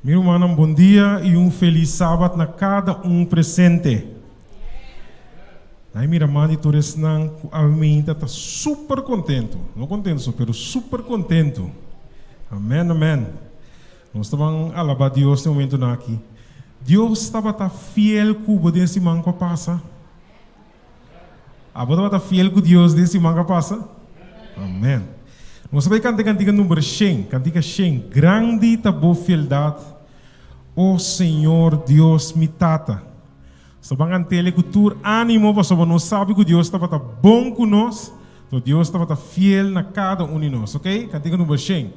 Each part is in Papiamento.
Mi rumannan bon dia y un feliz Sabat na cada un presente. Ai mira man di tur esnan cu awe meinta ta super contento. No contento so, pero super contento. Amen, amen. Nos ta ban alaba Dios den momentonan aki. Dios tabata fiel cu bo den siman cu a pasa? Abo tabata fiel cu Dios den siman cu a pasa? Amen. Nos ta bai canta e cantica number shen, cantica shen, Grandi ta bo fieldad, o Señor Dios mi Tata. Nos ta ban cant'el cu tur animo pasobra nos sabi cu Dios tabata bon cu nos, to Dios tabata fiel na cada un di nos. Ok? Cantica number shen.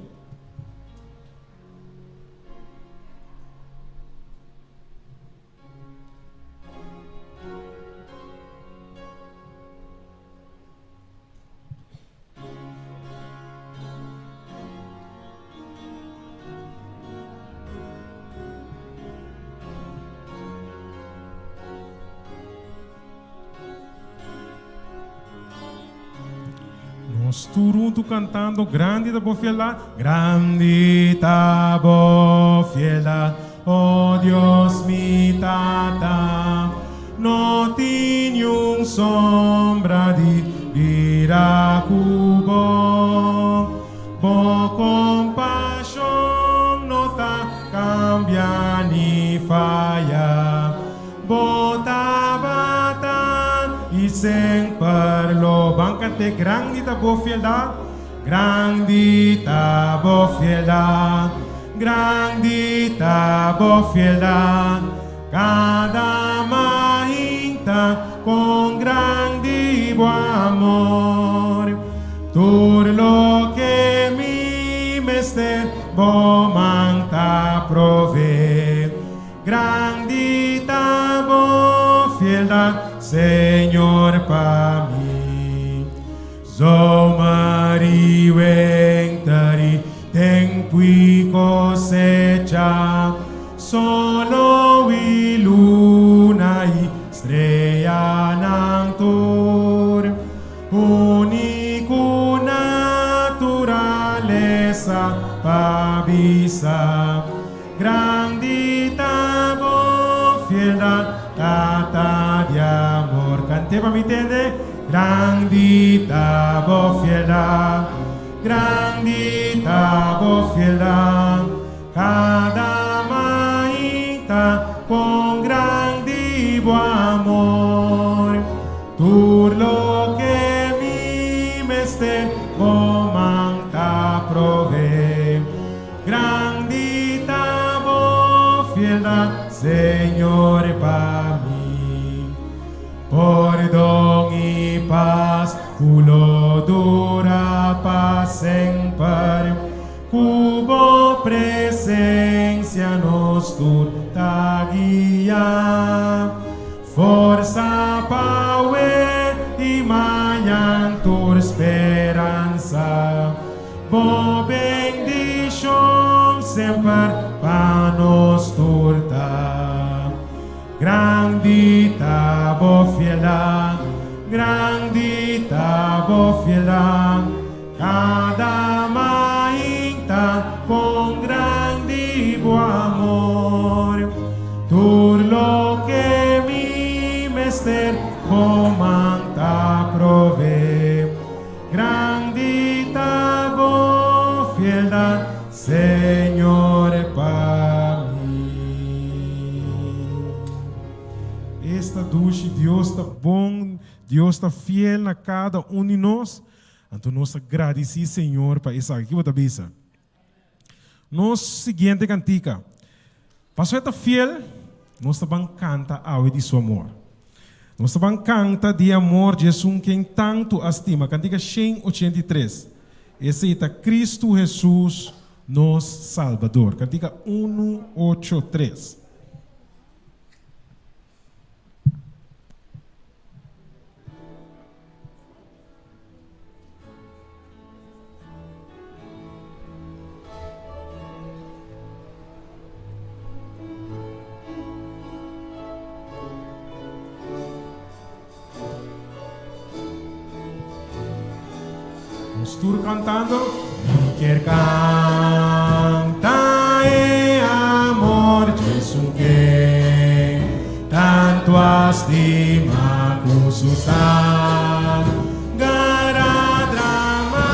Nos tur huntu cantando, Grandi ta bo fieldad, grandi ta bo fieldad, oh Dios mi Tata, no tin niun sombra di bira cu bo, bo compasion no ta cambia ni faya. Bo tabata i semper lo ban kant'é Grandi ta bo fieldat, grandi ta bo fieldat, grandi ta bo fieldat, Kada mainta kon grandi bo amor, Tur loke mi mester bo man ta provee. Grandi ta bo fieldad, Señor, pa mi. Zomer i wenter i tempu i kosecha, solo i luna i streanan tur, uni ku naturalesa pa bisa. Grandi ta bo fieldad, Tata di amor. Cant'é pa mi tende. Grandi ta bo fieldad, grandi ta bo fieldad, Cada mainta con grandi bo amor, Tur loke mi mester bo man ta provee. Grandi ta bo fieldad, Señor, pa mi. Pordon i pas ku lo dura pa semper, ku bo presencia nos tur ta guia. Forsa pa awe i mañan tur speransa. Bo bendishon semper pa nos tur ta. Grandi ta bo fieldad, grandi ta bo fieldad, Kada mainta kon grandi bo amor, Tur loke mi mester bo man ta provee. Grandi ta bo fieldad, Señor, pa mi. Esta dushi, Dios ta bon, Dios ta fiel na kada un di nos. Anto nos ta gradisí Señor pa esaki. Ki bo ta bisa? Nos siguiente kantika. Pasobra e ta fiel, nos ta ban kanta awe di su amor. Nos ta ban kanta di e amor di esun ken tantu a stima. Kantika 183. Esei ta Kristu Hesus, nos Salbador. Kantika unu ocho tres. Nos tur cantando. Mi kier canta e amor. a stima ku su sanger a drama.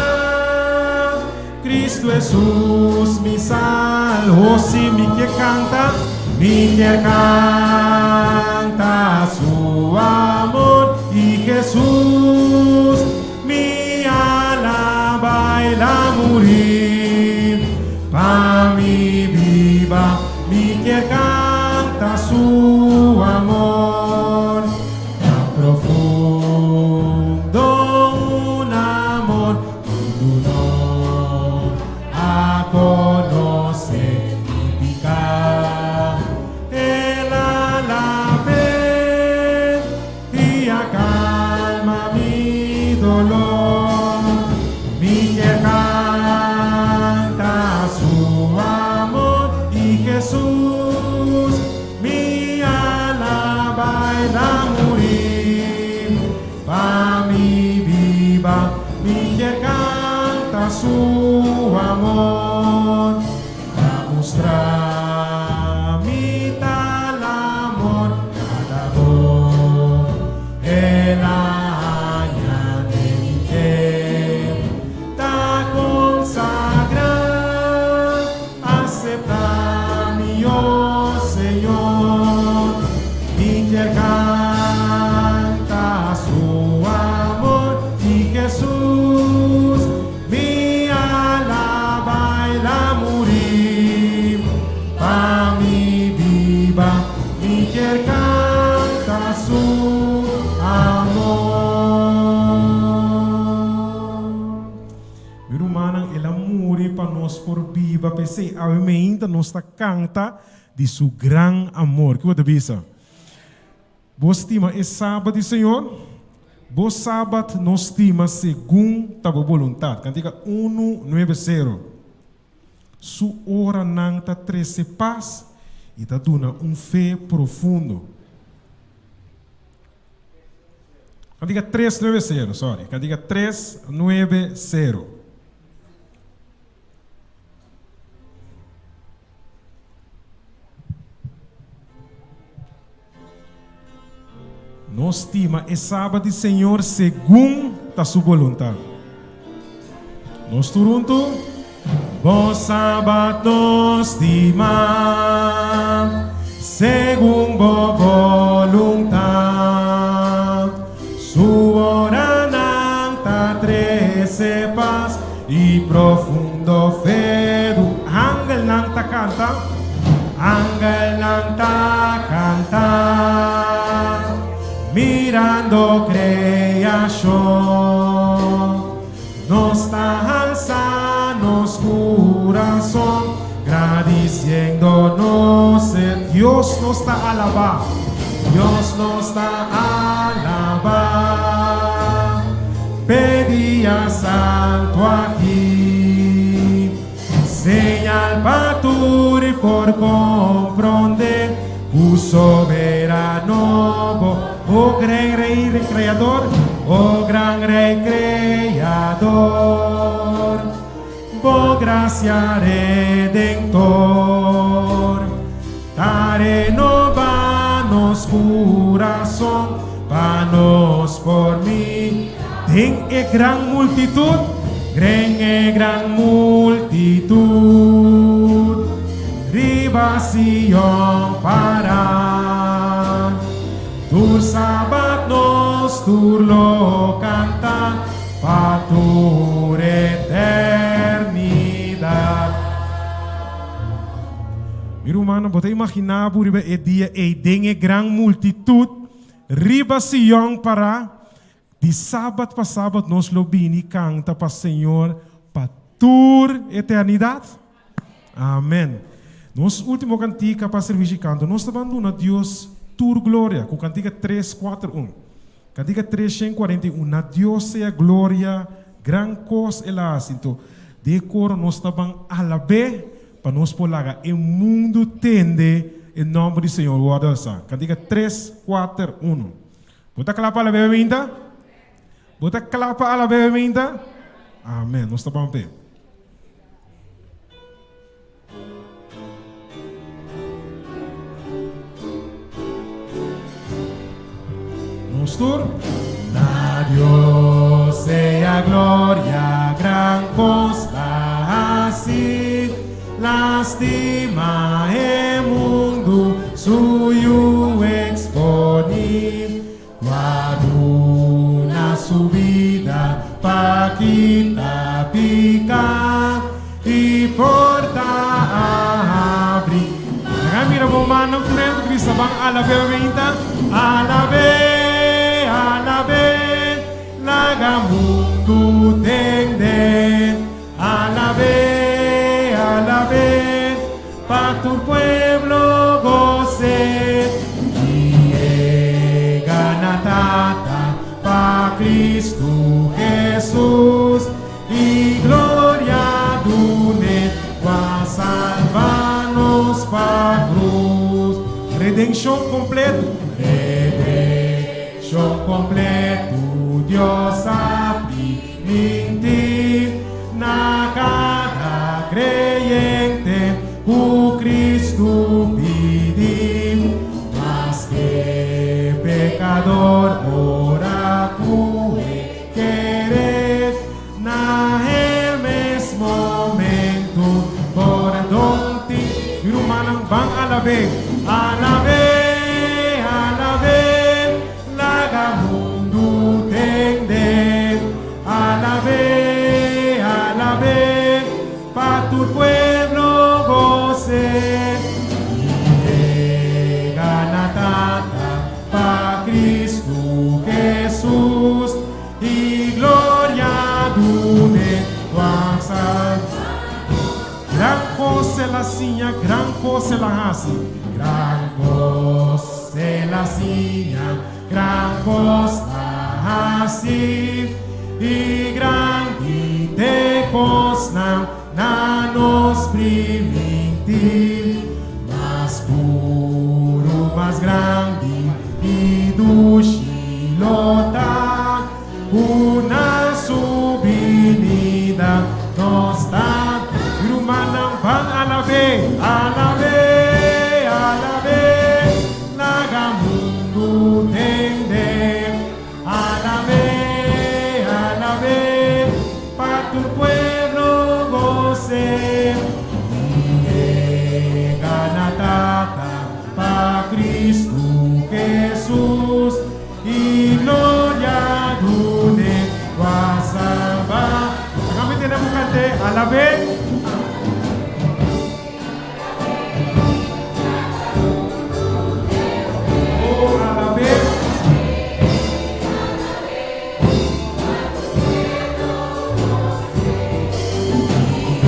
Cristo Jesus mi sal oh si mi kier canta mi kier canta su amor y Jesus mi alaba el a muri pa mi biba mi kier canta su amor tan profundo un amor Mundu no a konosé mi piká. El a lab'é i a kalma mi doló. Mi kier kanta su amor i Hesus mi alaba el a muri. Pa mi biba mi kier canta su amor, Pa mustra mi tal amor cada bo el a haña den mi fe ta consagra, acepta mi oh Señor, mi kier canta su amor y Jesús mi alaba el a muri pa mi biba mi kier canta su amor. Mi rumannan, el a muri pa nos por biba, p'esei awe meinta nos ta kanta di su gran amor. Ki bo ta bisa? Bo stima e Sabat di Señor? Bo Sabat no stima segun ta bo boluntat. Kantika unu nuebe sero. Su oranan ta trese pas i ta duna un fe profundo. Kantika tres nuebe sero, sorry. Kantika tres nuebe sero. Nos stima e Sabat di Señor segun ta su boluntat. Nos tur huntu. Bo Sabat nos stima segun bo boluntat. Su oranan ta trese pas i profundo fe. Du angelnan ta kanta, angelnan ta kanta, mirando kreashon. Nos ta halsa nos kurason, gradisiendo nos e Dios nos ta alabá, Dios nos ta alabá p'e dia santu aki. Señal pa tur por komprondé ku soberano bo, o gran Rey Kreador, o gran Rey Kreador, bo grasia redentor ta renobá nos kurason pa nos por mi. Den e gran multitut, den e gran multitut, riba Sion pará. Tur sabat nos tur lo kanta pa tur eternidat. Mi rumannan, bo ta imaginá bo riba e dia ei den e gran multitut riba Sion pará? Di sabat pa sabat nos lo bini kanta pa Señor pa tur eternidat. Amen. Nos ultimo kantika pa servishi kanto nos ta ban duna Dios tur gloria ku kantika tres kuater un. Kantika 341 Na Dios sea gloria gran kos el a hasi. Anto den e koro nos ta ban alab'é pa nos por laga e mundu tende e nòmber di Señor wòrdu alsá. Kantika tres kuater unu. Bo ta kla pa alab'é bebinta? Bo ta kla pa alab'é bebinta? Amen. Nos ta ban p'e. Nos tur. Na Dios sea gloria, gran kos la hasi, lastima e mundu su yu eksponí, ku a duna su bida pa kita piká i porta a habri. Laga mira bo mannan tur hende ku bisa ban alab'é meinta. Alab'é, alab'é, laga mundu tende. Alab'é, alab'é, pa tur pueblo gos'é. I yega na Tata pa Cristo Hesus. I gloria dun'e ku a salba nos pa krus. Redenshon kompletu. Redenshon kompletu Dios a primintí na kada kreyente ku Kristu pidi. Maske pekador ora ku e Kere na e mes momento pordon tin. Mi rumannan ban alab'é, alab'é, alab'é, laga mundu tende. Alab'é, alab'é, pa tur pueblo gos'é. I yega na Tata Pa Cristo Jesus y gloria dune Juan San. Gran cos el a siña, gran cos el a haci. Gran cos el a siña, gran cos a haci. Y grandi t'e cosnan na nos primintí. Mas puru, mas grandi i dushi lo ta, ku na su binida nos ta. Mi rumannan ban alab'é, alab'é, alab'é, laga mundu tende. Alab'é, alab'é, pa tur pueblo gos'é. I yega na Tata pa Cristo Jesus, i gloria dun'é ku a salba. Laga mi tene bo kant'é, Alab'é. Oh, alab'é.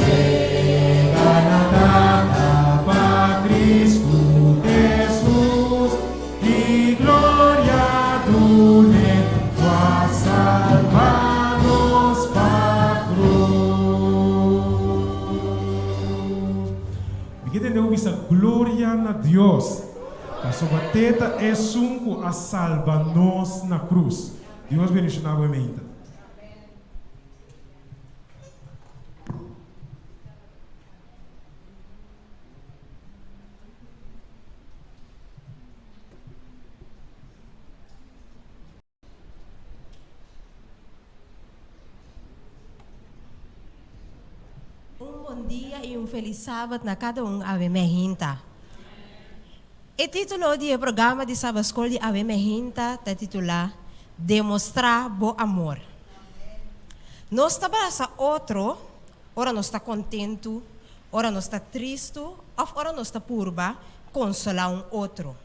Yega na Tata pa Cristo Jesus i gloria dun'é ku a salba nos pa cruz. Mi ke tende bo bisa gloria na Dios, pasobra te ta esun ku a salba nos na krus. Dios bendiciona bo e meinta. Un bon dia i un felis sabat na kada un Awe Mehinta. E titulo di e programa di Sabat Skol di Awe Mehinta ta titulá Demostrá Bo Amor. Nos ta brasa otro ora nos ta kontentu, ora nos ta tristu òf ora nos ta purba konsolá un otro.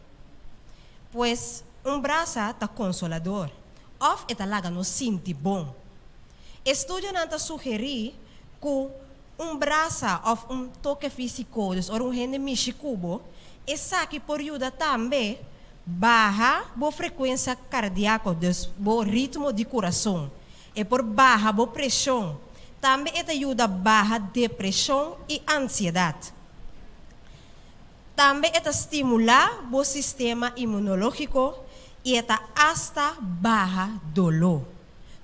Pues, un brasa ta konsolador òf e ta laga nos sinti bon. Estudionan ta sugerí ku un brasa òf un toke físiko, dus ora un hende mishi ku bo, esaki por yuda tambe baha bo frekuensia kardiako, dus bo ritmo di kurason. E por baha bo preshon. Tambe e ta yuda baha depreshon i ansiedat. Tambe e ta stimulá bo sistema imunológiko i e ta asta baha doló.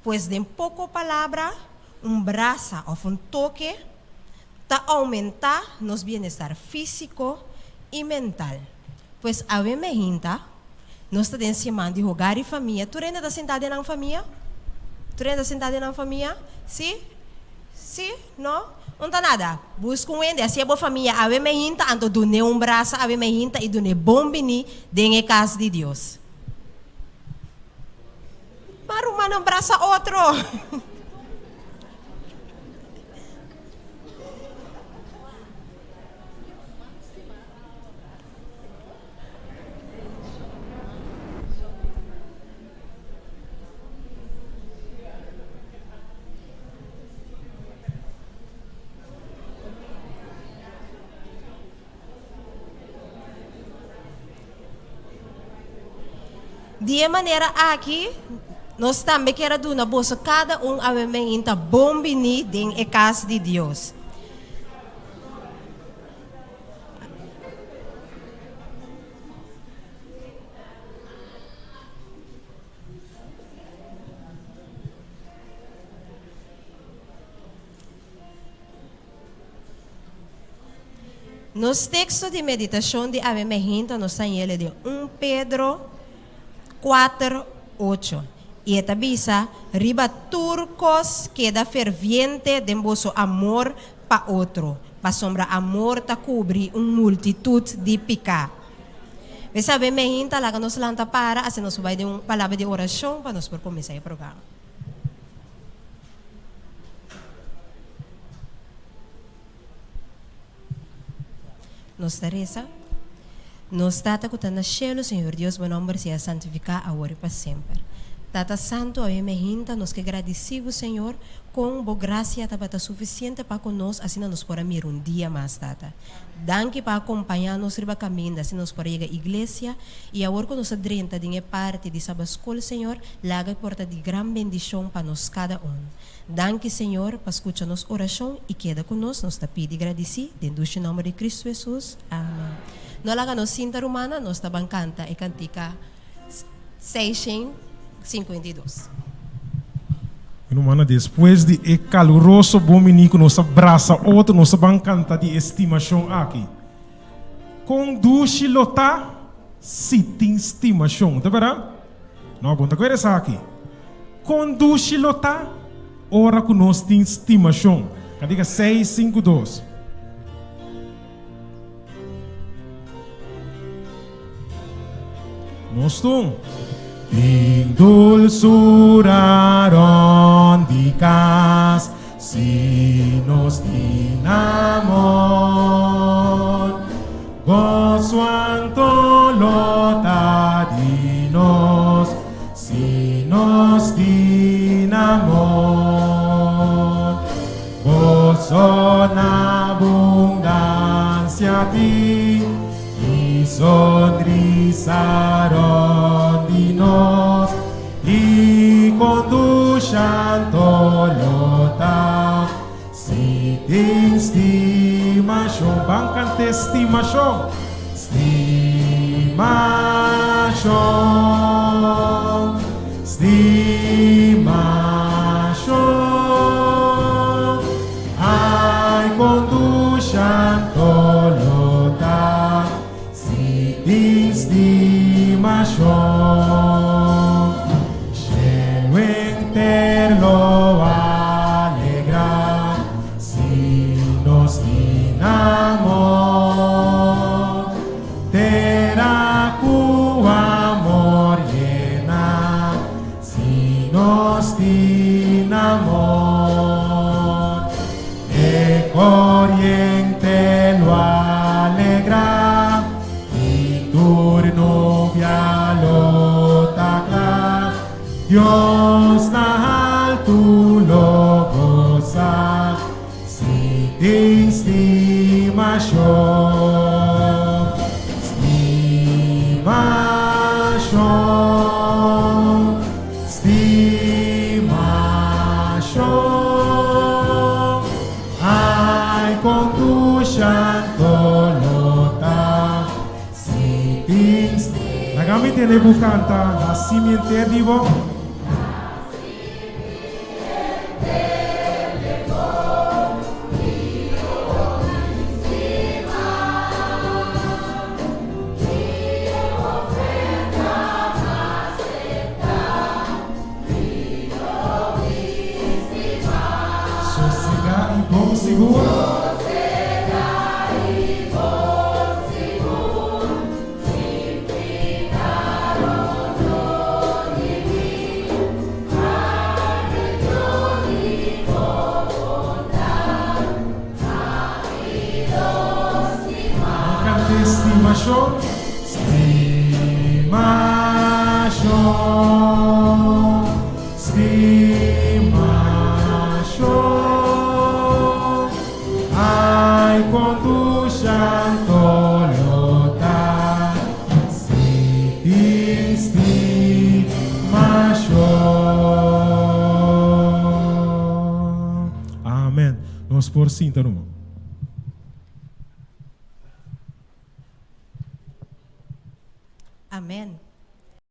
Pues den poko palabra, un brasa òf un toke ta oumentá nos bienestar físiko i mental. Pues awe mehinta, Nos ta den siman di hogar i famia. Tur hende ta sintá den nan famia? Tur hende ta sintá den nan famia? Sí? Sí? No? Un ta nada. Buska un hende, hasié bo famia awe meinta, anto dun'é un brasa awe meinta i dun'é bon biní den e kas di Dios. Ma rumannan brasa otro. Di e manera aki, nos tambe kier a duna boso kada un awemenginta bon biní den e kas di Dios. Nos teksto di meditashon di awe mehinta nos ta yele den un Pedro kuater, ocho, i e ta bisa, Riba tur kos keda ferviente den boso amor pa otro, pasobra amor ta kubri un multitut di piká. Mester awe mehinta laga nos lanta para, asina nos por bai den un palabra di orashon pa nos por kuminsá e programa. Nos ta resa, Nos Tata ku ta na shelu, Señor Dios, bo nòmber sea santifiká awor i pa semper. Tata Santu, awe mehinta nos ke gradisí bo, Señor, kon bo grasia tabata sufisiente pa ku nos, asina nos por a mira un dia mas, Tata. Danki pa akompañá nos riba kaminda, asina nos por a yega iglesia, i awor ku nos a drenta den e parti di Sabaskol, Señor, laga e por ta di gran bendishon pa nos kada un. Danki Señor pa skucha nos orashon i keda ku nos, nos ta pidi gradisí den dushi nòmber di Kristu Hesus. Amen. No laga nos sinta rumannan, nos ta ban kanta e kantika 652. Rumannan, despues di e kaluroso bon biní ku nos a brasa otro, nos ta ban kanta di e stimashon aki. Kon dushi lo ta si tin stimashon, ta bèrdat? No, bon ta kere esaki. Kon dushi lo ta ora ku nos tin stimashon. Kantika seis, sinku, dos. Nos tun. Tin dulsura rond di kas si nos tin amor. Goso anto lo ta di nos si nos tin amor. Goso na abundancia tin i sonrisa rond di nos i con dushi anto lo ta Si tin stimashon, ban kant'é stimashon. Stimashon, stimashon, ai kon dushi anto lo ta si tin stimashon. Shelu enter lo alegrá si nos tin amor. Tera ku amor yená si nos tin amor. E koriente lo alegrá i tur nubia lo ta kla. Dios na haltu lo gosa si tin stimashon. Stimashon, stimashon, ai kon dushi anto lo ta si tin. Laga mi tende bo kanta, Hasi mi enter di bo. sigur. Cante stimashon, stimashon, stimashon. Ai kon dushi anto lo ta si tin stimashon. Amen. Nos por sinta ruman. Amen.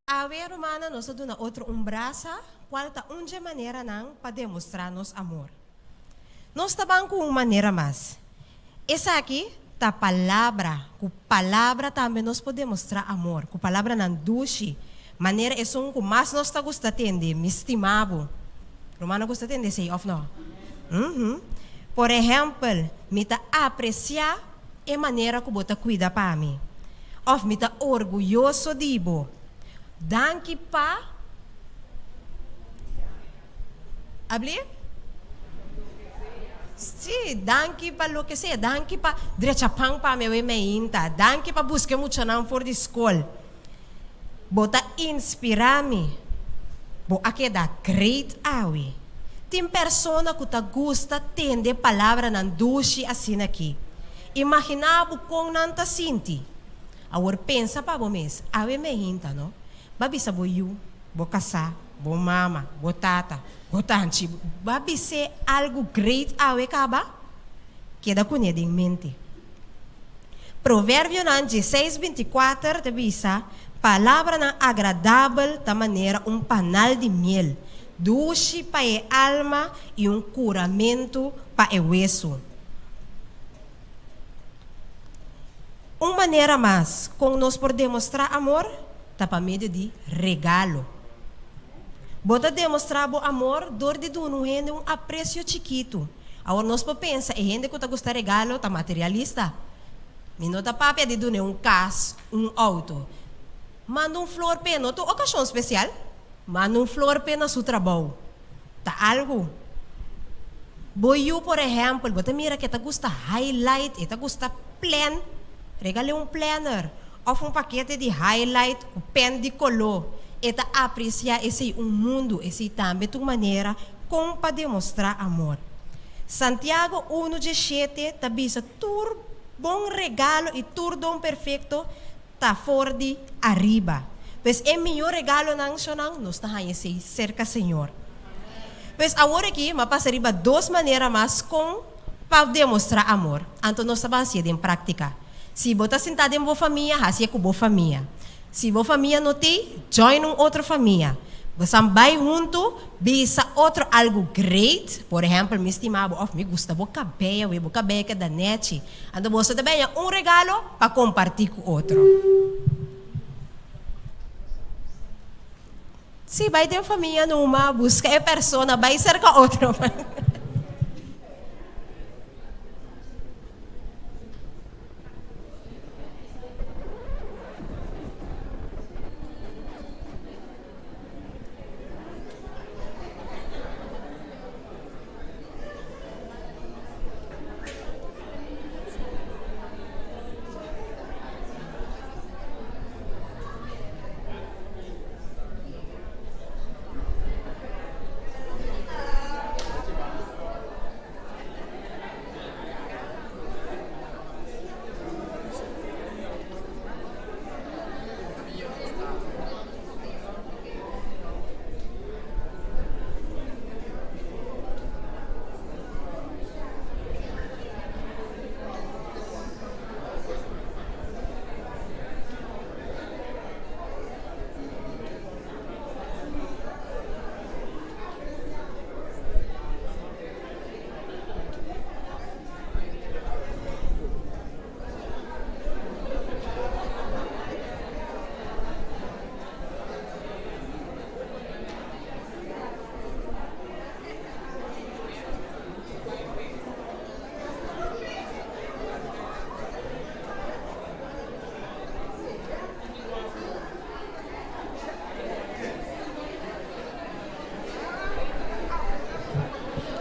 Awe, rumannan, nos ta duna otro un brasa, cual ta un dje maneranan pa demostra nos amor. Nos ta ban cu un manera mas. Esaki ta palabra. Cu palabra tambe nos por demostra amor, cu palabranan dushi, manera esun cu mas nos ta gusta tende, Mi stima bo. Rumannan gusta tende esei, of no? Uhum. Por ehempel, Mi ta aprecia e manera cu bo ta cuida pa mi. Of Mi ta orguyoso di bo. Danki pa. Abli? Sí, danki pa loke sea. Danki pa drecha pan pa mi awe meinta. Danki pa buska e muchanan for di skol. Bo ta inspirá mi. Bo a keda great awe. Tin persona ku ta gusta tende palabranan dushi asina aki. Imaginá bo kon nan ta sinti. Awor pensa pa bo mes, awe meinta, no? Ba bisa bo yu, bo kasá, bo mama, bo tata, bo tanchi, ba bis'é algu great awe kaba? Keda kuné den mente. Proverbionan dieseis bintikuater ta bisa, Palabranan agradabel ta manera un panal di miel, dushi pa e alma i un kuramentu pa e wesu. Un manera mas kon nos por demostrá amor ta pa medio di regalo. Bo ta demostrá bo amor dor di duna un hende un apresio chikitu. Awor nos por pensa e hende ku ta gusta regalo ta materialista. Mi no ta papia di dun'é un kas, un outo. Manda un flor p'e no ta un okashon spesial. Manda un flor p'e na su trabou. Ta algu. Bo yu por ehèmpel, bo ta mira ku e ta gusta highlight, e ta gusta plan, regal'é un planner òf un pakete di highlight ku pèn di koló. E ta apresiá esei un mundu. Esei tambe ta un manera Kon pa demostrá amor. Santiago unu djeshete ta bisa tur bon regalo i tur don perfekto ta for di ariba. Pues e mihó regalonan shonnan nos ta haña esei serka Señor. Pues awor aki m'a pasa riba dos manera mas kon pa demostrá amor. Anto nos ta ban hasié den práktika. Si bo ta sintá den bo famia, hasié ku bo famia. Si bo famia no t'ei, join un otro famia. Bosan bai huntu bisa otro algu great, por ehempel, mi stima bo of mi gusta bo kabeya wee, bo kabeya keda nechi. Anto boso ta benya un regalo pa kompartí ku otro. Sí, bai den famia numa, buska e persona, bai serka otro.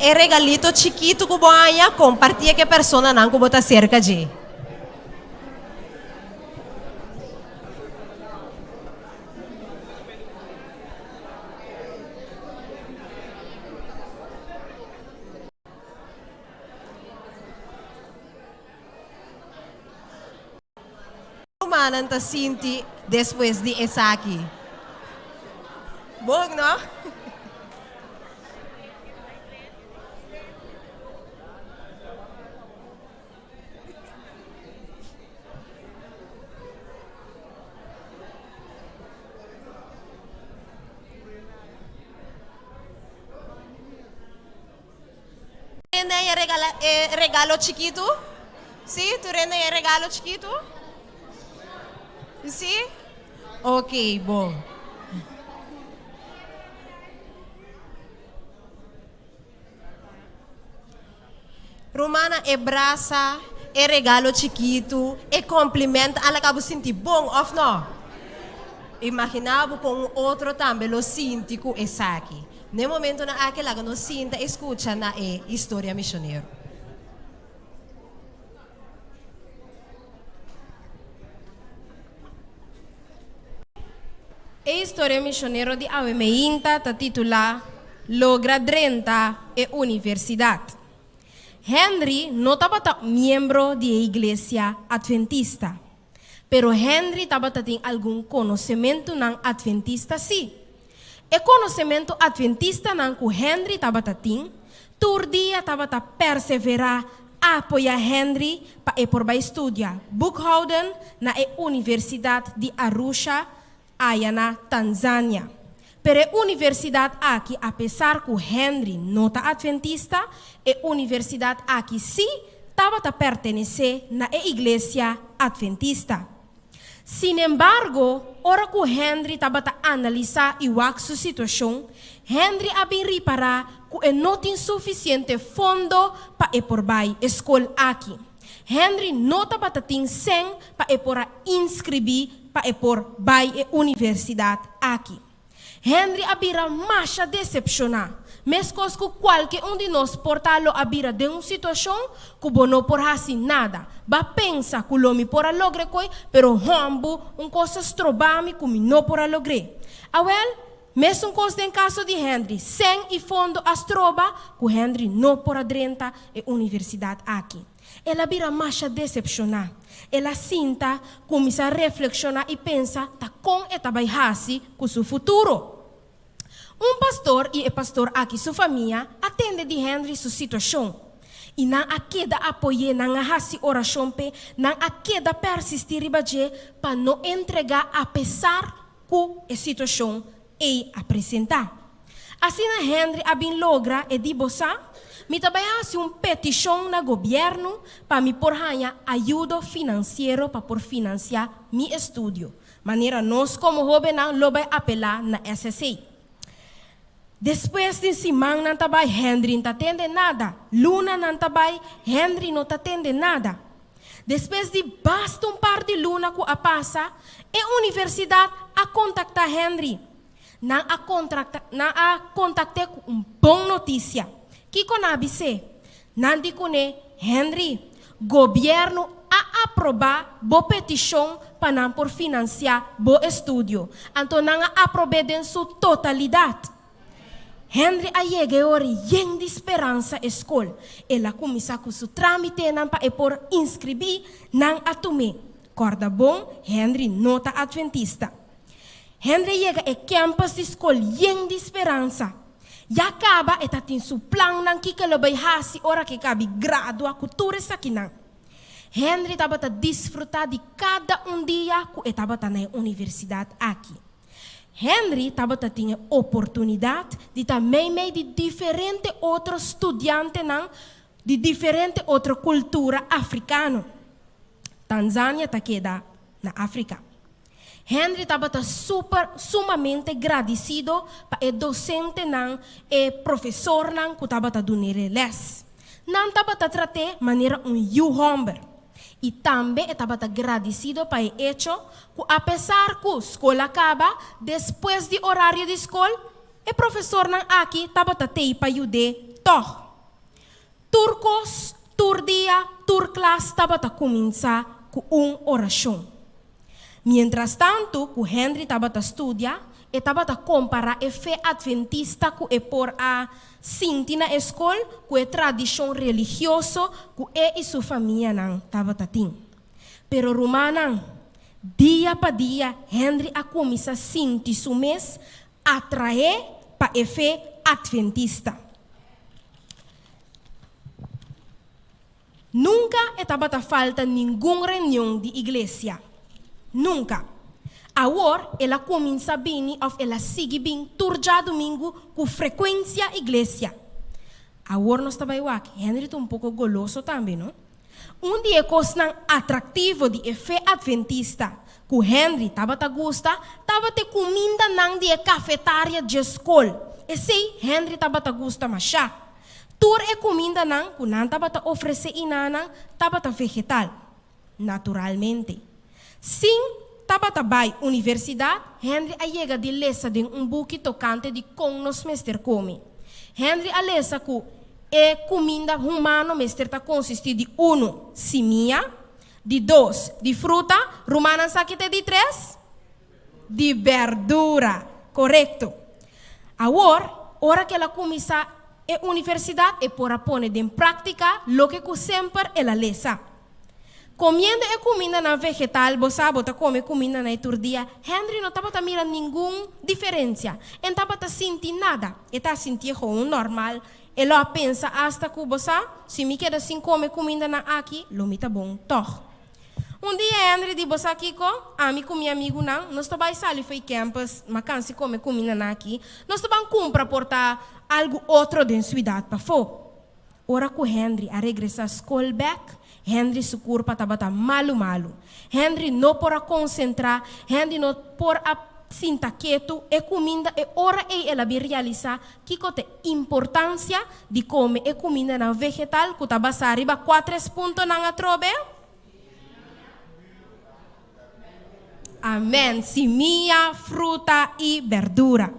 E regalito chikitu ku bo haña, kompartié ku e personanan ku bo ta serka dje. Rumannan ta sinti despues di esaki? Bon, no? Rende e regala e regalo chikitu? Sí, tur rende e regalo chikitu? Sí? Ok, bon. Rumannan, e brasa, e regalo chikitu, e compliment a laga bo sinti bon, of no? Imagina bo con un otro tambe lo sinti cu esaki. N'e momentonan aki laga nos sinta i skucha na e historia misionero. E historia misionero di awe meinta ta titulá Logra Drenta e Universidat. Henry no tabata miembro di e Iglesia Atventista. Pero Henry tabata tin algun konosementunan atventista sí. E konosementu atventistanan ku Henry tabata tin, tur dia tabata perseverá apoyá Henry pa e por bai studia boekhouden na e Universidat di Arusha aya na Tanzania. Pero e universidat aki, apesar ku Henry no ta atventista, e universidat aki sí tabata pertenesé na e iglesia atventista. Sinembargo, ora ku Henry tabata analisá i wak su situashon, Henry a bin ripará ku e no tin sufisiente fondo pa e por bai e skol aki. Henry no tabata tin sèn pa e por a inskribí pa e por bai e universidat aki. Henry a bira masha desepshoná, meskos ku kualke un di nos por ta lo a bira den un situashon ku bo no por hasi nada. B'a pensa ku lo mi por a logr'é koi, pero hòmbu, un kos a stroba mi ku mi no por a logr'é. Awèl, Mesun kos den kaso di Henry, sèn i fondo a stroba ku Henry no por a drenta e universidat aki. El a bira masha desepshoná. El a sinta, kuminsá reflekshoná i pensa ta kon e ta bai hasi ku su futuro. Un pastor i e pastor aki su famia a tende di Henry su situashon i nan a keda apoy'é, nan a hasi orashon p'e, nan a keda persistí riba dje pa no entregá apesar ku e situashon ei a presentá. Asina Henry a bin logra e di, Bo sa, mi ta bai hasi un petishon na gobièrnu pa mi por haña ayudo finansiero pa por finansiá mi estudio, manera nos komo hóbennan lo bai apelá na SSA. Despues di simannan ta bai, Henry n'ta tende nada. Lunanan ta bai, Henry no ta tende nada. Despues di basta un par di luna ku a pasa, e universidat a kontaktá Henry. Nan a kontrakta, nan a kontakt'é ku un bon notisia. Kiko nan a bis'é? Nan di kuné, Henry, gobièrnu a aprobá bo petishon pa nan por finansiá bo estudio. Anto nan a aprob'é den su totalidat. Henry a yega e ora yen di speransa e skol. El a kuminsá ku su trámitenan pa e por inskribí, nan a tum'é. Kòrda bon, Henry no ta atventista. Henry a yega e campus di skol yen di speransa. Ya kaba e ta tin su plannan kiko e lo bai hasi ora ku e kabi gradua ku tur esakinan. Henry tabata disfrutá di kada un dia ku e tabata na e universidat aki. Henry tabata tin e oportunidat di ta meimei di diferente otro studiantenan di diferente otro kultura afrikano. Tanzania ta keda na Afrika. Henry tabata super sumamente gradisido pa e dosentenan, e profesornan ku tabata dun'é lès. Nan tabata trat'é manera un yu hòmber. I tambe e tabata gradisido pa e echo ku apesar ku skol a kaba despues di orario di skol, e profesornan aki tabata tei pa yud'é tòg. Tur kos, tur dia, tur klas tabata kuminsá ku un orashon. Mientrastantu ku Henry tabata studia, e tabata kompará e fe atventista ku e por a sinti na e skol ku e tradishon religioso ku e i su famianan tabata tin. Pero rumannan, dia pa dia Henry a kuminsá sinti su mes atraé pa e fe atventista. Nunka e tabata falta ningun reunion di iglesia. Nunka. Awor el a kuminsá bini òf el a sigui bin tur djadumingu ku frekuensia iglesia. Awor nos ta bai wak, Henry ta un poko goloso tambe, no? Un di e kosnan atraktivo di e fe atventista ku Henry tabata gusta tabata e kumindanan di e kafetaria dje skol. Esei Henry tabata gusta mashá. Tur e kumindanan ku nan tabata ofresé inanan tabata vegetal, naturalmente. Sin tabata bai universidat, Henry a yega di lesa den un buki tokante di kon nos mester kome. Henry a lesa ku e kuminda humano mester ta konsistí di unu, simia, di dos, di fruta, rumannan sa ki ta e di tres? Di berdura. Korekto. Awor, ora ku el a kuminsá e universidat, e por a pone den práktika loke ku semper el a lesa. Komiendo e kumindanan vegetal, bo sa bo ta kome kumindanan e tur dia, Henry no tabata mira ningun diferensia. E no tabata sinti nada. E ta sintié gewoon normal. E lo a pensa asta ku, bo sa, si mi keda sin kome kumindanan aki, lo mi ta bon tòg. Un dia Henry di, Bo sa kiko? Ami ku mi amigunan, nos ta bai sali fo'i campus, ma kansi kome kumindanan aki. Nos ta ban kumpra por ta algu otro den suidat pafó. Ora ku Henry a regresá skol bèk, Henry su kurpa tabata malu malu. Henry no por a konsentrá, Henry no por a sinta ketu. E kuminda e ora ei el a bin realisá kiko ta e importansia di kome e kumindanan vegetal ku ta basá riba kua tres puntonan atrobe? Amen, simia, fruta i berdura.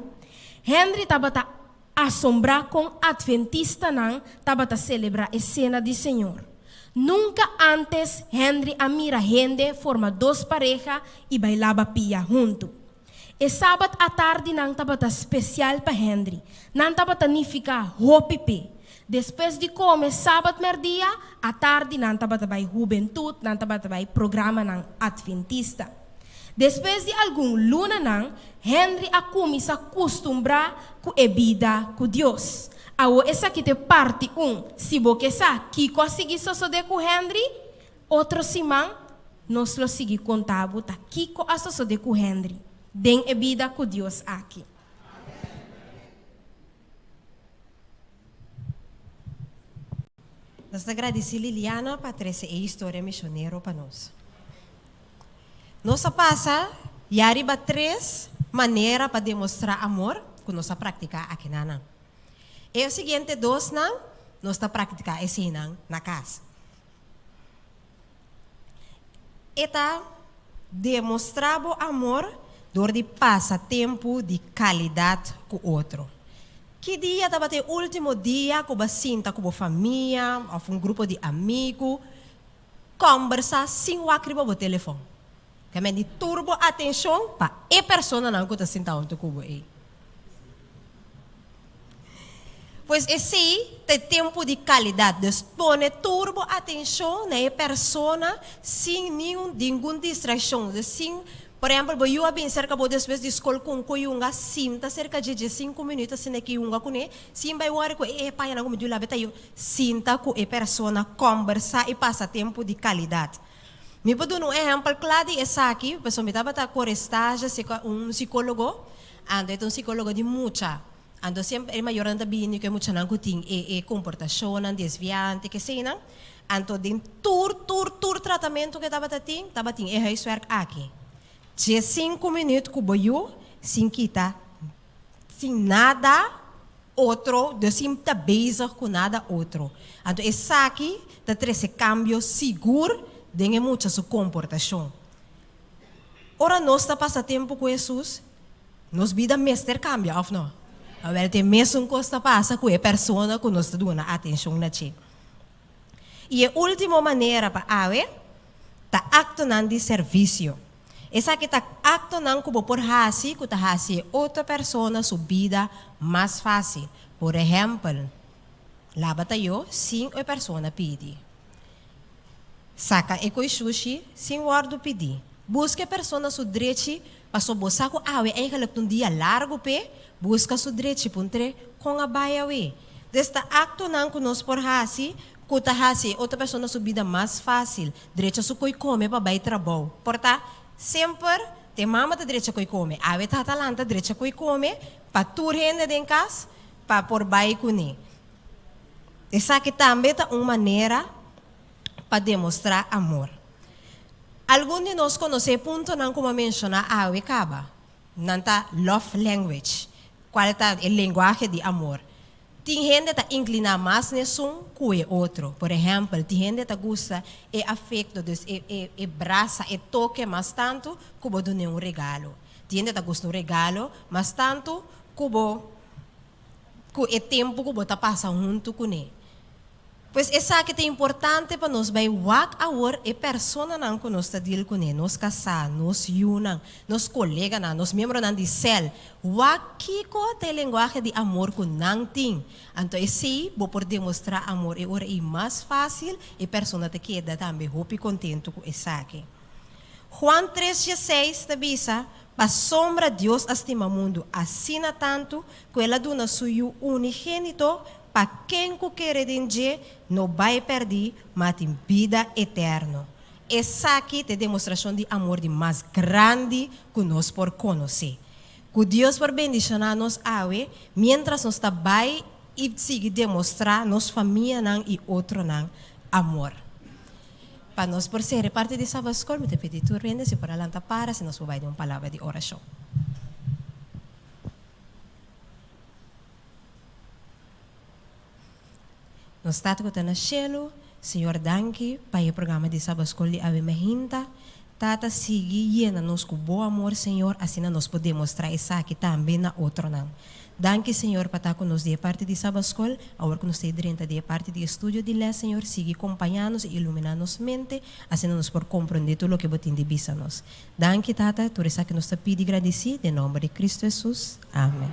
Henry tabata asombrá kon atventistanan tabata selebrá e Sena di Señor. Nunka ántes Henry a mira hende forma dos pareha i bai laba pia huntu. E sabat atardinan tabata spesial pa Henry. Nan tabata nifiká hopi p'e. Despues di kome sabat mèrdia, atardi nan tabata bai hubentut, nan tabata bai programanan atventista. Despues di algun lunanan, Henry a kuminsá kustumbrá ku e bida ku Dios. Awor esaki ta e parti un. Si bo ke sa kiko a sigui sosodé ku Henry, Otro siman nos lo sigui konta bo ta kiko a sosodé ku Henry den e bida ku Dios aki. Nos ta gradisí Liliana pa trese e historia misionero pa nos. Nos a pasa ya riba tres manera pa demostrá amor ku nos a praktiká akinanan. E siguiente dosnan nos ta praktiká eseinan na kas. E ta demostrá bo amor dor di pasa tempu di kalidat ku otro. Ki dia tabata e último dia ku bo a sinta ku bo famia òf un grupo di amigu kòmbersá sin wak riba bo telefòn? Ta mende tur bo atenshon pa e personanan ku ta sinta huntu ku bo ei. Pues esei ta e tempu di kalidat. Dus pone tur bo atenshon na e persona sin niun ningun distrakshon. Dus sin, por ehèmpel, bo yu a bin serka bo despues di skol ku un koyunga, sinta serka dje dje sinku minüt asina ke yunga kuné, sin bai wòri ku e pañanan ku mi yu labe ta yu. Sinta ku e persona, kòmbersá i pasa tempu di kalidat. Mi por duna un ehèmpel kla di esaki, pasobra mi tabata kore stage serka un sikólogo, anto e ta un sikólogo di mucha. Anto semper e mayornan ta bini ku e muchanan ku tin e e komportashonnan desviante keseinan. Anto den tur tur tur tratamentu ku e tabata tin, tabatin e huiswerk aki. Diesinku minüt ku bo yu sin kita sin nada otro, dus sin ta bezig ku nada otro. Anto esaki ta trese kambio sigur den e mucha su komportashon. Ora nos ta pasa tempu ku Hesus, nos bida mester kambia, òf no? Awèl, ta e mesun kos ta pasa ku e persona ku nos ta duna atenshon na dje. I e último manera pa awe ta aktonan di servisio. Esaki ta aktonan ku bo por hasi ku ta hasi e otro persona su bida mas fásil. Por ehèmpel, laba tayó sin e persona pidi. Saka e koi shushi sin wòrdu pidi. Buska e persona su drechi paso bo sa ku awe eigenlik ta un dia largu p'e, buska su drechi puntr'é kon a bai awe. Des ta aktonan ku nos por hasi ku ta hasi e otro persona su bida mas fásil. Drecha su koi kome pa bai trabou. Por ta semper te mama ta drecha koi kome, awe tata lanta drecha koi kome pa tur hende den kas pa por bai kuné. Esaki tambe ta un manera pa demostrá amor. Algun di nos konosé e puntonan ku mi a menshoná awe kaba. Nan ta love language, kual ta e lenguahe di amor. Tin hende ta inkliná mas n'esun ku e otro. Por ehèmpel, tin hende ta gusta e afekto, dus e e e brasa, e toke mas tantu ku bo dun'é un regalo. Tin hende ta gusta un regalo mas tantu ku bo ku e tempu ku bo ta pasa huntu kuné. Pues esaki ta importante pa nos bai wak awor e personanan ku nos ta deal kuné, nos kasá, nos yunan, nos koleganan, nos miembronan di sèl. Wak kiko ta e lenguahe di amor ku nan tin. Anto esei bo por demostrá amor e ora ei mas fásil, e persona ta keda tambe hopi kontentu ku esaki. Juan tres dieseis ta bisa, Pasobra Dios a stima mundu asina tantu ku el a duna su Yu unigénito pa ken ku kere den dje no bai pèrdí, ma tin bida eterno. Esaki ta e demostrashon di amor di mas grandi ku nos por konosé. Ku Dios por bendishoná nos awe miéntras nos ta bai i sigui demostrá nos famianan i otronan amor. Pa nos por sere parti di Sabbat School, mi ta pidi tur hende si por a lanta para si nos por bai den un palabra di orashon. Nos Tata ku ta na shelu, Señor danki pa e programa di Sabbat School di awe mainta. Tata sigui yena nos ku bo amor Señor asina nos por demostrá esaki tambe na otronan. Danki Señor pa ta ku nos di e parti di Sabbat School, awor ku nos ta e drenta di e parti di estudio di les Señor sigui kompañá nos i iluminá nos mente asina nos por komprondé tur loke bo tin di bisa nos. Danki Tata, tur esaki nos ta pidi gradisí den nomber di Cristo Hesus. Amen.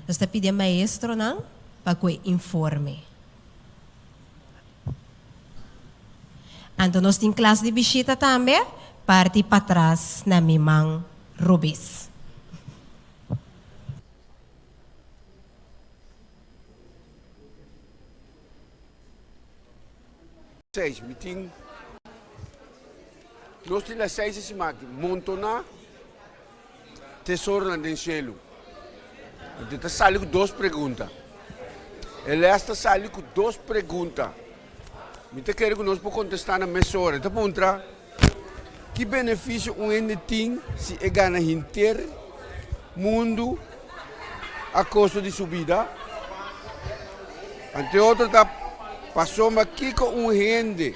Nos ta pidi e maestronan pa ku e informe. Anto nos tin klas di bishita tambe, parti patras na mi man robes. Seis, mi tin, nos tin las seis e siman aki, montoná tesoronan den shelu. Anto e ta sali ku dos pregunta. E les ta sali ku dos pregunta. Mi ta kere ku nos por kontestá nan mesora. E ta puntra, Ki benefisio un hende tin si e gana henter mundu a kosto di su bida? Anto e otro ta, Pasobra kiko un hende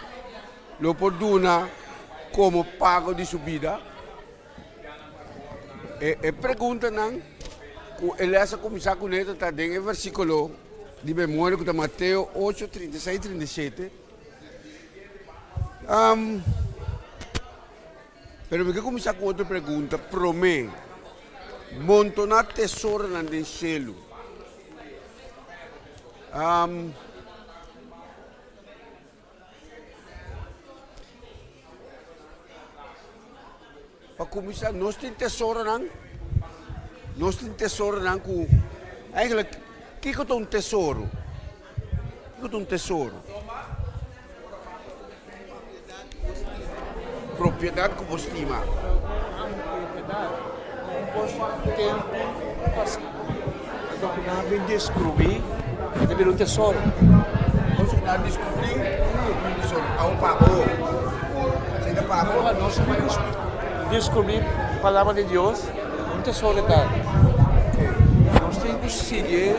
lo por duna komo pago di su bida? E e preguntanan ku e les a kuminsá kuné ta ta den e versíkulo di memoria ku ta Mateo ocho, 36, 37. Pero mi ke kuminsá ku otro pregunta promé. Montoná tesoronan den shelu. Pa kuminsá, nos tin tesoronan, nos tin tesoronan ku eigenlijk kiko ta un tesoro? Kiko ta un tesoro? Propiedat ku bo stima. Loke nan a bin deskrubí e ta bira un tesoro. Loke nan a deskrubí ta bira un tesoro. Aun pa bo. Esei ta pa bo. Ora nos a bin deskrubí Palabra di Dios, un tesoro e ta. Nos tin ku sigui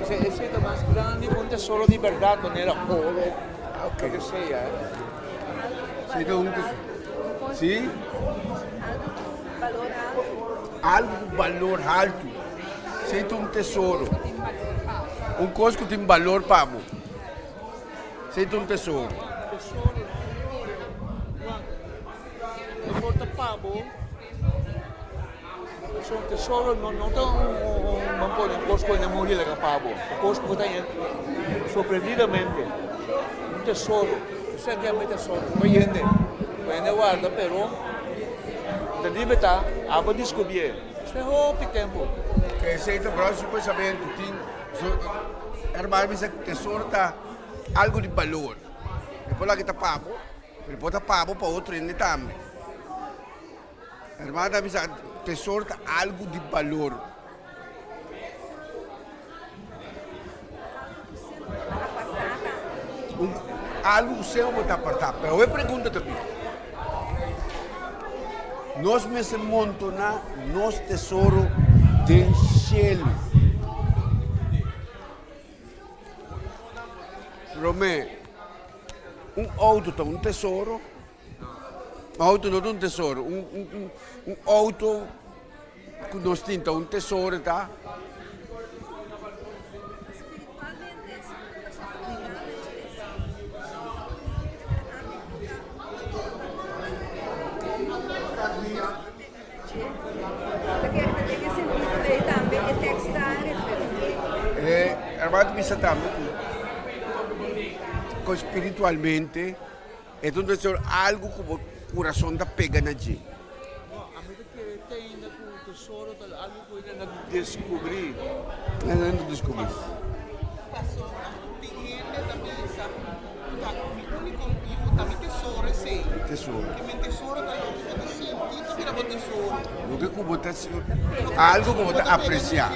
esei ta mas grandi ku un tesoro di bèrdat manera oro, loke sea. Esei ta un tesoro. Sí? Algu ku balor haltu. Esei ta un tesoro. Un kos ku tin balor pa bo. Esei ta un tesoro. Tesoro, Juan, e por ta pa bo, so un tesoro no no ta un un un pone un kos ku hende muri laga pa bo, un kos ku bo ta haña sorprendidamente, un tesoro, esei ta yama e tesoro, pa hende, pa hende warda pero ta libertá abo diskubrié, esei hopi tempu. Esei ta bròs su pensamentu, tin su hermano bisa tesoro ta algu di balor, e por laga ta pa bo, pero e por ta pa bo pa otro hende tambe. Hermano ta bisa tesoro ta algu di balor. Un algu ku semper bo ta apartá. Pero e pregunta ta bin, Nos mester montoná nos tesoro den shelu? Promé, un outo ta un tesoro? Un outo no ta un tesoro. Un, un, un, un outo ku nos tin ta un tesoro ta? E hermano ta bisa tambe ku spiritualmente e ta un tesoro algu ku bo kurason ta pega na dje. No, ami ta kere te ainda ku tesoro ta algu ku hende na deskubrí. Hende na deskubrí. Pasobra tin hende ta bisa ta mi úniko yu ta mi tesoro esei. Tesoro. Ke men tesoro ta loke bo ta sinti ta bira bo tesoro. Loke ku bo ta algu ku bo ta apresiá.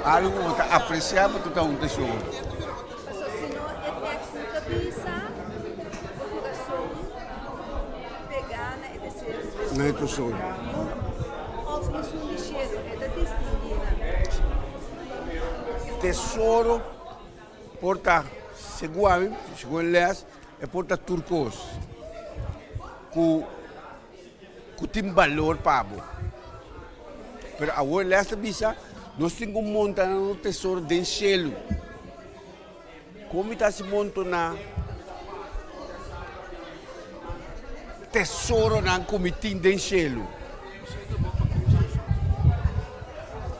Algu ku bo ta apresiá pa ta un tesoro. Pasobra si no e tekst no ta bisa bo kurason pegá na e tesoro. Na e tesoro. Òf esun di shelu e ta distinguí nan. Tesoro por ta, segun ami, segun e les, e por ta tur kos ku ku tin balor pa bo. Pero awor e les ta bisa, nos tin ku monta nos tesoro den shelu. Kon mi ta hasi montoná tesoronan ku mi tin den shelu?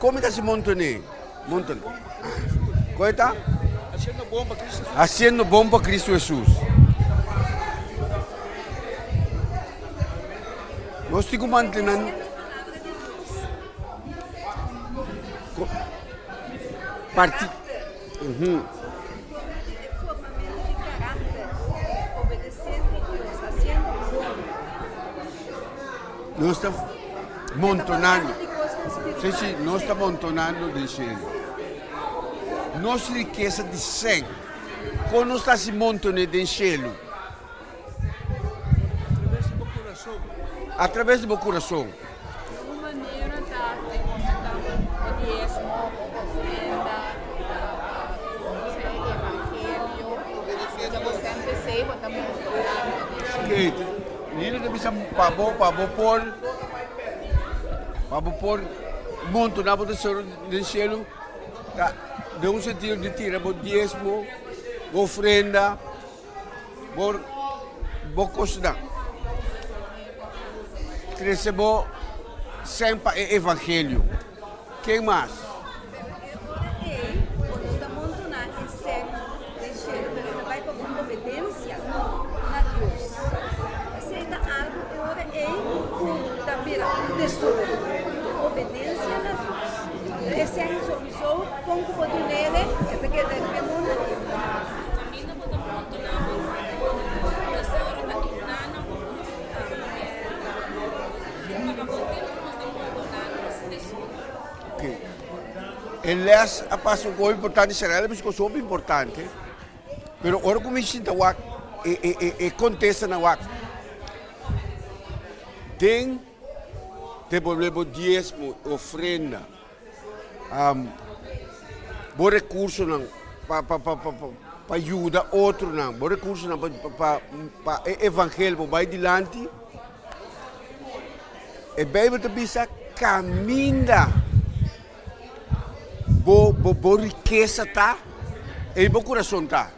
Kon mi ta hasi montoné? Montoné. Kon e ta? Hasiendo bon pa Kristu Hesus. Hasiendo bon pa Kristu Hesus. Nos tin ku mantené. Parti. Nos ta montonando. Sí, sí, nos ta montonando den cielo. Nos rikesa di sèn. Kon nos ta hasi montoné den cielo? Atraves di bo kurason. Un manera ta depositá bo diesmo, bo ofrenda pa e evangelio. Entonces bo semper esei bo ta montonando den shelu. Nina ta bisa pa bo pa bo por pa bo por montoná bo tesoro den shelu ta den un sentido di tira bo diesmo, bo ofrenda. Bo bo kosnan. Trese bo sèn pa e evangelio. Ken mas? Pero e ora ei bo no ta montoná e sèn den shelu, pero e ta bai pa bo obedensia na Dios. Esei ta algu e ora ei ku ta bira un tesoro, bo obedensia na Dios. Pero e sèn souiso kon ku bo dun'el e ta keda riba e mundu aki. Caminda bo ta montoná bo tesoro ta inana bo Pa bo tin ku nos ta montoná nos tesoro. Ok. E les a pasa un cosa importante, será el a bisa un cosa hopi importante, pero ora ku mi sinta wak e e e e kontesta nan wak den debolbe bo diesmo, ofrenda. Bo rekursonan pa pa pa pa pa yuda otronan, bo rekursonan pa pa pa e evangelio por bai dilanti. E Beibel ta bisa kaminda bo bo bo rikesa ta, ei bo kurason ta.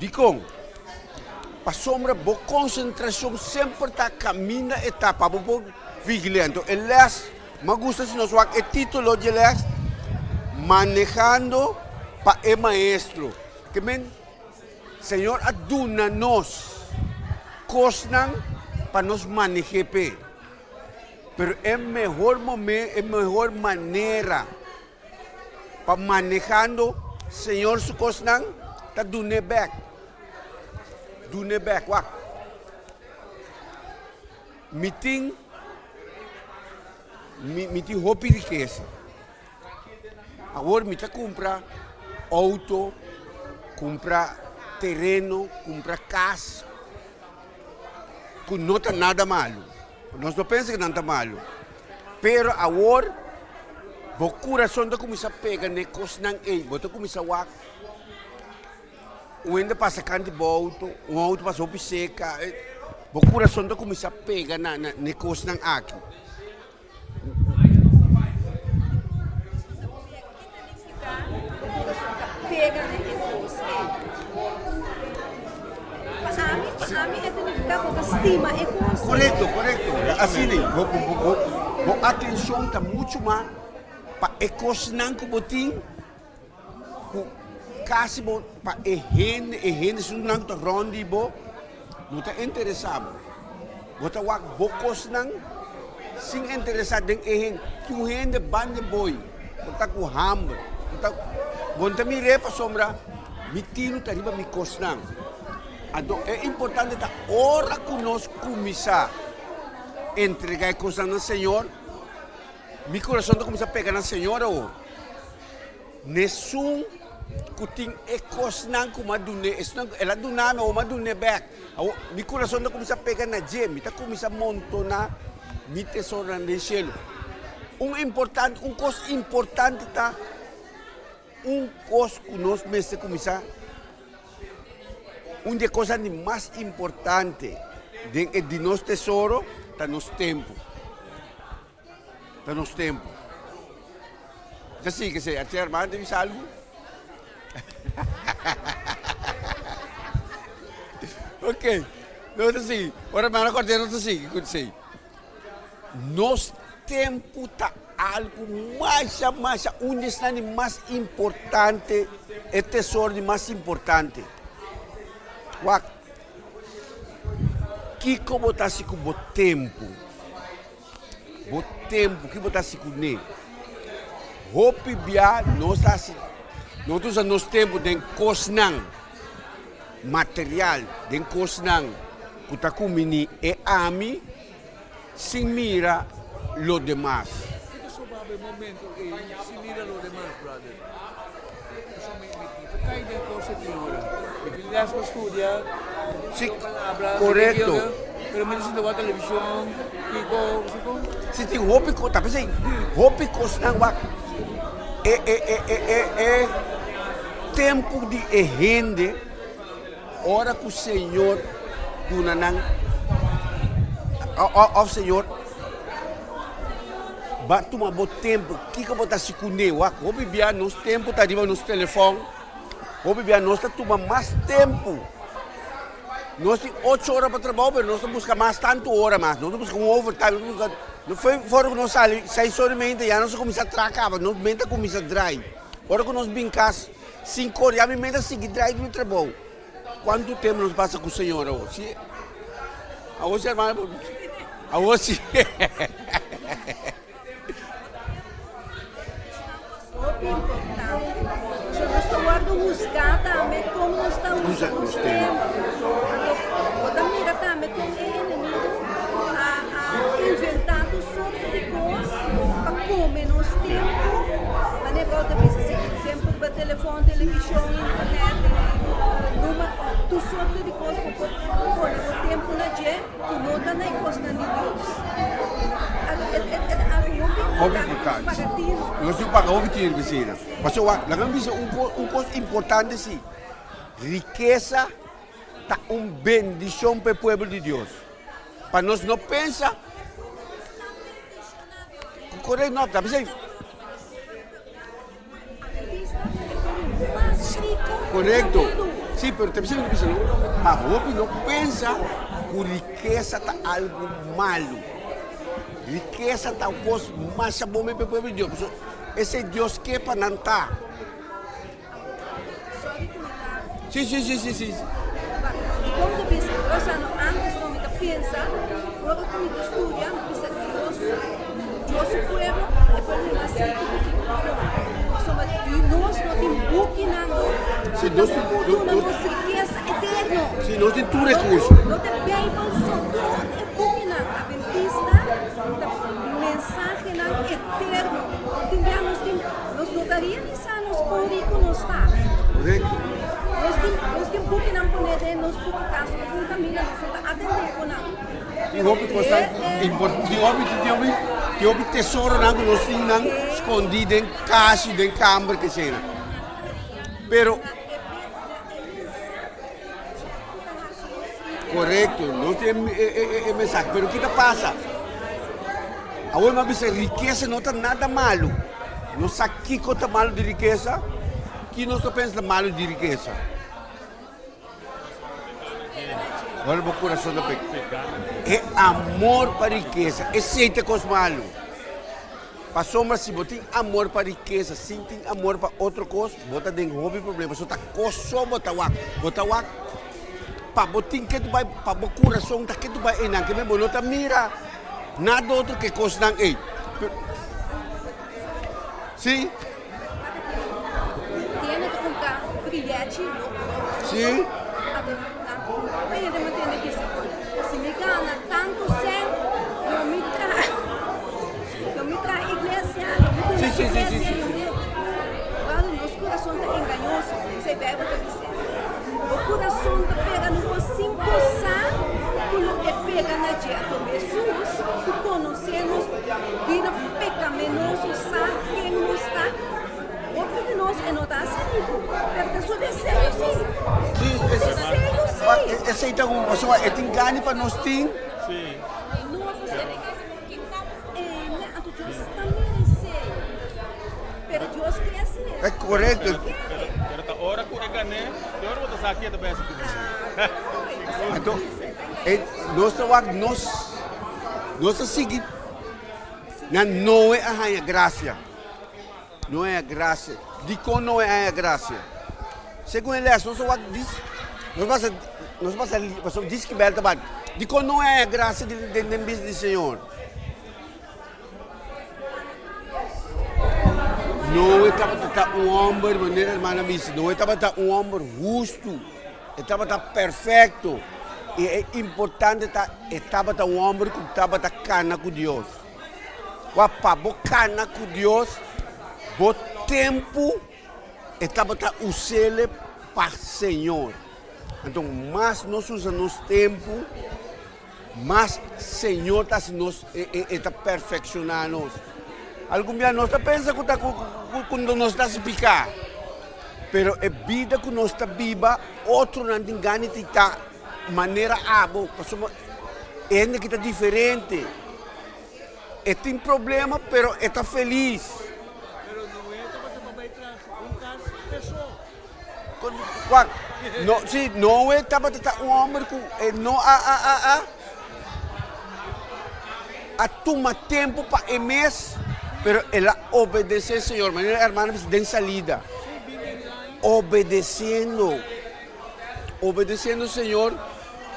Dikon? Pasobra bo konsentrashon semper ta kaminda e ta pa bo por vigil'é. Anto e lès, mi a gusta si nos wak e título di e lès, Manehando pa e Maestro. Ke men Señor a duna nos kosnan pa nos maneh'é p'e. Pero e mehor momen, e mehor manera pa manehando Señor su kosnan ta dun'é bèk. Dun'é bèk. Wak, mi tin, mi, mi tin hopi rikesa. Awor mi ta kumpra outo, kumpra tereno, kumpra kas, ku no ta nada malu. Nos no pensa ku nan ta malu. Pero awor bo kurason ta kuminsá pega na e kosnan ei. Bo ta kuminsá wak un hende pasa kant di bo outo, un outo pasa hopi seka. Bo kurason ta kuminsá pega na e kosnan aki. Korekto, korekto. Asina ei. Bo, bo, bo, bo atenshon ta muchu mas pa e kosnan ku bo tin ku kasi bo pa e hende, e hende esunnan ku ta rònt di bo no ta interesá bo. Bo ta wak bo kosnan sin interesá den e hende. Tur hende ban di boi, bo ta ku hamber, bo ta, bo no ta mir'é pasobra mi tinu ta riba mi kosnan. Anto e importante ta ora ku nos kuminsá entregá e kosnan na Señor, mi kurason ta kuminsá pega na Señor awor. Nesun ku tin e kosnan ku mi a dun'é, esunnan ku el a duna mi, awor mi a dun'é bèk. Awor, mi kurason ta kuminsá pega na dje, mi ta kuminsá montoná mi tesoronan den shelu. Un importante, un kos importante ta un kos ku nos mester kuminsá, un di e kosnan di mas importante den e di nos tesoro ta nos tempu. Ta nos tempu. Ta sigui esei. Archie Armando ta bisa algu? Ok, nos ta sigui. Ora hermano Cordero nos ta sigui ku esei. Nos tempu ta algu masha masha un di esnan di mas importante, e tesoro di mas importante. Wak, kiko bo ta hasi ku bo tempu? Bo tempu ki bo ta hasi kuné? Hopi bia nos ta hasi, nos ta usa nos tempu den kosnan material, den kosnan ku ta kumbiní e ami sin mira lo demas. Ki ta soba bo e momento ei sin mira lo demas, brother? Pasobra mi mi ta kai den kos e tin ora. Mi tin les pa studia, mi tin leo palabra, mi tin Korekto. Pero mi ta sinta wak televishon, kiko, kiko. Si tin hopi kos, ta p'esei hopi kosnan wak e e e e e e tempu di e hende ora ku Señor duna nan òf Señor ba tuma bo tempu, kiko bo ta hasi kuné? Wak hopi bia nos tempu ta riba nos telefòn, hopi bia nos ta tuma mas tempu. Nos tin ocho ora pa trabou pero nos ta buska mas tantu ora mas. Nos ta buska un overtime, nos ta buska, no foi for ku nos sali seis ora i meinta ya nos a kuminsá traha kaba, nos menta kuminsá drai. Ora ku nos bin kas sinku ora ya mi menta sigui drai di trabou. Kuantu tempu nos pasa ku Señor awor? Si awor si hermano awor si. Hopi importante. Pasobra nos ta wòrdu husgá tambe kon nos ta usa nos tempu. Anto bo ta mira tambe kon e enemigu a a inventá tur sorto di kos pa kome nos tempu. Manera bo ta bisa si tempu riba telefòn, televishon, internet i numa tur sorto di kos bo por pone bo tempu na dje. Ku no ta na e kosnan di Dios. Anto e e e ta algu hopi Hopi importante pa importante. paga tinu. Nos tin ku paga hopi tinu p'esei. Pasobra wak, laga mi bisa un kos un kos importante si, rikesa ta un bendishon pa e pueblo di Dios. Pa nos no pensa, korekto, no, ta p'esei. Korekto. Sí, pero ta bisa mi ta bisa no, pa hopi no pensa ku rikesa ta algu malu. Rikesa ta un kos masha bon pa e pueblo di Dios, pasobra esei Dios ke pa nan ta. Sorry ku mi ta. Sí, sí, sí, sí, sí. Dikon mi ta bisa? Osea no antes no mi ta pensa, ora ku mi ta studia mi bisa Dios, Dios su pueblo, e pueblo di mas riku ku tin. No, pasobra nos no tin bukinan no Sí, ku nos ta tin, por nos, duna nos, nos rikesa eterno. sí, nos tin tur rekurso. No ta Beibel so, tur e bukinan adventista ta mensahenan eterno. Tin bia nos tin, nos no ta realisa nos kon riku nos ta. Korekto. Nos tin, nos tin bukinan pone den nos buki kas of un kaminda nos no ta atendé ku nan. Tin hopi kosnan impor, tin hopi, tin hopi, tin hopi tesoronan ku nos tin nan skondí den kas i den kamber kesena. Pero. Korekto, nos tin e, e, e, e mensahe. Pero ki ta pasa? Awor mi a bisa rikesa no ta nada malu. Nos sa kiko ta malu di rikesa? Ki nos ta pensa ta malu di rikesa? Ora bo kurason ta pega. E amor pa rikesa, esei ta kos malu. Pasobra si bo tin amor pa rikesa sin tin amor pa otro kos, bo ta den hopi problema. Pasobra ta kos so bo ta wak. Bo ta wak pa bo tin ke bai, pa bo kurason ta ke bai einan. Ke men bo no ta mira nada otro ke kosnan ei. Si. Si. Si, si, si, si, si. Si, esei ta un, pasobra e tin gana pa nos tin. E korekto. Anto, e nos ta wak nos, nos ta sigui na Noe a haña grasia. Noe a haña grasia. Dikon Noe a haña grasia? Segun e les, nos a wak dis, nos pasa, nos pasa, pasobra diski bel ta bati. Dikon Noe a haña grasia den den bista di Señor? Noe tabata ta un homber, manera hermana bisa, Noe tabata un homber hustu, e tabata perfecto. I e importante ta, e tabata un homber ku tabata kana ku Dios. Wak, pa bo kana ku Dios, bo tempu e tabata us'ele pa Señor. Anto mas nos usa nos tempu, Mas Señor ta hasi nos, e ta perfekshoná nos. Algun bia nos ta pensa ku ta ku nos ta hasi piká, pero e bida ku nos ta biba otronan tin gana di ta manera abo, pasobra e hende aki ta diferente, e tin problema pero e ta felis. Pero Noe tabata pa bai tras un kas peso. Wak, no, si, Noe tabata ta un homber ku e no a, a, a, a, a tuma tempu pa e mes, pero el a obedesé Señor. Manera hermano bisa den salida. Obedesiendo, obedesiendo Señor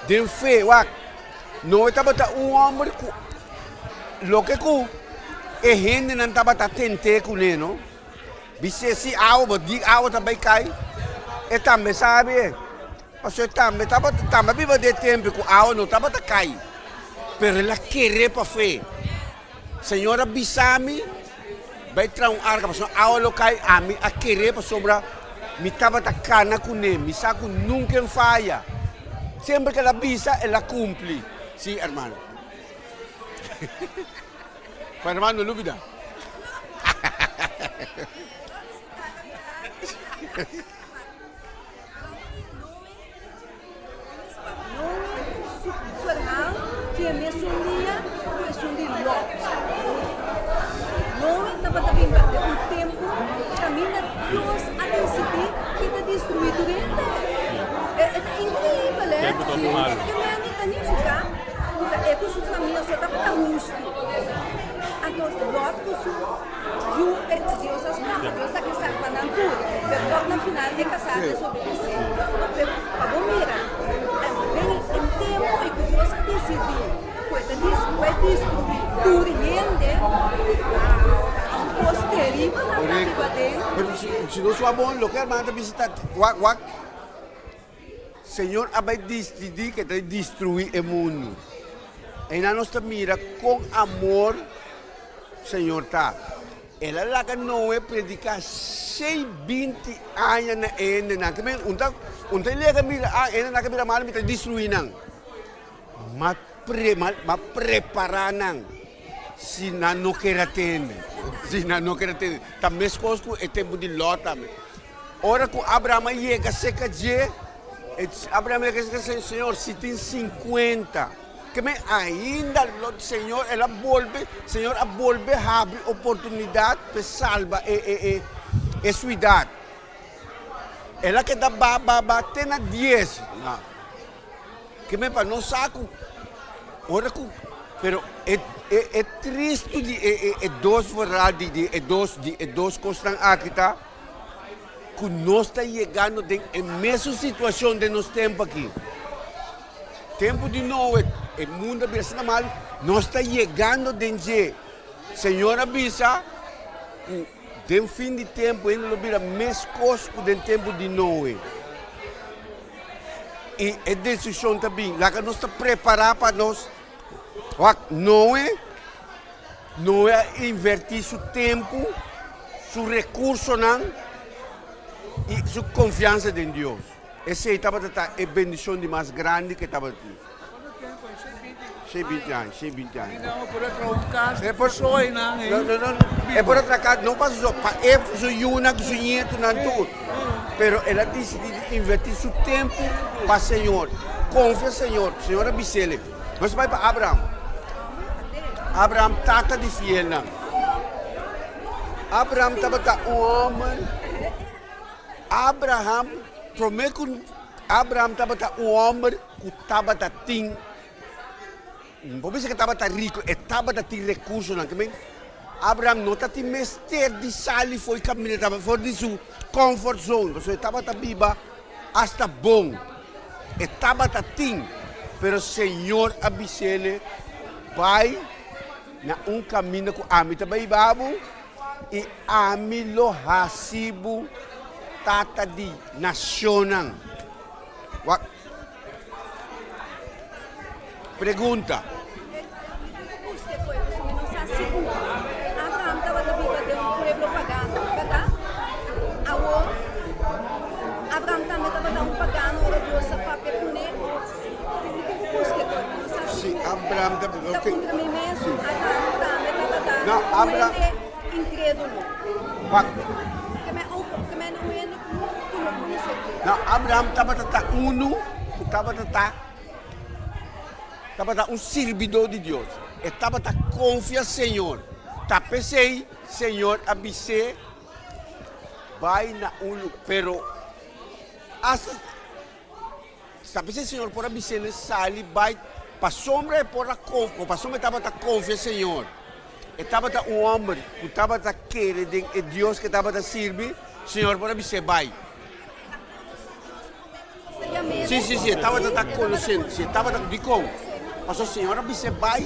den fe. Wak, Noe tabata un homber ku loke ku e hendenan tabata tent'é kuné, no? Bis'é si awa bo di awa ta bai kai, e tambe sabi e. Pasobra e tambe tabata tambe a biba den e tempu ku awa no tabata kai, pero el a kere pa fe. Señor a bisa mi bai traha un arka pasobra awa lo kai, ami a kere pasobra mi tabata kana kuné, mi sa ku nunka e faya. Semper ku el a bisa el a kumpli. Si, hermano. Pa hermano no lubida. Noe su verhaal tin e mesun liña ku esun di Lot. Noe tabata biba den un tempu kaminda Dios a disidí ke ta destruí tur hende. ta inkreibel, eh? Tempu ta hopi malu. Ke men ta nifiká ku ta e ku su famia so tabata hustu. Anto Lòt ku su yu, e Dios a skapa, Dios ta ke salba nan tur. Pero tòg na final e kasá a desobedesé. Pero pa bo mira, den e tempu ei ku Dios a disidí ku e ta ku e destruí tur hende, wow, ta un kos teribel nan ta biba den. Pero si nos wak bon, loke hermana ta bisa ta wak wak Señor a bai disidí ke ta destruí e mundu. Einan nos ta mira kon amor Señor ta. El a laga Noe prediká 620 aña na e hendenan. Ke men un ta un ta lega mira ah e hendenan ke bira malu mi ta destruí nan. Ma pre ma ma prepará nan si nan no kere a tende. Si nan no kere a tende. Ta meskos ku e tempu di Lòt tambe. Ora ku Abraham a yega serka dje, Abraham a yega serka dje, Señor, si tin sinkuenta. Ke men ainda lo, Señor, el a bolbe, Señor a bolbe habri oportunidat pa salba e, e, e, e suidat. El a keda ba, ba, ba te na dies. Na. Ke men pa nos sa ku ora ku, pero e, e, e tristu di e, e, e dos verhaal di, di e dos, di e dos kosnan aki ta, ku nos ta yegando den e mesun situashon den nos tempu aki. Tempu di Noe, e mundu a bira asina mal, nos ta yegando den dje. Señor a bisa ku den fin di tempu hende lo bira meskos ku den tempu di Noe. I e destrukshon ta bin. Laga nos ta prepará pa nos. Wak, Noe, Noe a invertí su tempu, su rekursonan i su konfiansa den Dios. Esei tabata ta e bendishon di mas grandi ku e tabata tin. Shei binti aña, shei binti aña. E por, no, no, no, e por a traha kas no pa su so, pa e, su yunan ku su ñetunan tur. Pero el a disidí di invertí su tempu pa Señor. Konfia Señor. Señor a bis'el. Nos bai pa Abraham. Abraham tata di fielnan. Abraham tabata un homber. Abraham, prome ku Abraham tabata un homber ku tabata tin, bo bisa ku tabata riku, e tabata tin rekursonan. Ke men Abraham no ta tin mester di sali for di kaminda, tabata for di su comfort zone, pasobra e tabata biba hasta bon. E tabata tin, pero Señor a bis'ele, Bai na un kaminda ku ami ta bai hiba bo, i ami lo hasi bo tata di nashonnan. Wak. Pregunta. Abraham tabata biba den un pueblo pagano, bèrdat? Awor, Abraham tambe tabata un pagano ora Dios a papia kuné. Mi tin ku buska e koe, mi no sa Si, sigur. Abraham ta, Ta ok. puntra mi mes, Si. Abraham tambe tabata No, un Abraham. hende inkrédulo. Wak. Ke men, ke men un hende ku no konosé Dios. No, Abraham tabata ta unu ku tabata ta. Tabata un sirbidó di Dios. E tabata konfia Señor. Ta p'esei Señor a bis'é bai na un lu. Pero asta ta p'esei Señor por a bis'é na sali bai pasobra e por a konfia, pasobra e tabata konfia Señor. E tabata un hòmber ku tabata kere den e Dios ku e tabata sirbi, Señor por a bis'é bai. Sí, sí, sí, e tabata ta conociendo. Sí, e tabata, dikon? Pasobra Señor a bis'é bai,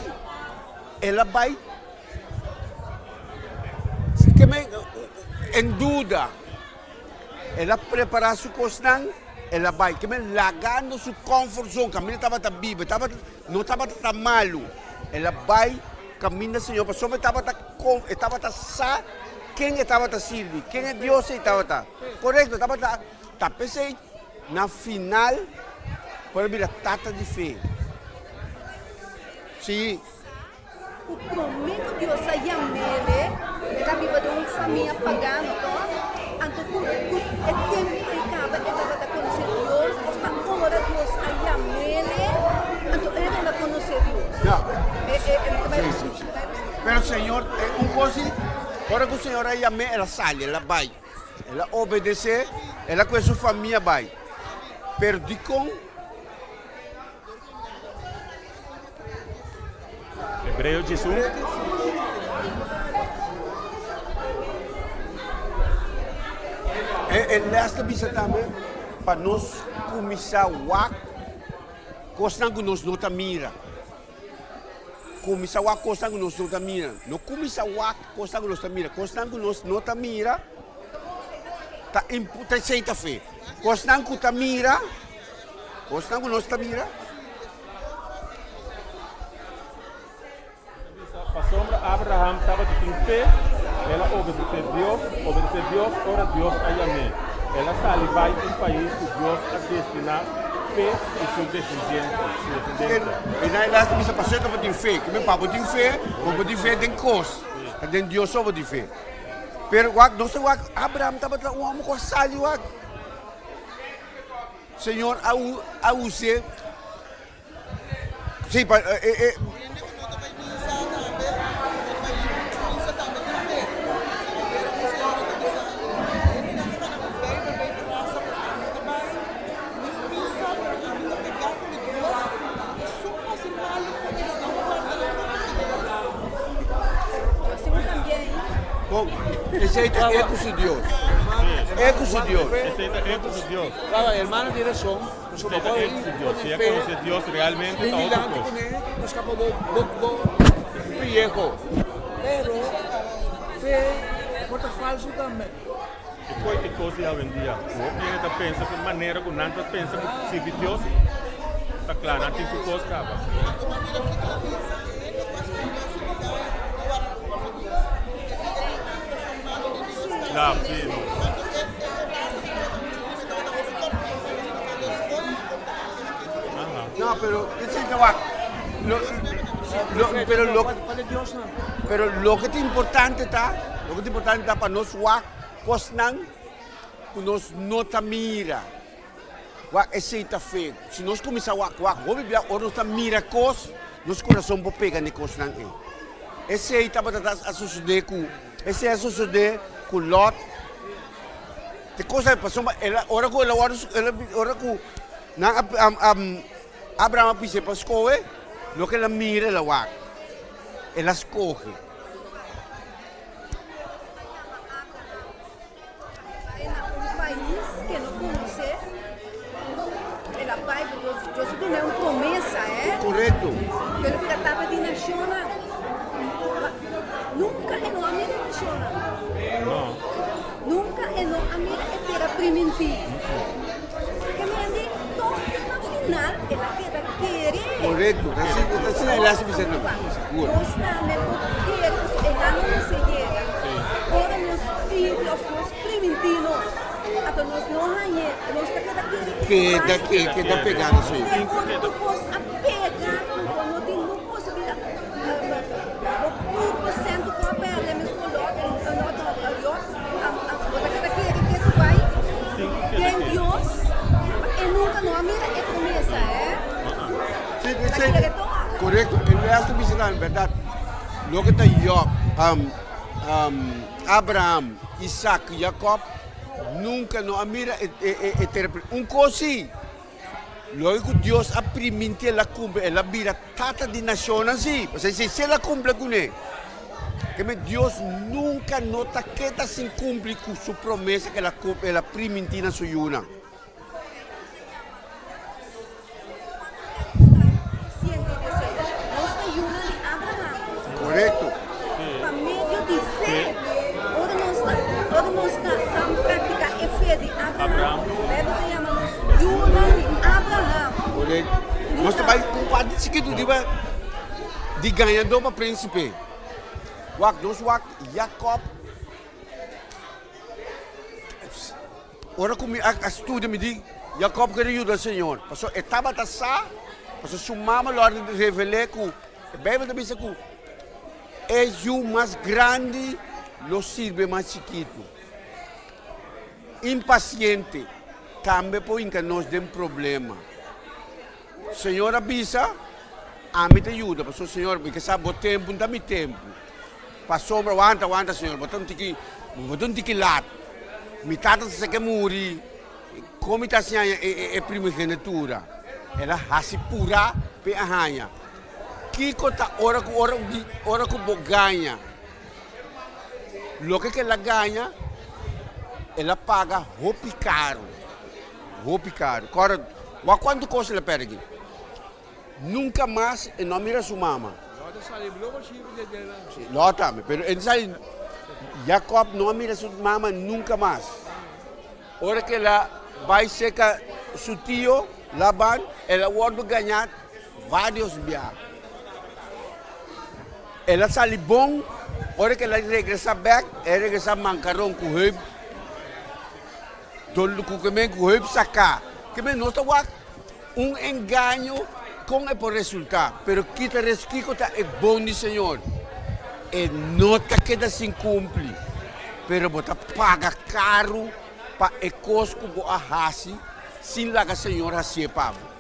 el a bai. Ke men, en duda, el a prepará su kosnan, el a bai. Ke men, lagando su comfort zone, kaminda e tabata biba, e tabata, no tabata ta malu. El a bai kaminda Señor, pasobra e tabata, e tabata sa ken e tabata sirbi, ken e Dios ei tabata. Korekto, tabata. Ta p'esei na final por a bira tata di fe. Sí. Ku promé ku Dios a yam'é, e ta biba den un famia pagano, tòg? Anto ku ku e tempu ei kaba e tabata konosé Dios, òf ta ora Dios a yam'é, anto e a konosé Dios? Ya. E e e ta bai Sí, sí, sí. Pero Señor, un kos sí, ora ku Señor a yam'é, el a sali, el a bai. El a obedesé, el a kue su famia bai. Pero dikon? Hebreo 11. E e les ta bisa tambe pa nos kuminsá wak kosnan ku nos no ta mira. Kuminsá wak kosnan ku nos no ta mira. No kuminsá wak kosnan ku nos ta mira. Kosnan ku nos no ta mira ta ta esei ta fe. Kosnan ku ta mira, kosnan ku nos ta mira. Pasobra Abraham tabata tin fe, el a obedesé Dios, obedesé Dios ora Dios a yam'é. El a sali bai un pais ku Dios a destiná p'e i su desendiente, su desendensia. E nan e las ta bisa pasobra e tabatin fe. Kimen pa bo tin fe, bo por tin fe den kos, ta den Dios so bo tin fe. Pero wak, nos ta wak Abraham tabata un hòmber ku a sali wak. Señor a a us'é. Sí, pa e e. Hende ku no ta bai misa tambe, no ta bai misa tambe tin fe. Manera un señora ta bisa, hendenan ta gana ku Beibel bai brasa, pero ami no ta bai ni misa, pero ami ta pegá ku mi Dios. Esun hasi malu ku mi lo no kòrda nan nunka ku Dios. Dios tin un también. Bon, esei ta e ku su Dios. E ku su Dios. Esei ta e ku su Dios. Claro, hermano tiene razón. Esei ta e ku su Dios. Si e konosé Dios realmente ta otro kos. E koi e kos di awendia. Hopi hende ta pensa ku manera ku nan ta pensa ku sirbi Dios ta kla. Nan tin tur kos kaba. Kla, si. No, pero esei ta wak. Lo, lo, pero lo, pero loke ta importante ta, loke ta importante ta pa nos wak kosnan ku nos no ta mira. Wak esei ta fe. Si nos kuminsá wak, wak hopi bia ora nos ta mira kos, nos kurason por pega na e kosnan ei. Esei tabata ta a sosodé ku, esei a sosodé ku Lot. Te cosa pasobra el a ora ku el a wòrdu el a ora ku nan a Abraham a bis'é pa skohe, loke el a mira el a wak, el a skohe. Bai na un pais ke no konosé, el a bai, Dios Dios a dun'é un promesa, eh. Korekto. Ke lo bira tata di nashonnan. Ma nunka e no a mira e nashonnan. No. Nunka e no a mira e tera primintí. Ke mende tòg te na final el a keda kere. Korekto. Ta asina, ta asina el a bisa nan. Sigur. Nos tambe por kere pasobra e nan no mester yega. Ora nos pidi òf Dios primintí nos, anto nos no hañ'é, nos ta keda kere ku no Keda bai. ke, keda pegá na su. Te ora ku kos a pega ku bo no tin no posibilidat, bo kurpo sèntu ku a pèrdè mes koló. Bo ta keda kere ke ku bai den Dios, ma e nunka no a mira e promesa, eh? Sí, Ta sí, kere tog. korekto. E les ta bisa tambe, bèrdat? Loke ta Job, Abraham, Isaac ku Jacob nunka no a mira e e e tera. Un kos sí, loke ku Dios a priminti el a kumpli, el a bira Tata di nashonnan sí, pasobra si esei el a kumpli kuné. Keme Dios nunka no ta keda sin kumpli ku su promesa ku el a primintí na su yunan. Korekto. Pa medio di fe, ora nos ta, ora nos ta praktiká e fe di Abraham, Beibel ta yama nos yunan di Abraham. Korekto. Nos ta bai un parti chikitu riba di gañadó pa prínsipe. Wak, nos wak Jakòb. Ora ku mi a studia mi di, Jakòb kere yuda Señor. Pasobra e tabata sa, pasobra su mama lo a revel'é ku e Beibel ta bisa ku e yu mas grandi lo sirbi e mas chikitu. Impasiente tambe por hinka nos den problema. Señor a bisa, Ami ta yuda, pasobra Señor, mi ke sa bo tempu no ta mi tempu. Pasobra, wanta, wanta, Señor, bo ta un tiki, bo ta un tiki lat. Mi tata ta sa ke muri. Kon mi ta hasi haña e primogenitura? El a hasi purá p'e a haña. Kiko ta ora ku ora ora ku bo gaña? Loke ku el a gaña, el a paga hopi karu, hopi karu. Kòrda, wak kuantu kos el a pèrdè aki. Nunka mas e no a mira su mama. Lòt a sali blobo shibi di dje nan. Sí, Lòt tambe. Pero e sali, Jakòb no a mira su mama nunka mas. Ora ku el a bai serka su tio Laban, el a wòrdu gañá vários bia. El a sali bon, ora ku el a regresá bèk, el a regresá mankaron ku heup dor ku ke men ku heup saká. Ke men nos ta wak un engaño kon e por resultá, pero kita res kiko ta e bon di Señor? E no ta keda sin kumpli, pero bo ta paga karu pa e kos ku bo a hasi sin laga Señor hasié pa bo.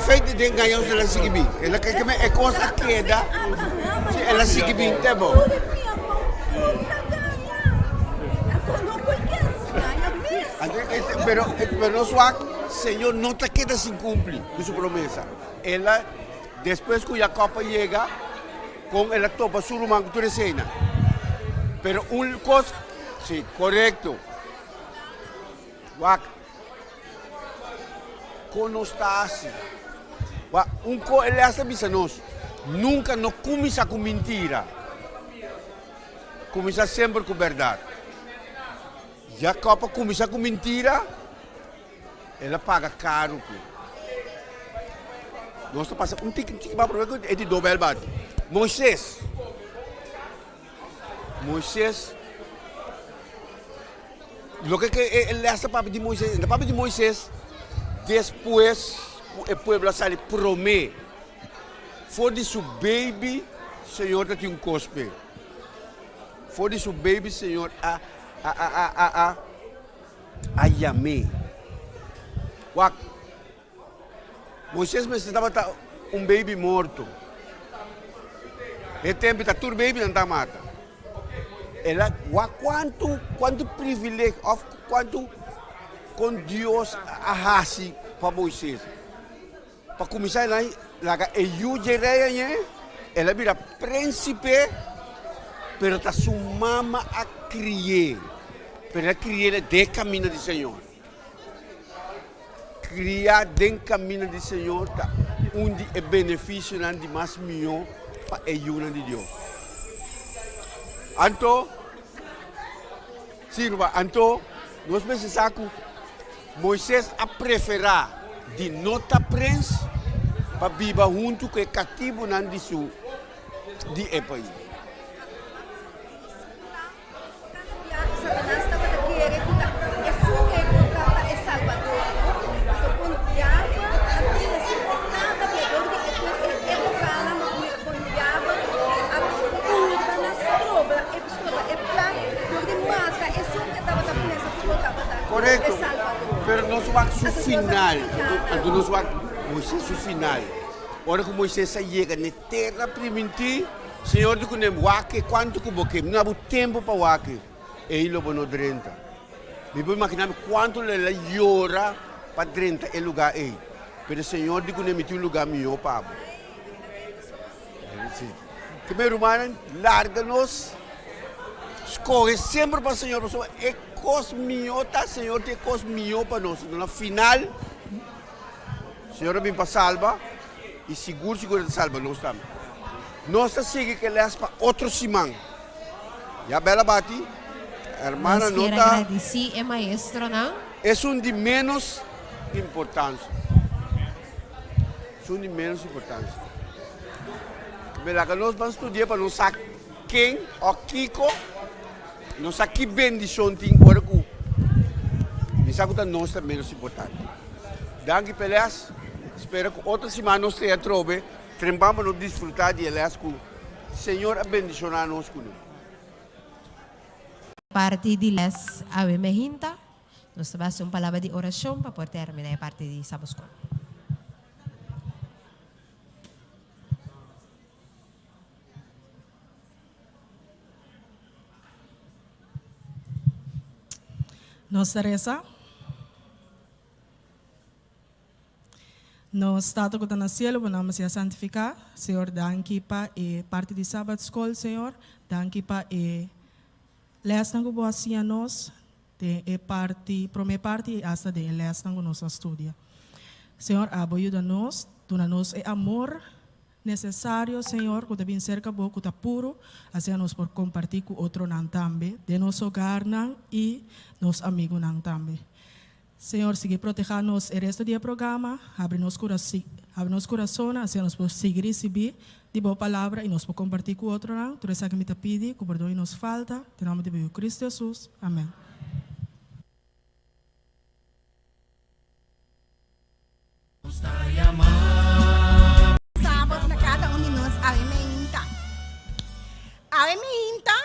Feito di engañoso el a sigui bin. El a kere e kos a keda, si el a sigui bin te bo. Pero pero nos wak Señor no ta keda sin kumpli ku su promesa. El a despues ku Jacob a yega kon el a topa su ruman ku tur esena. Pero un kos Si, korekto. Wak, kon nos ta hasi? Wak, un ko e lès ta bisa nos, nunka no kuminsá ku mintira. Kuminsá semper ku bèrdat. Jakòb a kuminsá ku mintira, el a paga karu ku. Nos ta pasa un tiki tiki mas promé ku e di dobel bati. Moisés. Moises, loke ke e les ta papia di Moises, e ta papia di Moises despues ku e pueblo a sali promé. For di su baby Señor ta tin un kos p'e. For di su baby Señor a a a a a a a yam'é. Wak. Moises mester tabata un baby morto. E tempu ta tur babynan ta mata. El a wak kuantu kuantu privilegio òf kuantu kon Dios a hasi pa Moises. Pa kuminsá el a laga e yu dje rei añe, el a bira prínsipe, pero ta su mama a kri'é. Pero el a kri'é den e kaminda di Señor. Kriá den kaminda di Señor ta un di e benefisionan di mas mihó pa e yunan di Dios. Anto, sirba, anto nos mester sa ku Moises a preferá di no ta prens pa biba huntu ku e katibunan di su di e pais. Kada bia Satanas tabata kere ku ta esun e por ta e Salbador, no? Anto kon diabel a bini sin por kada bia dor di e tur e epokanan bo a mira kon diabel a purba na stroba e stroba e plan dor di mata esun ke tabata pensa ku por tabata e Salbador. Pero nos wak su final, anto nos wak Moises su final. Ora ku Moises a yega n'e tera primintí, Señor di ku nem wak kuantu ku bo ke, mi no habu tempu pa wak, ei lo bo no drenta. Mi por imaginá mi kuantu lo el a yora pa drenta e lugá ei. Pero Señor di ku nem mi tin un lugá mihó pa bo. Ke mi rumannan, larga nos skohe semper pa Señor, pasobra e kos mihó ta Señor tin e kos mihó pa nos. Na final, Señor a bin pa salba. I sigur sigur e ta salba nos tambe. Nos ta sigui ku e lès pa otro siman. Ya bel a bati, hermana Nos no kier ta. agradisí e maestronan. Esun di ménos importansia. Esun di ménos importansia. Me laga nos ban studia pa nos sa ken o kiko, nos sa ki bendishon tin ora ku mi sa ku ta nos ta ménos importante. Danki pa e lès. Spera ku otro siman nos ta atrobe trempan pa nos disfruta di e lès ku Señor a bendishoná nos kuné. Parti di lès awe mehinta. Nos ta basa un palabra di orashon pa por terminá e parti di Saboskol. Nos ta resa. Nos Tata ku ta na sielo, bo nòmber sea santifiká. Señor, danki pa e parti di Sabat Skol, Señor. Danki pa e lèsnan ku bo a siña nos den e parti, promé parti i asta den e lèsnan ku nos a studia. Señor, abo yuda nos, duna nos e amor nesesario, Señor, ku ta bin serka bo, ku ta puru, asina nos por kompartí ku otronan tambe, den nos hogarnan i nos amigunan tambe. Señor, sigui protehá nos e resto di e programa, habri nos habri nos kurasonnan, asina nos por sigui risibí di Bo Palabra i nos por kompartí ku otronan. Tur esaki mi ta pidi, ku pordon di nos falta, den nòmber di Bo Yu Kristu Hesus. Amèn. Sabot na kada un di nos awe meinta. Awe meinta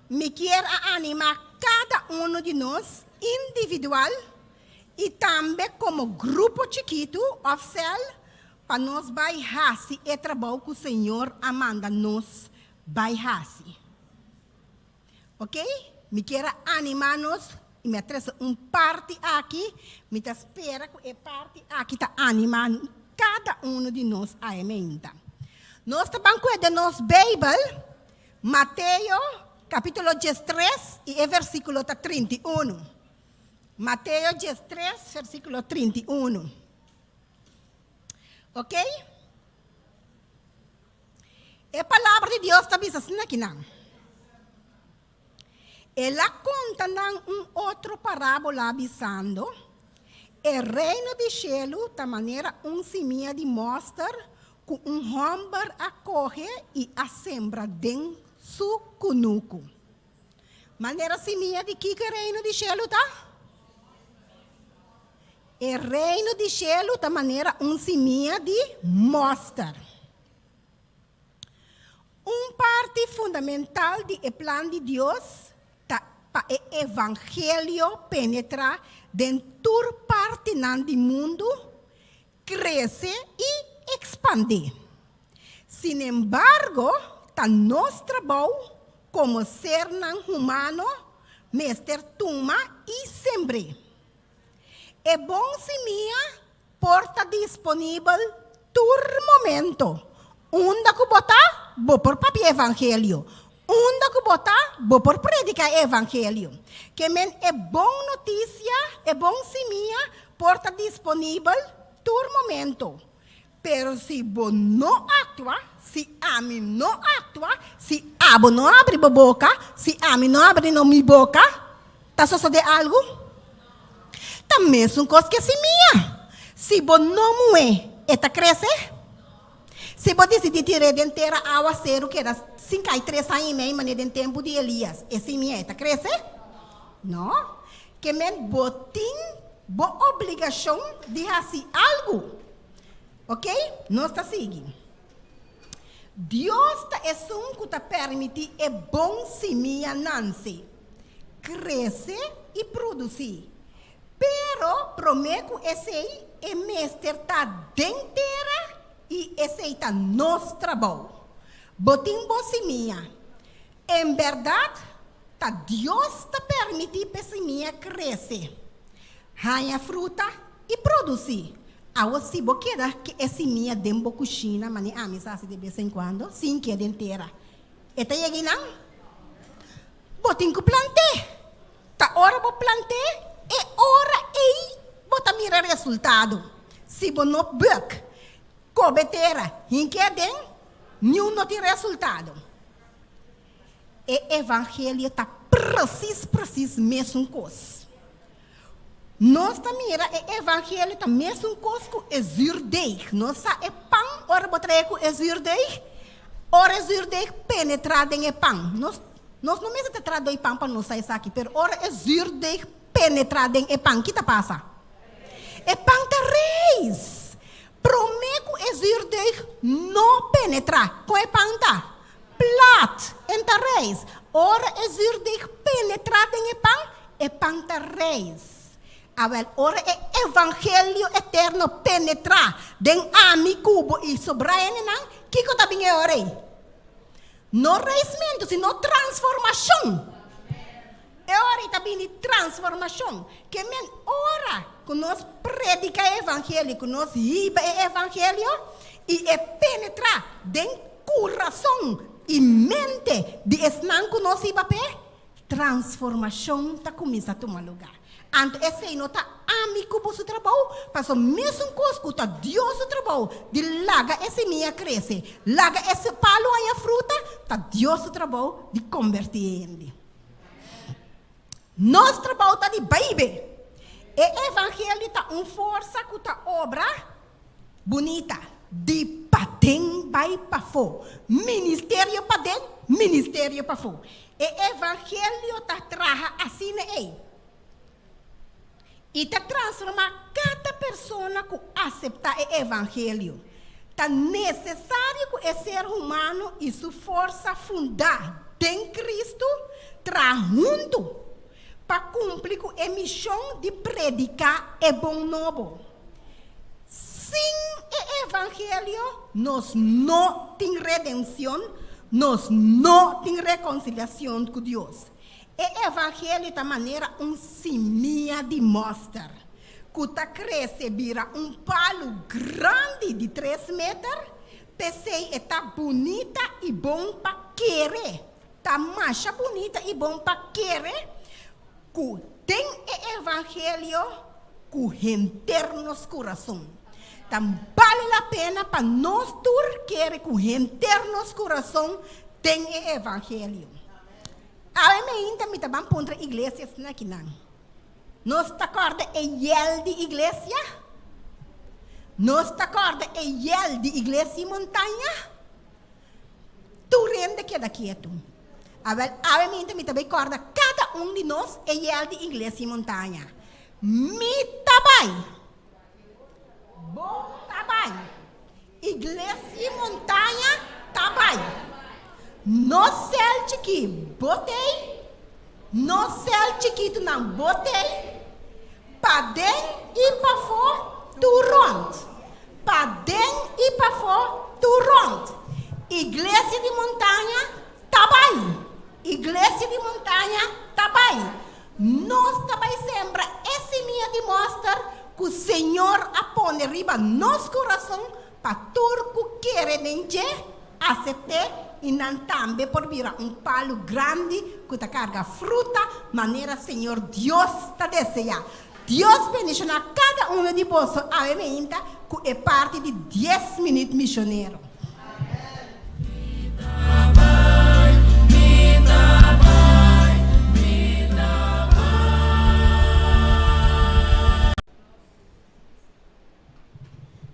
mi kier a anima kada uno di nos individual i tambe komo grupo chikitu òf sèl pa nos bai hasi e trabou ku Señor a manda nos bai hasi. Ok, mi kier a anima nos y mi a trece un parti aki, mi ta spera cu e parti aki ta anima cada uno di nos aemeinta. Nos ta ban cueda nos Bijbel, Mateo capitulo diestres y e versiculo ta 31. Mateo 13, versiculo 31. Ok? E Palabra di Dios ta bisa asina akinan, El a konta nan un otro parábola bisando, E Reino di shelu ta manera un simia di mòster ku un hòmber a kohe i a sembra den su kunuku. Manera simia di kiko e Reino di shelu ta? E Reino di shelu ta manera un simia di mòster. Un parti fundamental di e plan di Dios ta pa e evangelio penetrá den tur partinan di mundu, krese i ekspandé. Sinembargo, ta nos trabou komo sernan humano mester tuma i sembr'é. E bon simia por ta disponibel tur momento. Unda ku bo ta, bo por papia evangelio. Unda ku bo ta, bo por prediká e evangelio. Ke men e bon notisia, e bon simia por ta disponibel tur momento. Pero si bo no aktua, si ami no aktua, si abo no abri bo boka, si ami no abri no mi boka, ta sosodé algu? Ta mesun kos ke simia. Si bo no muhé, e ta krese. Si bo disidí tir'é den tera awaseru keda sin kai tres aña i mei manera den tempu di Elias, e simia e ta krese? No. Ke men bo tin bo obligashon di hasi algu. Ok, nos ta sigui. Dios ta esun ku ta permití e bon simia nanse, krese i produsí. Pero promé ku esei e mester ta den tera i esei ta nos trabou. Bo tin bo simia. En bèrdat, ta Dios ta permití p'e simia krese, haña fruta i produsí. Awor si bo keda ku e simia den bo kushina, manera ami sa hasi de bes en kuando, sin keda den tera, e ta yega einan? Bo tin ku plant'é. Ta ora bo plant'é, e ora ei bo ta mira resultado. Si bo no bùk, kobe tera, hink'é aden, niun no tin resultado. E evangelio ta presis presis mesun kos. Nos ta mira e evangelio ta mesun kos ku e zuurdeeg. Nos sa e pan ora bo trae ku e zuurdeeg, ora e zuurdeeg penetra den e pan. Nos nos no mester ta traha doi pan pa nos sa esaki, pero ora e zuurdeeg penetra den e pan, ki ta pasa? E pan ta reis. Promé ku e zuurdeeg no penetrá, kon e pan ta? Plat, en ta reis. Ora e zuurdeeg penetrá den e pan, e pan ta reis. Awèl, ora e evangelio eterno penetrá den ami ku bo i sobrá hendenan, kiko ta bin e ora ei? No reismentu, sino transformashon. E ora ei ta bini transformashon. Ke men ora ku nos prediká e evangelio, ku nos hiba e evangelio i e penetrá den kurason i mente di esnan ku nos hiba p'e, transformashon ta kuminsá tuma lugá. Anto esei no ta ami ku bo su trabou, paso mesun kos ku ta Dios su trabou di laga e simia krese, laga e palu haña fruta, ta Dios su trabou di kombertí e hende. Nos trabou ta di baibe. E evangelio ta un forsa ku ta obra bunita, di paden bai pafó, ministerio paden, ministerio pafó. E evangelio ta traha asina ei i ta transformá kada persona ku aseptá e evangelio. Ta nesesario ku e ser humano i su forsa fundá den Kristu traha huntu pa kumpli ku e mishon di prediká e bon nobo. Sin e evangelio nos no tin redenshon, nos no tin rekonsiliashon ku Dios. E evangelio ta manera un simia di mòster ku ta krese bira un palu grandi di tres meter, p'esei e ta bunita i bon pa kere. Ta masha bunita i bon pa kere ku den e evangelio ku henter nos kurason. Ta bale la pena pa nos tur kere ku henter nos kurason den e evangelio. Awe meinta mi ta ban puntra iglesia esnan akinan. Nos ta kòrda e yèl di iglesia? Nos ta kòrda e yèl di iglesia i montaña? Tur hende keda kietu. Awèl, awe minta mi ta bai kòrda kada un di nos e yèl di iglesia i montaña. Mi ta bai! Bo ta bai! Iglesia i montaña ta bai! Nos sèl chikí bo t'ei, nos sèl chikitunan bo t'ei, paden i pafó tur rònt. Paden i pafó tur rònt. Iglesia di Montaña ta bai! Iglesia di Montaña ta bai! Nos ta bai sembra e simia di mòster ku Señor a pone riba nos kurason pa tur ku kere den dje asept'é i nan tambe por bira un palu grandi ku ta karga fruta manera Señor Dios ta deseá. Dios bendishoná kada uno di boso awe meinta ku e parti di dies minüt mishonero.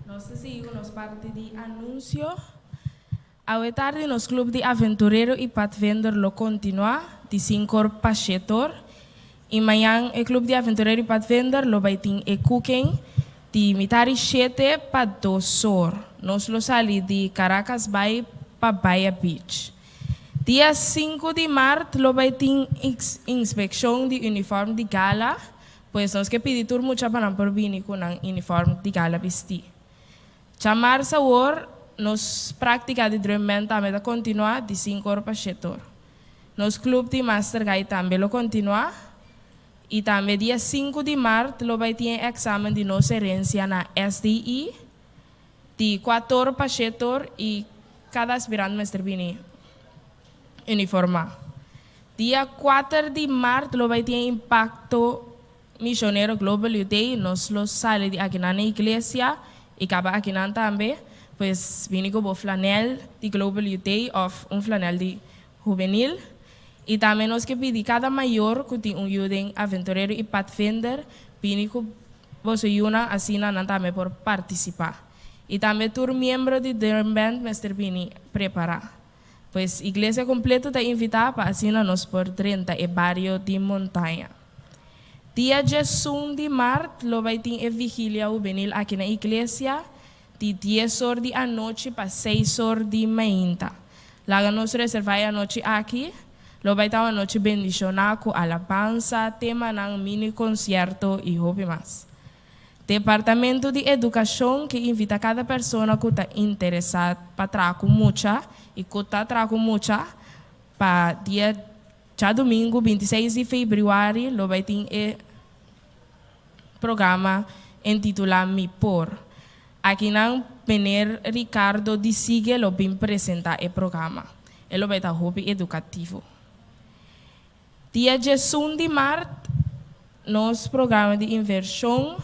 Nos ta sigui ku nos parti di anunsio. Awe tardi nos Club di Aventurero y Padvinder lo continua di sinkor pa shetor y mañan e Club di Aventurero y Padvinder lo bay tin e cooking di mitari shete pa dosor. Nos lo sali di Caracas bay pa Baya Beach. Dia sinku di maart lo bay tin inspeccion di uniform di gala, pues nos ke pidi tur mucha pa nan por bini cu nan uniform di gala bisti. Djamars awor, nos práktika di drum band tambe ta kontinuá di sinku or pa shete or. Nos klup di Master Guy tambe lo kontinuá i tambe dia sinku di mart lo bai tin e èksamen di nos herensia na SDI di kuator pa shete or i kada aspirant mester bini uniformá. Dia kuater di mart lo bai tin e impakto Misionero Global Youth Day, nos lo sali di akinan na iglesia y caba akinan tambe, pues bini cu bo flanel di Global Youth Day of un flanel di Hubenil. Y tambe nos ke pidi cada mayor cu tin un yu den Aventurero y Padvinder bini cu boso yunan asina nan tambe por participa. Y tambe tur miembro di Drum Band mester bini prepara. Pues iglesia completo ta invita pa asina nos por drenta e bario di Montaña. Dia djesun di mart lo bai tin e vigilia hubenil aki na iglesia di dies or di anochi pa seis or di mainta. Laga nos reserva e anochi aki. Lo bai ta un anochi bendishoná ku alabansa, temanan, mini konsierto i hopi mas. Departamento di Edukashon ke invita kada persona ku ta interesá pa traha ku mucha i ku ta traha ku mucha pa dia djadumingu 26 di febrüari lo bai tin e programa entitulá Mi Por. Akinan Meneer Ricardo di Sigue lo bin presentá e programa. E lo bai ta hopi edukativo. Dia 11 di mart nos programa di invershon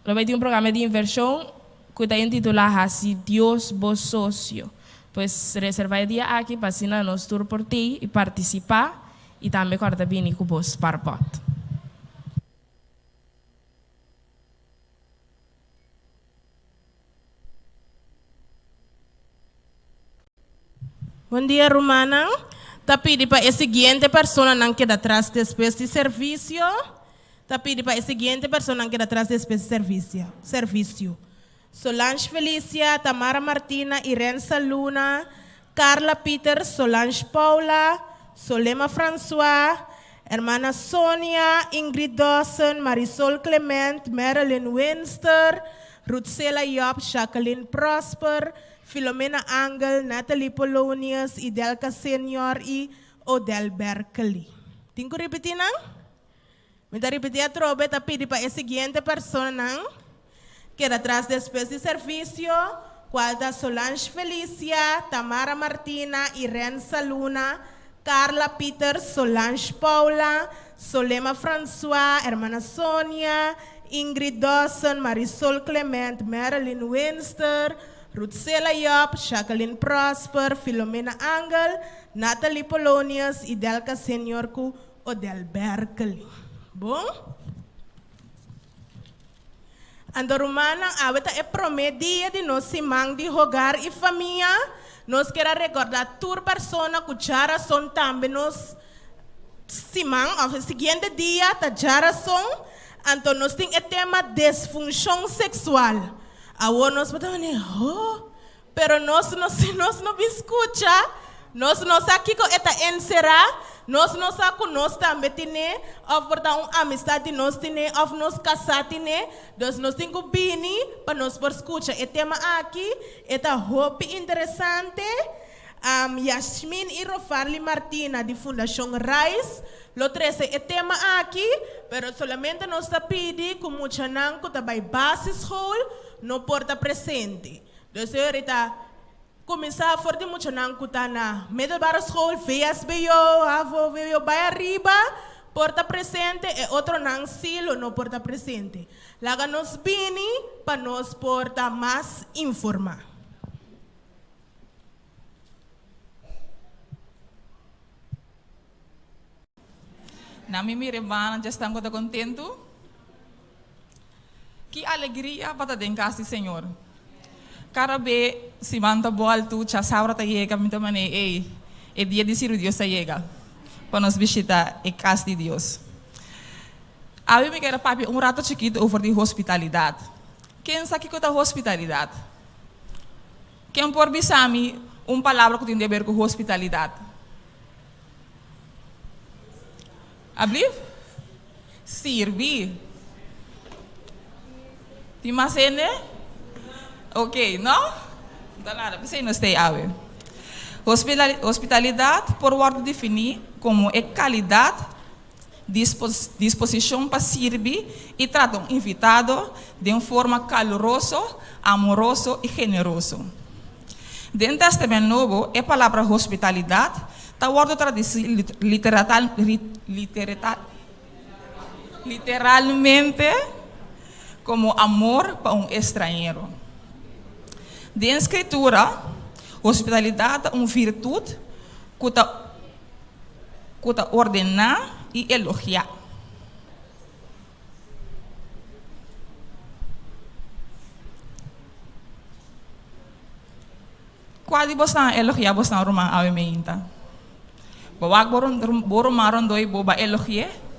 lo bai tin un programa di invershon ku ta intitulá Hasi Dios Bo Sosio. Pues reservá e dia aki pa asina nos tur por tei i partisipá i tambe kòrda bini ku bo sparpòt. Bon dia rumannan. Ta pidi pa e siguiente personanan keda tras despues di servisio. Ta pidi pa e siguiente personanan keda tras despues di servisio. Servisio. Solange Felicia, Tamara Martina, Irensa Luna, Carla Pieters, Solange Paula, Solema Francois, Hermana Sonia, Ingrid Dawson, Marisol Clement, Marilyn Winster, Ruthsela Job, Jacqueline Prosper, Filomena Angel, Natalie Polonius, Idelka Senior i Odell Berkeley. Tin ku ripití nan? Mi ta ripití atrobe, ta pidi pa e siguiente personanan keda tras despues di servisio, kual ta Solange Felicia, Tamara Martina, Irene Saluna, Carla Pieters, Solange Paula, Solema Francois, Hermana Sonia, Ingrid Dawson, Marisol Clement, Marilyn Winster, Ruthsela Job, Jacqueline Prosper, Filomena Angel, Natalie Polonius, Idelka Senior ku Odell Berkeley. Bon? Anto rumannan, awe ta e promé dia di nos siman di hogar i famia. Nos kier a rekordá tur persona ku djarason tambe nos siman òf e siguiente dia ta djarason. Anto nos tin e tema desfunshon seksual. Awor nos por ta manera, Ho! Pero nos no si nos no bin skucha, nos no sa kiko e ta enserá, nos no sa ku nos tambe tin'é, òf por ta un amistat di nos tin'é, òf nos kasá tin'é. Dus nos tin ku bini pa nos por skucha e tema aki. E ta hopi interesante. Yashmin i Rofarly Martina di Fundashon Rais lo trese e tema aki, pero solamente nos ta pidi ku muchanan ku ta bai basisschool no por ta presente. Dus e orita kuminsá for di muchanan ku ta na middelbare school, vsbo, havo, vwo, bai ariba por ta presente, e otronan sí lo no por ta presente. Laga nos bini pa nos por ta mas informá. Na mi mira e banan dja stan ku ta kontentu. Ki alegria pa ta den kas di Señor. Kada be siman ta bòltu, djasabra ta yega, mi ta manera, ey, e dia di sirbi Dios ta yega pa nos bishita e kas di Dios. Awe mi kere papia un rato chikitu over di hospitalidat. Ken sa kiko ta hospitalidat? Ken por bisa mi un palabra ku tin di aber ku hospitalidat? Ablief? Sirbi. Tin mas hende? Ok, no? No ta nada, p'esei nos ta ei awe. Hospitalidat por wòrdu definí komo e kalidat, disposishon pa sirbi i trata un invitado den forma kaluroso, amoroso i generoso. Den Tèstamènt Nobo, e palabra hospitalidat ta wòrdu tradusí literalmente komo amor pa un estrañero. Den Skritura, hospitalidat ta un virtut ku ta ku ta ordená i elogiá. Kua di bosnan a elogiá bosnan ruman awe meinta? Bo wak bo bo ruman rondó i bo ba elogi'é?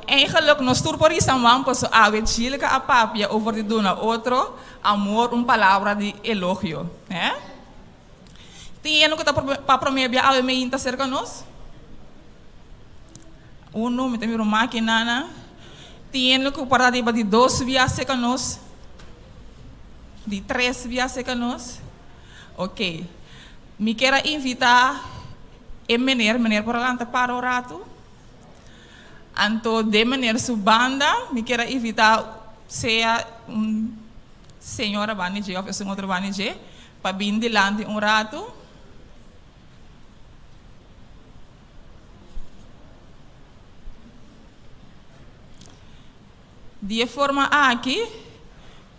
Eigenlijk nos tur por hisa man paso awe Jilka a papia over di duna otro amor un palabra di elogio, hè? Tin hende ku ta pa promé bia awe meinta serka nos? Uno, mi ta mira un makinana. Tin hende ku por ta riba di dos bia serka nos? Di tres bia serka nos? Ok. Mi kier a invitá e meneer, meneer por a lanta para un ratu? Anto den meneer su banda mi kier a invitá sea un señora banda dje òf esun otro banda dje pa bin dilanti un ratu. Di e forma aki,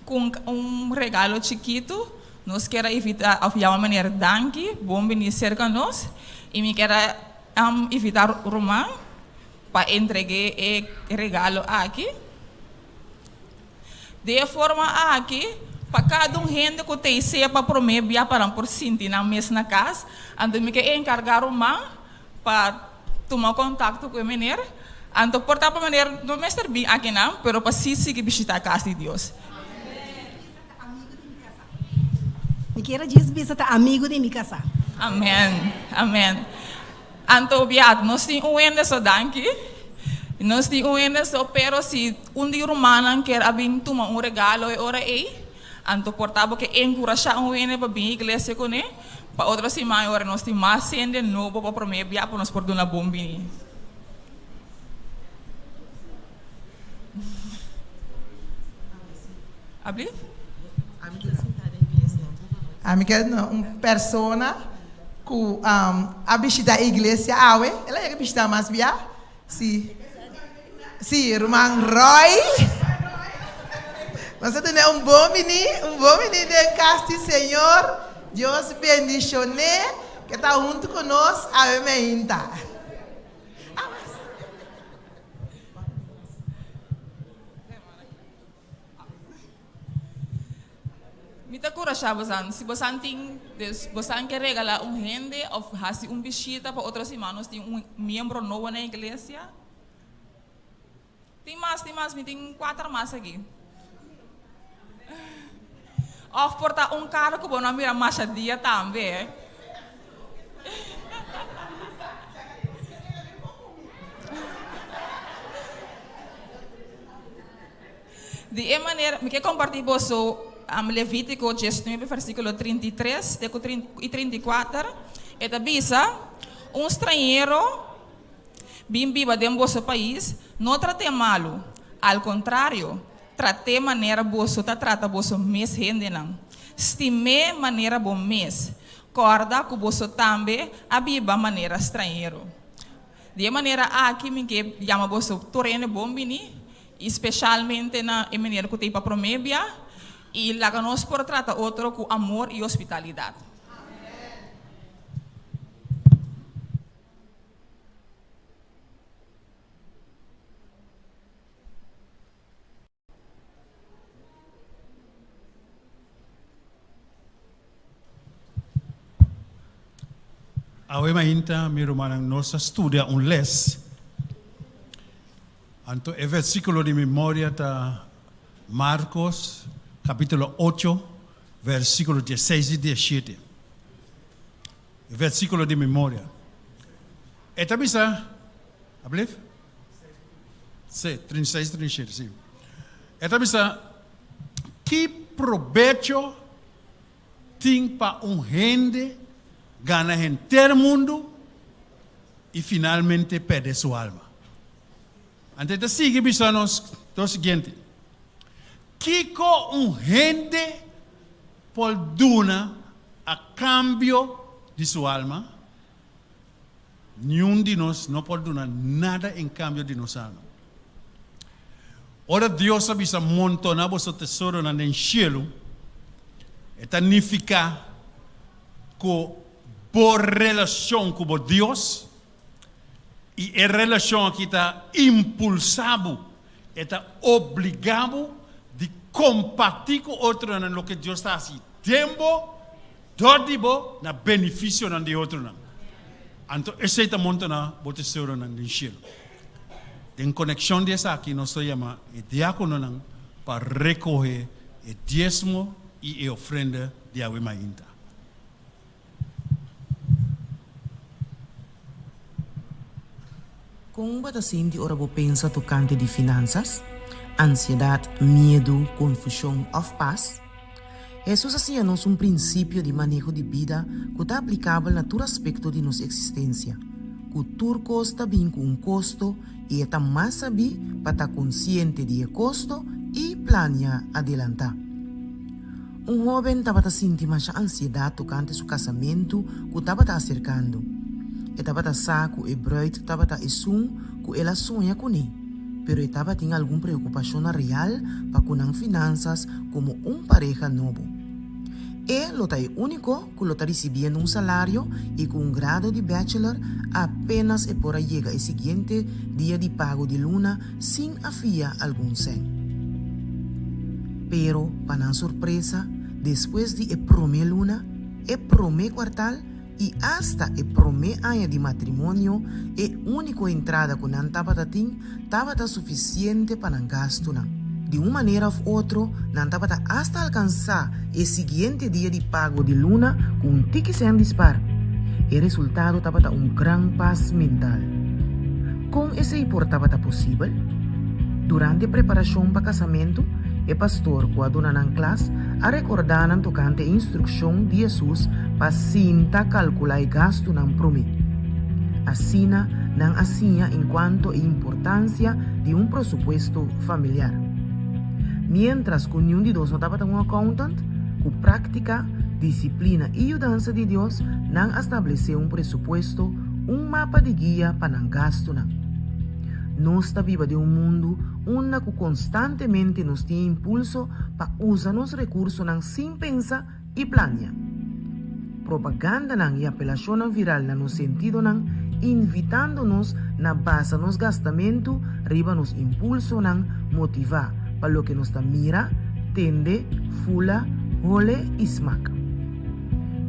ku un regalo chikitu, nos kier a invitá òf yama meneer danki, bon bini serka nos, i mi kier a invitá ruman pa entreg'é e regalo aki. Di e forma aki, pa kada un hende ku ta isea pa promé bia pa nan por sinti nan mes na kas, anto mi ke enkargá ruman pa tuma kontakto ku e meneer. Anto por ta pa meneer no mester bin akinan, pero pa sí sigui bishitá kas di Dios. Mi kier a djis bisa ta amigu di mi kasá. Amen, amen. Anto biat nos tin un hende so danki. Nos tin un hende so pero si un di rumannan kier a bin tuma un regalo e ora ei, anto por ta bo ke enkurashá un hende pa bin iglesia kuné, pa otro siman e ora nos tin mas hende nobo pa promé bia pa nos por duna bon bini. Abli? Ami ke un persona ku a bishita e iglesia awe. El a yega bishita mas bia? Si. Si, ruman Roy. Nos a tene un bon bini, un bon bini den kas di Señor. Dios bendishon'é ke ta huntu ku nos awe meinta. Mi ta kurashá bosan, si bosan tin, dus bosan ke regalá un hende òf hasi un bishita pa otro siman nos tin un miembro nobo na iglesia. Tin mas, tin mas, mi tin kuater mas aki. Òf por ta un kara ku bo no a mira masha dia tambe. Di e manera, mi ke kompartí boso Levítiko diesnuebe versíkulo 33 te ku i 34. E ta bisa, Un strañero bin biba den boso pais, no trat'é malu, al kontrario, trat'é manera boso ta trata boso mes hendenan. Stim'é manera bo mes. Kòrda ku boso tambe a biba manera strañero. Di e manera aki mi ke yama boso tur hende bon bini, i speshalmente na e manera ku ta i pa promé bia, i laga nos por trata otro ku amor i hospitalidat. Awe mainta mi rumannan nos a studia un les. Anto e versiculo di memoria ta Marcos capitulo ocho versiculo dieseis y diesiete. E versiculo di memoria. E ta bisa, ablief? Sí, 36, 37, sí. E ta bisa, Ki probecho tin pa un hende gana henter mundu i finalmente perde su alma? Anto e ta sigui bisa nos lo siguiente, Kiko un hende por duna a kambio di su alma? Niun di nos no por duna nada en kambio di nos alma. Ora Dios a bisa montoná boso tesoronan den shelu, e ta nifiká ku bo relashon ku bo Dios, i e relashon aki ta impulsá bo, e ta obligá bo di kompartí ku otronan loke Dios ta hasi den bo Dor di bo na benefisionan di otronan. Anto esei ta montoná bo tesoronan den shelu. Den konekshon di esaki nos ta yama e diakononan pa rekohe e diesmo i e ofrenda di awe mainta. Kon bo ta sinti ora bo pensa tokante di finansas? Ansiedat, miedu, konfushon òf pas? Hesus a siña nos un prinsipio di maneho di bida ku ta aplikabel na tur aspekto di nos eksistensia, ku tur kos ta bin ku un kosto i e ta mas sabí pa ta konsiente di e kosto i plania adelantá. Un hóben tabata sinti masha ansiedat tokante su kasamentu ku tabata aserkando. E tabata sa ku e brùit tabata esun ku el a soña kuné, pero e tabatin algun preokupashonnan real pa ku nan finansas komo un pareha nobo. E lo ta e úniko ku lo ta risibiendo un salario i ku un grado di bachelor apenas e por a yega e siguiente dia di pago di luna sin a fia algun sèn. Pero, pa nan sorpresa, despues di e promé luna, e promé kuartal i asta e promé aña di matrimonio, e úniko entrada ku nan tabata tin tabata sufisiente pa nan gastunan. Di un manera òf otro, nan tabata asta alkansá e siguiente dia di pago di luna ku un tiki sèn di spar. E resultado tabata un gran pas mental. Kon esei por tabata posibel? Durante preparashon pa kasamentu, e pastor ku a duna nan klas a rekordá nan tokante e instrukshon di Hesus pa sinta kalkulá e gastunan promé. Asina nan a siña enkuanto e importansia di un presupuesto familiar. Miéntras ku niun di dos no tabata un accountant, ku práktika, disiplina i yudansa di Dios nan a stablesé un presupuesto Un mapa di guia pa nan gastunan. Nos ta biba den un mundu unda ku konstantemente nos tin e impulso pa usa nos rekursonan sin pensa i plania. Propagandanan i apelashonnan viral na nos sentidonan invitando nos na basa nos gastamentu riba nos impulsonan motivá pa loke nos ta mira, tende, fula, hole i smak.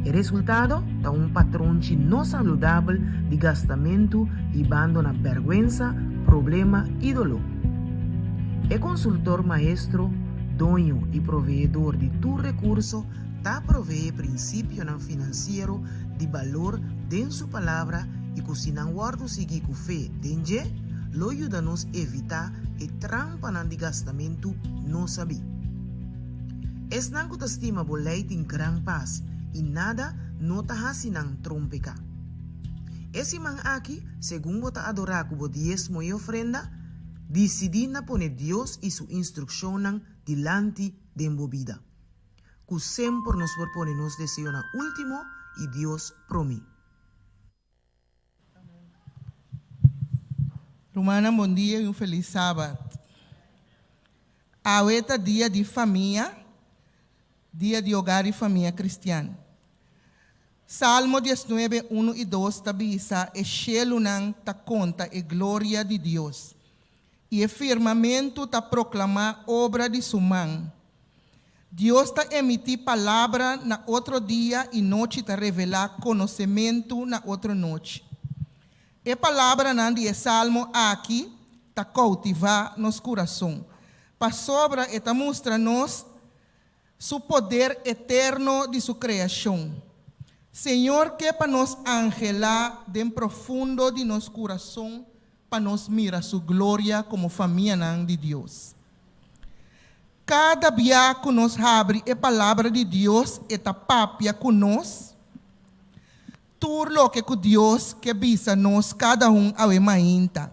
E resultado ta un patronchi no saludabel di gastamentu hibando na bèrgwensa, problema i doló. E konsultor maestro, doño i proveedor di tur rekurso ta proveé prinsipionan finansiero di balor den su Palabra i ku si nan wòrdu sigui ku fe den dje, lo yuda nos evitá e trampanan di gastamentu no sabí. Esnan ku ta stima bo lei tin gran pas, i nada no ta hasi nan trompeká. E siman aki, segun bo ta adorá ku bo diesmo i ofrenda, disidí na pone Dios i su instrukshonnan dilanti den bo bida. Ku semper nos por pone nos deseonan último i Dios promé. Rumannan bon dia y un feliz sabat. Awe ta dia di famia, dia di hogar y famia cristian. Salmo diesnuebe unu y dos ta bisa e shelunan ta conta e gloria di Dios y e firmamento ta proclama obra di su man. Dios ta emití palabra na otro dia i nochi ta revelá konosementu na otro nochi. E palabranan di e salmo aki ta koutivá nos kurason, pasobra e ta mustra nos Su poder eterno di Su kreashon. Señor ke pa nos anhelá den profundo di nos kurason pa nos mira Su gloria komo famianan di Dios. Kada bia ku nos habri e Palabra di Dios e ta papia ku nos. Tur loke ku Dios ke bisa nos kada un awe mainta.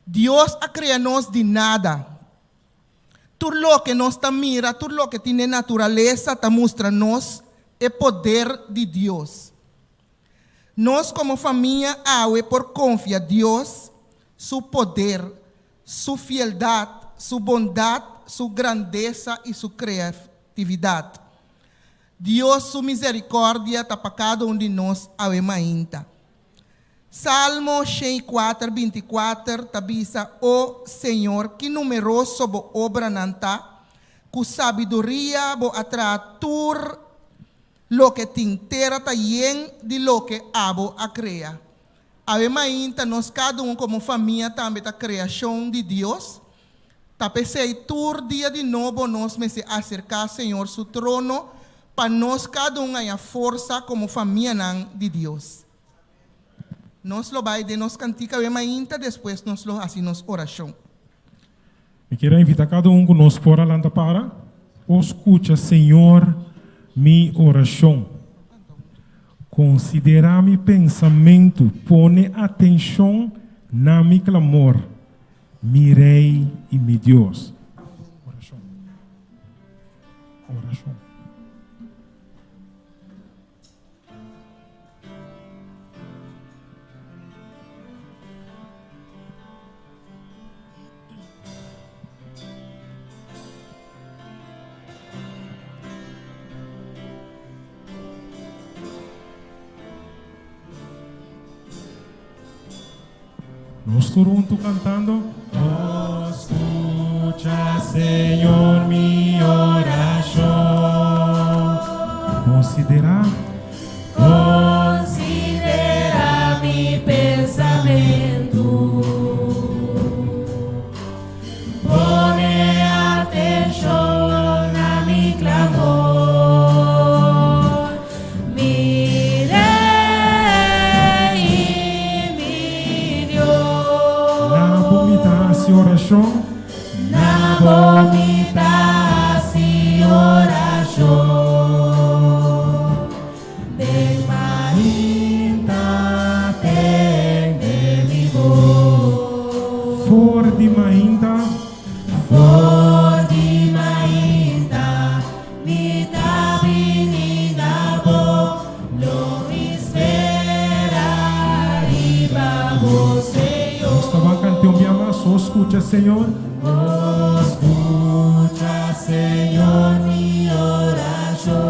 Dios a krea nos di nada. Tur loke nos ta mira, tur loke tin den naturalesa ta mustra nos e poder di Dios. Nos komo famia awe por konfia Dios su poder, su fieldat, su bondat, su grandesa i su kreatividat. Dios su miserikòrdia ta pa kada un di nos awe mainta. Salmo 104, 24 ta bisa, O Señor, ki numeroso bo obranan ta! Ku sabiduria bo a traha tur loke tin, tera ta yen di loke abo a krea. Awe mainta nos kada un komo famia tambe ta kreashon di Dios. Ta p'esei tur dia di nobo nos mester aserká Señor su trono pa nos kada un haña forsa komo famianan di Dios. Nos lo bai den nos kantika awe mainta, despues nos lo hasi nos orashon. Mi kier a invita kada un ku nos por a lanta para o skucha Señor mi orashon. Konsiderá mi pensamentu, pone atenshon na mi klamor, mi Rei i mi Dios. Orashon. Orashon. Nos tur huntu kantando. Skucha, Señor, mi orashon. Konsiderá. Konsiderá mi pensamentu. Pone atenshon na mi klamor, mi Rei i mi Dios. Na bo mi ta hasi orashon. Na bo mi ta hasi orashon. Den mainta tende mi bos. For di mainta. For di mainta mi ta bini na bo, lo mi spera riba bo, Señor. Nos ta ban canta un bia mas, O scucha, Señor. O scucha, Señor, mi oracion.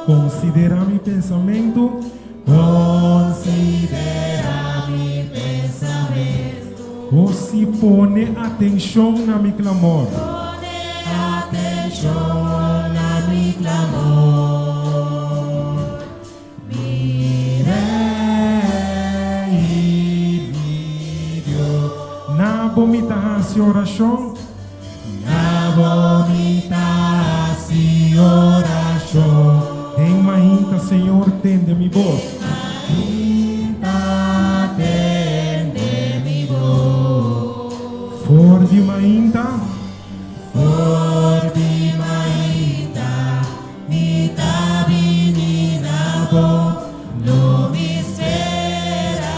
Considera mi pensamentu. Considera mi pensamentu. O si pone atencion na mi clamor. Pone atencion na mi clamor. Mi Rei i mi Dios. Na bo mi ta hasi orashon. Na bo mi ta hasi orashon. Den mainta, Señor, tende mi bos. Mainta, tende mi bos. For di mainta. For di mainta, Mi ta bini na bo, lo mi spera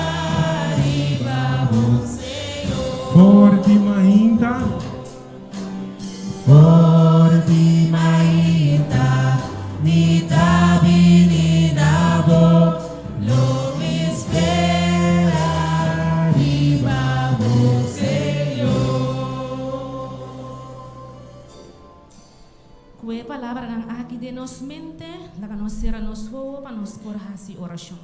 riba bo, Señor. For di mainta. For di mainta, mi ta bini na bo, lo mi spera riba bo, Señor. Ku e palabranan aki den nos mente, laga nos sera nos wowo pa nos por hasi orashon.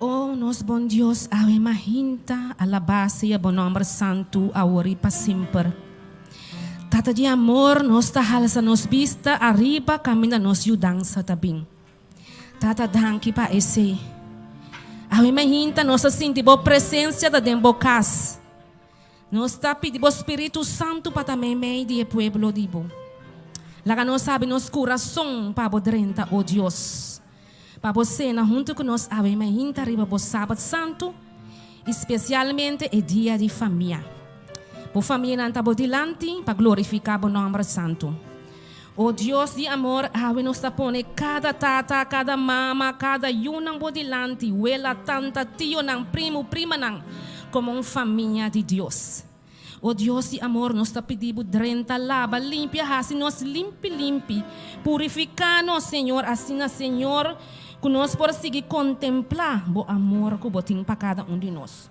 O nos bon Dios, awe mahinta, alabá sea bo nòmber santu awor i pa semper. Tata di amor, nos ta halsa nos bista ariba kaminda nos yudansa ta bin. Tata, danki pa esei. Awe mahinta nos ta sinti bo presensia ta den bo kas. Nos ta pidi bo Spiritu Santu pa ta meimei di e pueblo di bo. Laga nos habri nos kurason pa bo drenta, o Dios, pa bo sena huntu ku nos awe mainta riba bo Sabat Santu i spesialmente e dia di famia. Bo famianan ta bo dilanti pa glorifiká bo nòmber santu. O Dios di amor, awe nos ta pone kada tata, kada mama, kada yunan bo dilanti, wela, tanta, tionan, primu, primanan, komo un famia di Dios. O Dios di amor, nos ta pidi bo drenta, laba, limpia, hasi nos limpi limpi, purifiká nos, Señor, asina, Señor, ku nos por sigui kontemplá bo amor ku bo tin pa kada un di nos.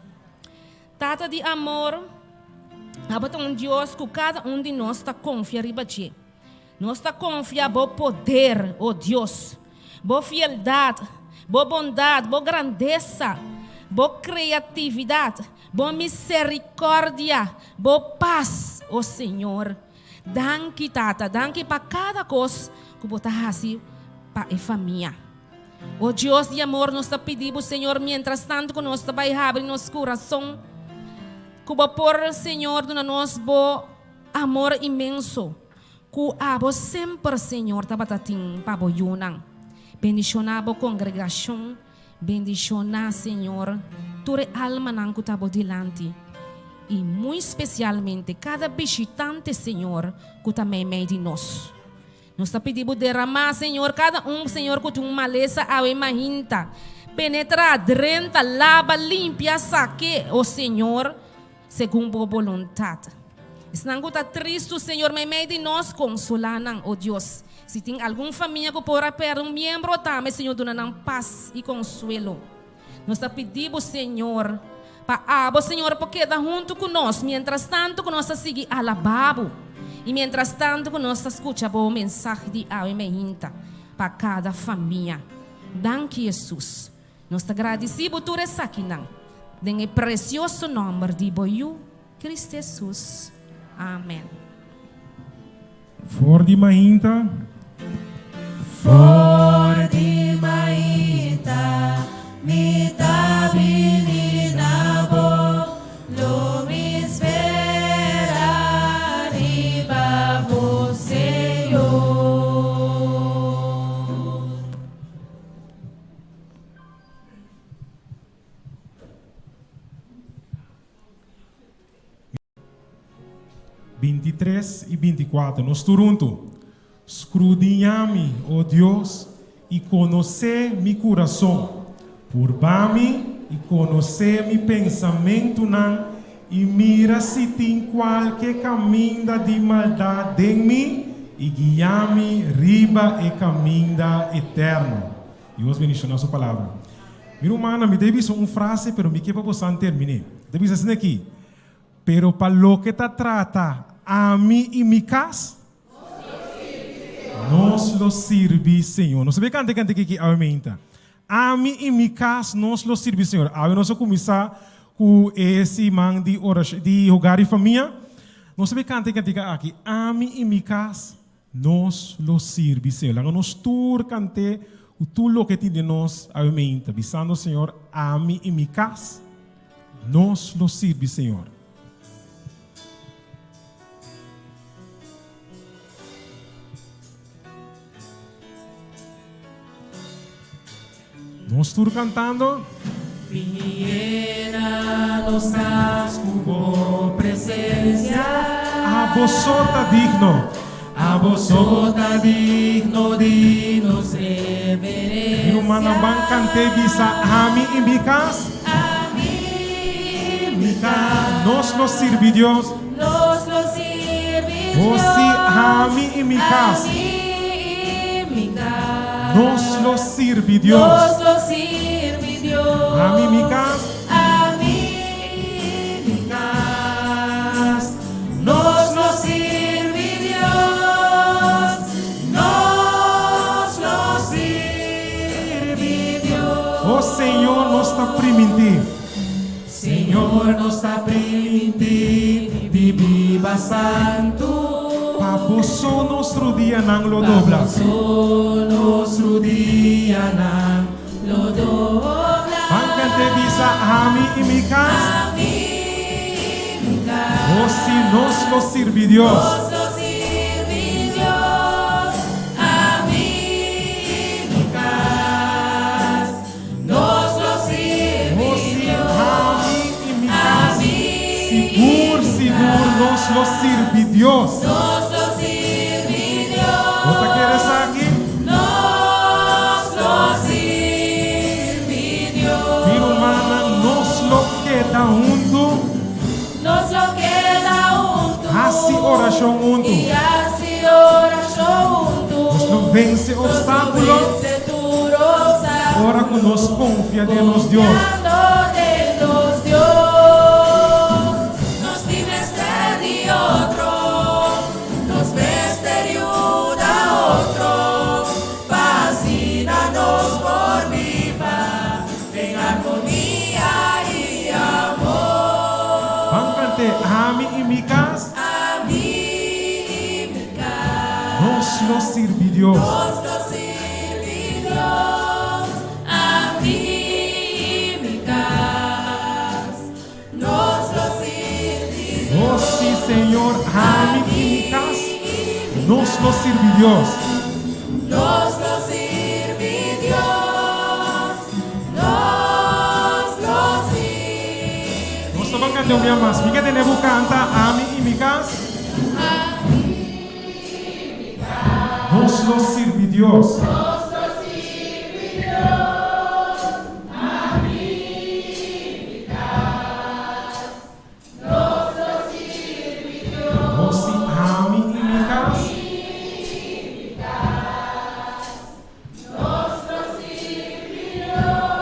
Tata di amor, abo ta un Dios ku kada un di nos ta konfia riba dje. Nos ta konfia bo poder, o Dios, bo fieldat, bo bondat, bo grandesa, bo kreatividat, bo miserikòrdia, bo pas, o Señor. Danki, Tata, danki pa kada kos ku bo ta hasi pa e famia. O Dios di amor, nos ta pidi bo, Señor, mientras tanto ku nos ta bai habri nos kurason, ku bo por, Señor, duna nos bo amor inmenso, ku abo semper, Señor, tabata tin pa bo yunan. Bendishoná bo kongregashon. Bendishoná, Señor, tur e almanan ku ta bo dilanti, i muy spesialmente kada bishitante, Señor, ku ta meimei di nos. Nos ta pidi bo deramá, Señor, kada un, Señor, ku tin un malesa awe mainta. Penetrá, drenta, laba, limpia, sak'é, o Señor, segun bo boluntat. Esnan ku ta tristu, Señor, meimei di nos, konsolá nan, o Dios. Si tin algun famia ku por a pèrdè un miembro tambe, Señor, duna nan pas i konsuelo. Nos ta pidi bo, Señor, pa abo, Señor, por keda huntu ku nos mientrastantu ku nos ta sigui alabá bo i mientrastantu ku nos ta skucha bo mensahe di awe meinta pa kada famia. Danki, Hesus. Nos ta gradisí bo tur esakinan den e presioso nòmber di bo Yu, Cristo Hesus. Amen. For di mainta. For di mainta mi ta bini na bo, lo mi spera riba bo, Señor. 23 i 24. Nos tur huntu. Skrudiñá mi, o Dios, i konosé mi kurason. Purba mi i konosé mi pensamentunan, i mira si tin kualke kaminda di maldat den mi, i guia mi riba e kaminda eterno. Dios bendiciona su palabra. Mi rumannan, mi ta bisa un frase, pero mi ke pa bosan terminé. Mi ta bisa asina aki, Pero pa loke ta trata ami i mi kas, nos lo sirbi Señor. Nos ta bay kanta e kantika aki awe meinta. Ami i mi kas, nos lo sirbi Señor. Awe nos a kuminsá ku e siman di oracion, di hogar i famia. Nos ta bay kanta e kantika aki, Ami i mi kas, Nos lo sirbi Señor. Laga nos tur kant'é ku tur loke tin den nos awe meinta, bisando, Señor, ami i mi kas, nos lo sirbi Señor. Nos tur kantando. Bini yena nos kas ku bo presensia. Abo so ta digno. Abo so ta digno di nos reverensia. Mi rumannan ban kant'é bisa ami i mi kas. Ami i mi kas. Nos lo sirbi Dios. Nos lo sirbi Dios. O si, ami i mi kas. Ami i mi kas. Nos lo sirbi Dios. Nos lo sirbi Dios. Ami i mi kas. Ami i mi kas. Nos lo sirbi Dios. Nos lo sirbi Dios. O Señor, nos ta primintí. Señor nos ta primintí di biba santu. Pa bo so nos rudianan lo dobla. Pa bo so nos rudianan lo dobla. Ban kant'é bisa ami i mi kas. Ami i mi kas. O si nos lo sirbi Dios. Nos lo sirbi Dios. Ami i mi kas. Nos lo sirbi Nos si Dios. ami i mi kas. Ami i Sigur, mi sigur nos lo kas. sirbi Dios. Nos lo sirbi Dios. Bo ta kere esaki? Nos lo sirbi Dios. Mi rumannan, nos lo keda huntu. Nos lo keda huntu. Hasi orashon huntu. I hasi orashon huntu. Nos lo vense obstákulo. Nos lo vense tur obstákulo. Ora ku nos konfia den nos Dios. Konfiando den nos Dios. Nos tin mester di otro. Nos mester yuda otro. Pa asina nos por biba den armonia i amor. Ban kant'é, Ami i mi kas. Ami i mi kas. Nos lo sirbi Dios. Nos lo sirbi Dios. Ami i mi kas. Nos lo sirbi Dios. Oh sí, Señor, ami i mi kas. Nos lo sirbi Dios. Nos lo sirbi Dios. kanta un bia mas. Mi ke tende bo kanta Ami i mi kas. Nos lo sirbi Dios. Nos si ami i mi kas.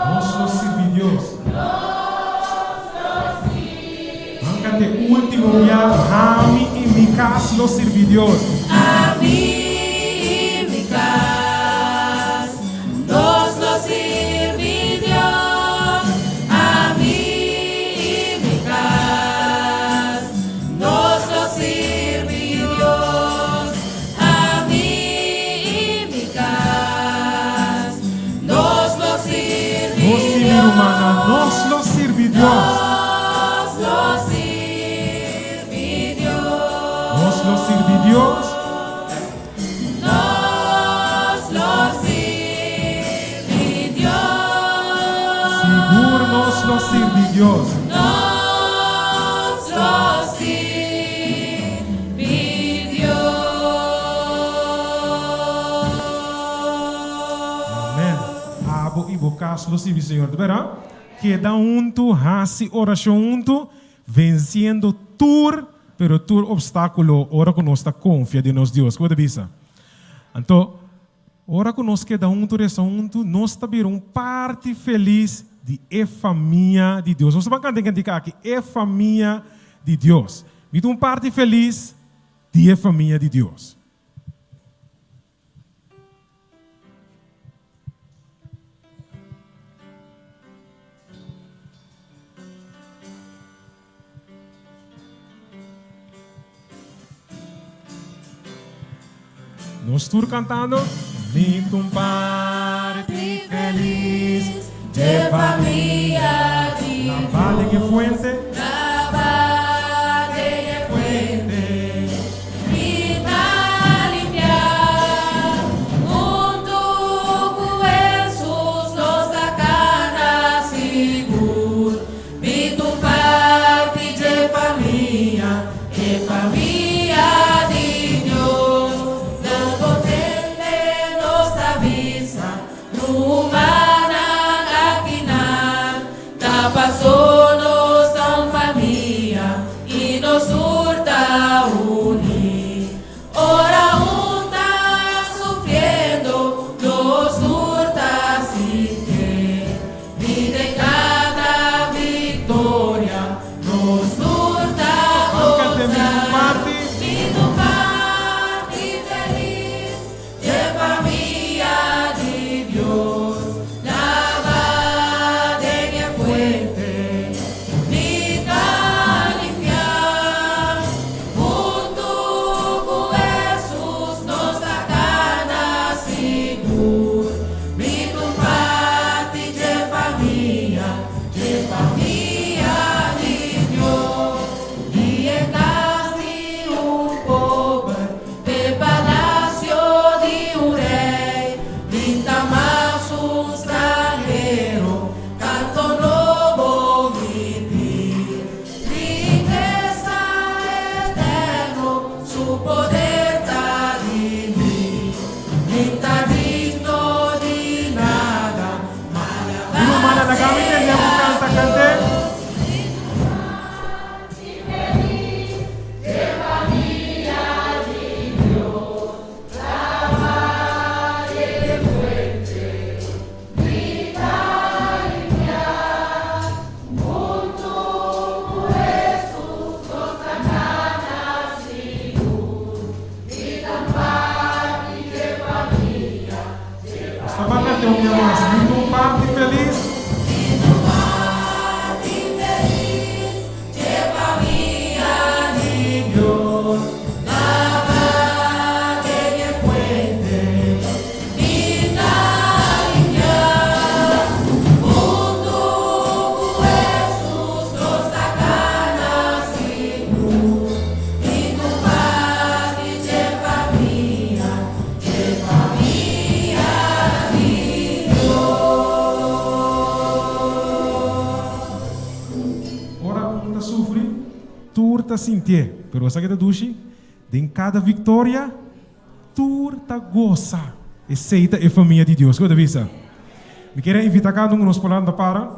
Nos lo sirbi Dios. Nan canta e ultimo bia, Ami i mi cas lo sirbi Dios. Ami i mi cas, nos lo sirbi Dios. Ami i mi cas, nos lo sirbi Dios. Ami i mi kas, nos lo sirbi Nos si mi rumannan, nos lo sirbi Dios. Nos lo sirbi Dios. Nos lo sirbi Dios. Nos lo sirbi Dios. Sigur nos lo sirbi Dios. Nos lo sirbi Amen. Abo i bo kas lo sirbi Señor. Ta bera? Keda huntu, hasi orashon huntu, vensiendo tur, pero tur opstákulo ora ku nos ta konfia den nos Dios. Kiko bo ta bisa? Anto, ora ku nos keda huntu, resa huntu, nos ta bira un parti felis di e famia di Dios. Nos ta ban kanta e kantika aki, E Famia di Dios. Mi ta un parti felis di e famia di Dios. Nos tur cantando. Mi t'un parti felis dje famia di Dios. Laba den e fuente. Laba den e fuente. Mi ta limpiá. Huntu ku Hesus nos ta kana sigur. Mi t'un parti dje famia, e famia di Dios. Nan contente nos ta bisa, Rumannan akinan, ta paso nos ta un famia i nos tur ta uní. Ora un ta sufriendo, nos tur ta sintié. I den kada viktoria, nos tur ta goza. Mi tu parti felis dje famia di Dios. Laba den e fuente. Mi ta limpiá. Huntu ku Hesus nos ta kana sigur. Mi t'un parti dje famia, dje famia di Dios. Di e kas di un pober te palasio di un rei, mi ta mas un stranhero. Canto nobo mi tin. Rikesa eterno, su poder ta di mi. Mi ta digno di nada, ma Mi rumannan, laga mi tende bo canta, cant'é. Nos ta baka te un bia mas. Mi ta un parti felis. ta sintié, pero sa ke ta dushi? Den kada viktoria, tur ta gosa. Esei ta e famia di Dios. Kiko ta bisa? Mi kier a invitá kada un ku nos por lanta para.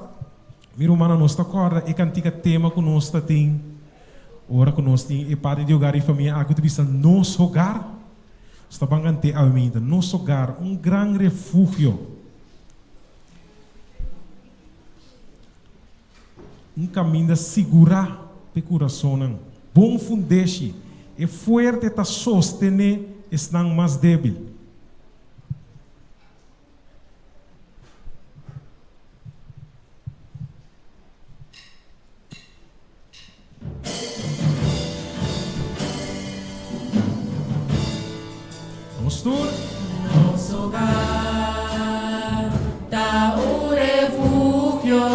Mi rumannan, nos ta kòrda e kantika tema ku nos ta tin ora ku nos tin e parti di hogar i famia aki ku ta bisa Nos Hogar? Nos ta ban kant'é awe mainta. Nos hogar, un gran refugio. Un kaminda sigurá p'e kurasonnan. Bon fundeshi, e fuerte ta sostené esnan mas débil. Nos tur. Nos hogar ta un refugio,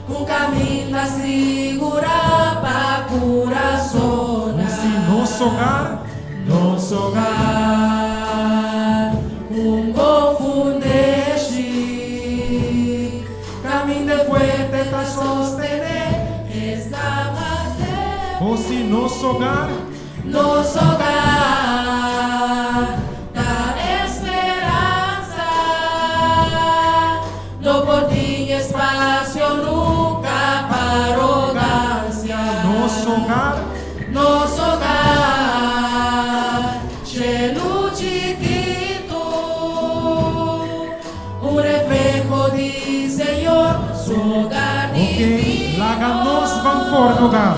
un caminda sigurá pa curasonnan. Si nos hogar. Nos hogar, un bon fundeshi, caminda fuerte pa sostené esnan mas débil. O si nos hogar. Nos hogar ta esperansa, no por tin espacio nunca pa arrogancia. Nos hogar. Nos hogar, shelu chikitu, un refleho di Señor, su hogar Ok, laga nos ban forma hogar.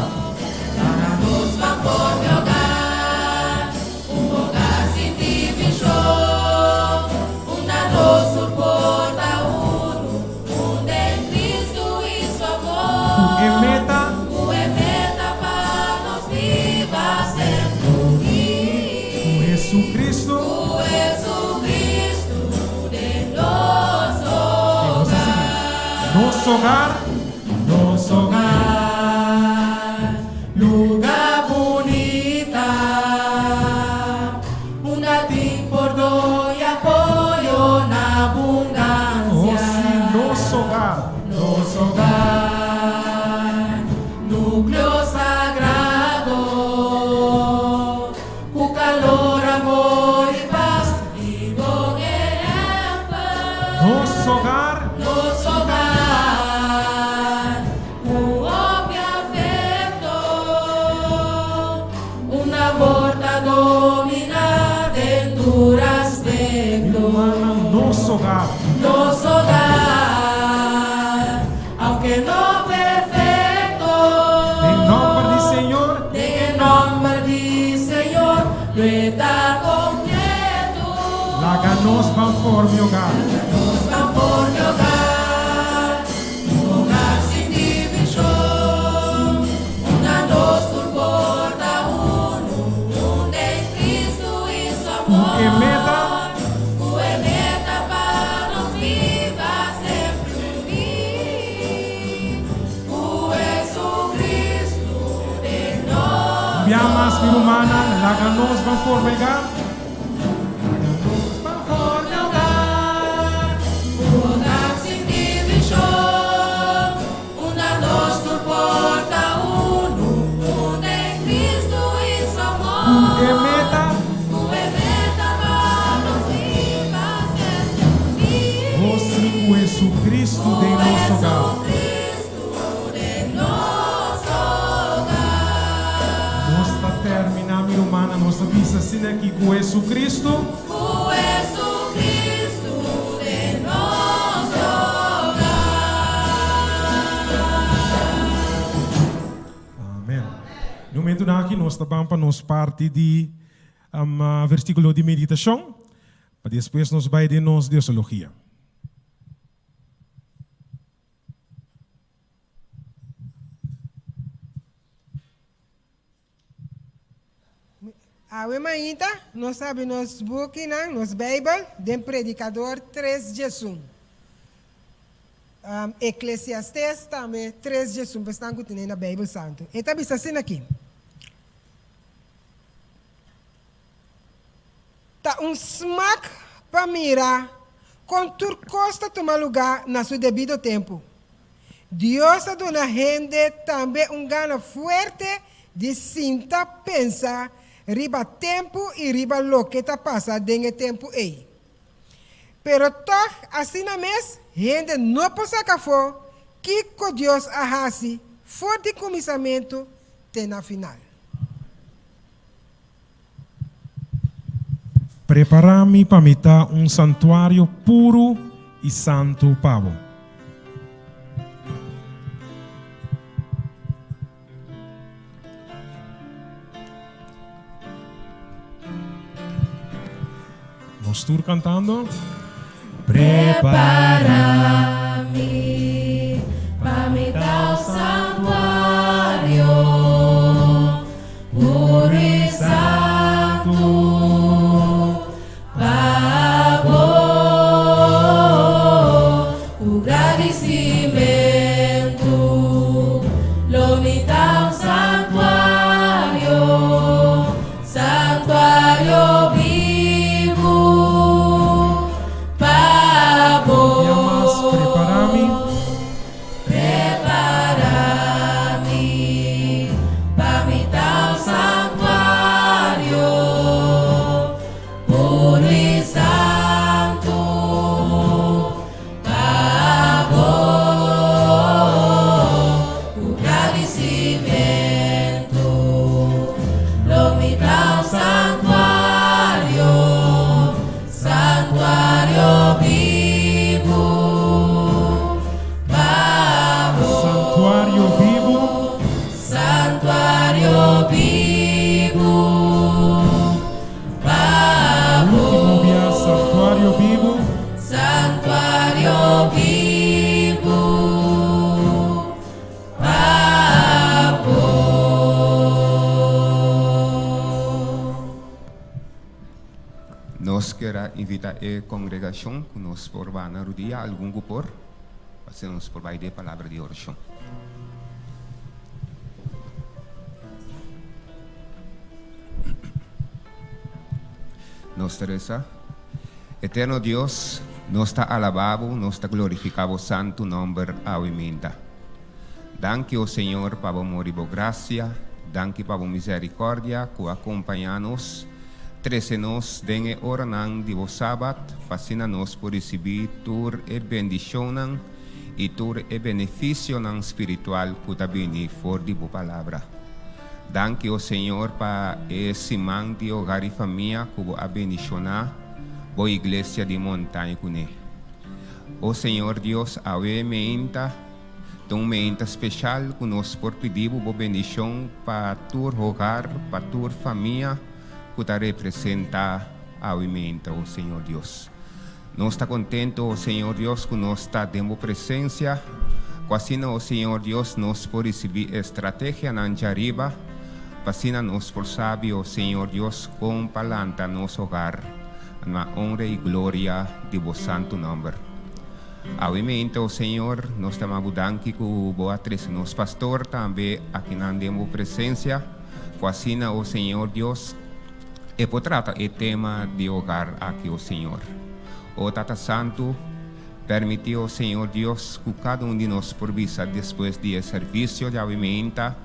Laga nos ban forma hogar, un hogar sin divishon, unda nos tur por ta unu, un den Cristo i su amor. Ku e meta. Ku e meta pa nos biba semper uní. Ku Jesucristo. Ku Jesucristo den nos hogar. Nos hogar. Nos hogar, lugar bunita, unda tin pordon y apoyo na abundancia. Oh si, nos hogar. Nos hogar, nucleo sagrado, cu calor, amor y paz y bon ehempel. Nos hogar. Nos hogar, cu hopi afecto, un amor ta domina den tur aspecto. Mi rumannan, nos hogar. Nos hogar, aunke no perfecto. Den nomber di Señor. Den e nomber di Señor, lo e ta completo. Laga nos ban formi hogar. Laga nos ban formi hogar, un hogar sin divishon, unda nos tur por ta unu, un den Cristo i su amor. Ku e meta. Ku e meta pa nos biba semper uní, ku Jesucristo den nos. Un bia mas, mi rumannan, laga nos ban forma hogar. Ku e meta. Nos si ku Jesucristo den nos hogar. Nos ta terminá, mi rumannan, nos ta bisa asina aki, ku Jesucristo. Ku Jesucristo den nos hogar. Amen. Na momentunan aki nos ta ban pa nos parti di versíkulo di meditashon, pa despues nos bai den nos Diosologia. Awe mainta nos habri nos bukinan, nos Bijbel, den Predicador tres djesun. Eclesiastes tambe tres djesun pa esnan ku tene na Bijbel Santu. E ta bisa asina aki, Ta un smak pa mira kon tur kos ta tuma lugá na su debido tempu. Dios a duna hende tambe un gana fuerte di sinta pensa riba tempu i riba loke ta pasa den e tempu ei. Pero tòg asina mes hende no por saka afó kiko Dios a hasi for di kuminsamentu te na final. Prepará mi pa mi ta un santuario puru i santu pa bo. Nos tur cantando. Prepara mi pa mi ta un santuario puro i santu pa bo ku gradisimentu lo mi ta un santuario Santuario bibu pa bo. Dia mas prepara mi. Prepara mi pa mi ta un santuario puru i santu pa bo. Ku gradisimentu lo mi ta un santuario, santuario bibu pa bo. Santuario bibu. Santuario bibu pa bo. Último bia, santuario bibu. Santuario bibu pa bo. Nos kier a invita e congregacion cu nos por ba na rudia, algun cu por, pa asina nos por bay den palabra di oracion. Nos ta reza. Eterno Dios, nos ta alabá Bo, nos ta glorificá Bo santu nomber awe minta. Danki, o Señor, pa Bo amor i Bo gracia, danki pa Bo misericordia cu a compañá nos, trece nos den e oranan di Bo Sabat, pa asina nos por ricibí tur e bendicionnan i tur e beneficionan spiritual cu ta bini for di Bo Palabra. Danki, o Señor, pa e siman di hogar i famia ku bo a bendishoná bo iglesia di montaña kuné. O Señor Dios, awe meinta ta un meinta speshal ku nos por pidi bo bo bendishon pa tur hogar, pa tur famia ku ta representá awe meinta, o Señor Dios. Nos ta contento, o Señor Dios, cu nos ta den bo presencia, cu asina, o Señor Dios, nos por ricibi e estrategianan djariba, pa asina nos por sabi, o Señor Dios, con pa lanta nos hogar na honra y gloria di bo santo nomber. Awe mente, o Señor, nos ta maba bo danki cu bo a trece nos pastor tambe akinan den bo presencia, cu asina, o Señor Dios, E por trata e tema di hogar aki, o Señor. O Tata Santu, permiti, o Señor Dios, ku kada un di nos por bisa despues di e servisio di awe meinta,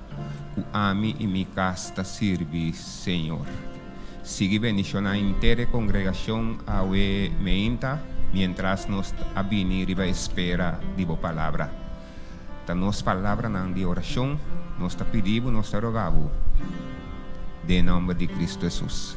ku ami i mi kas ta sirbi Señor. Sigui bendishoná henter e kongregashon awe meinta mientras nos a bini riba espera di bo palabra. Ta nos palabranan di orashon nos ta pidi bo, nos ta roga bo, den nomber di Cristo Jesus.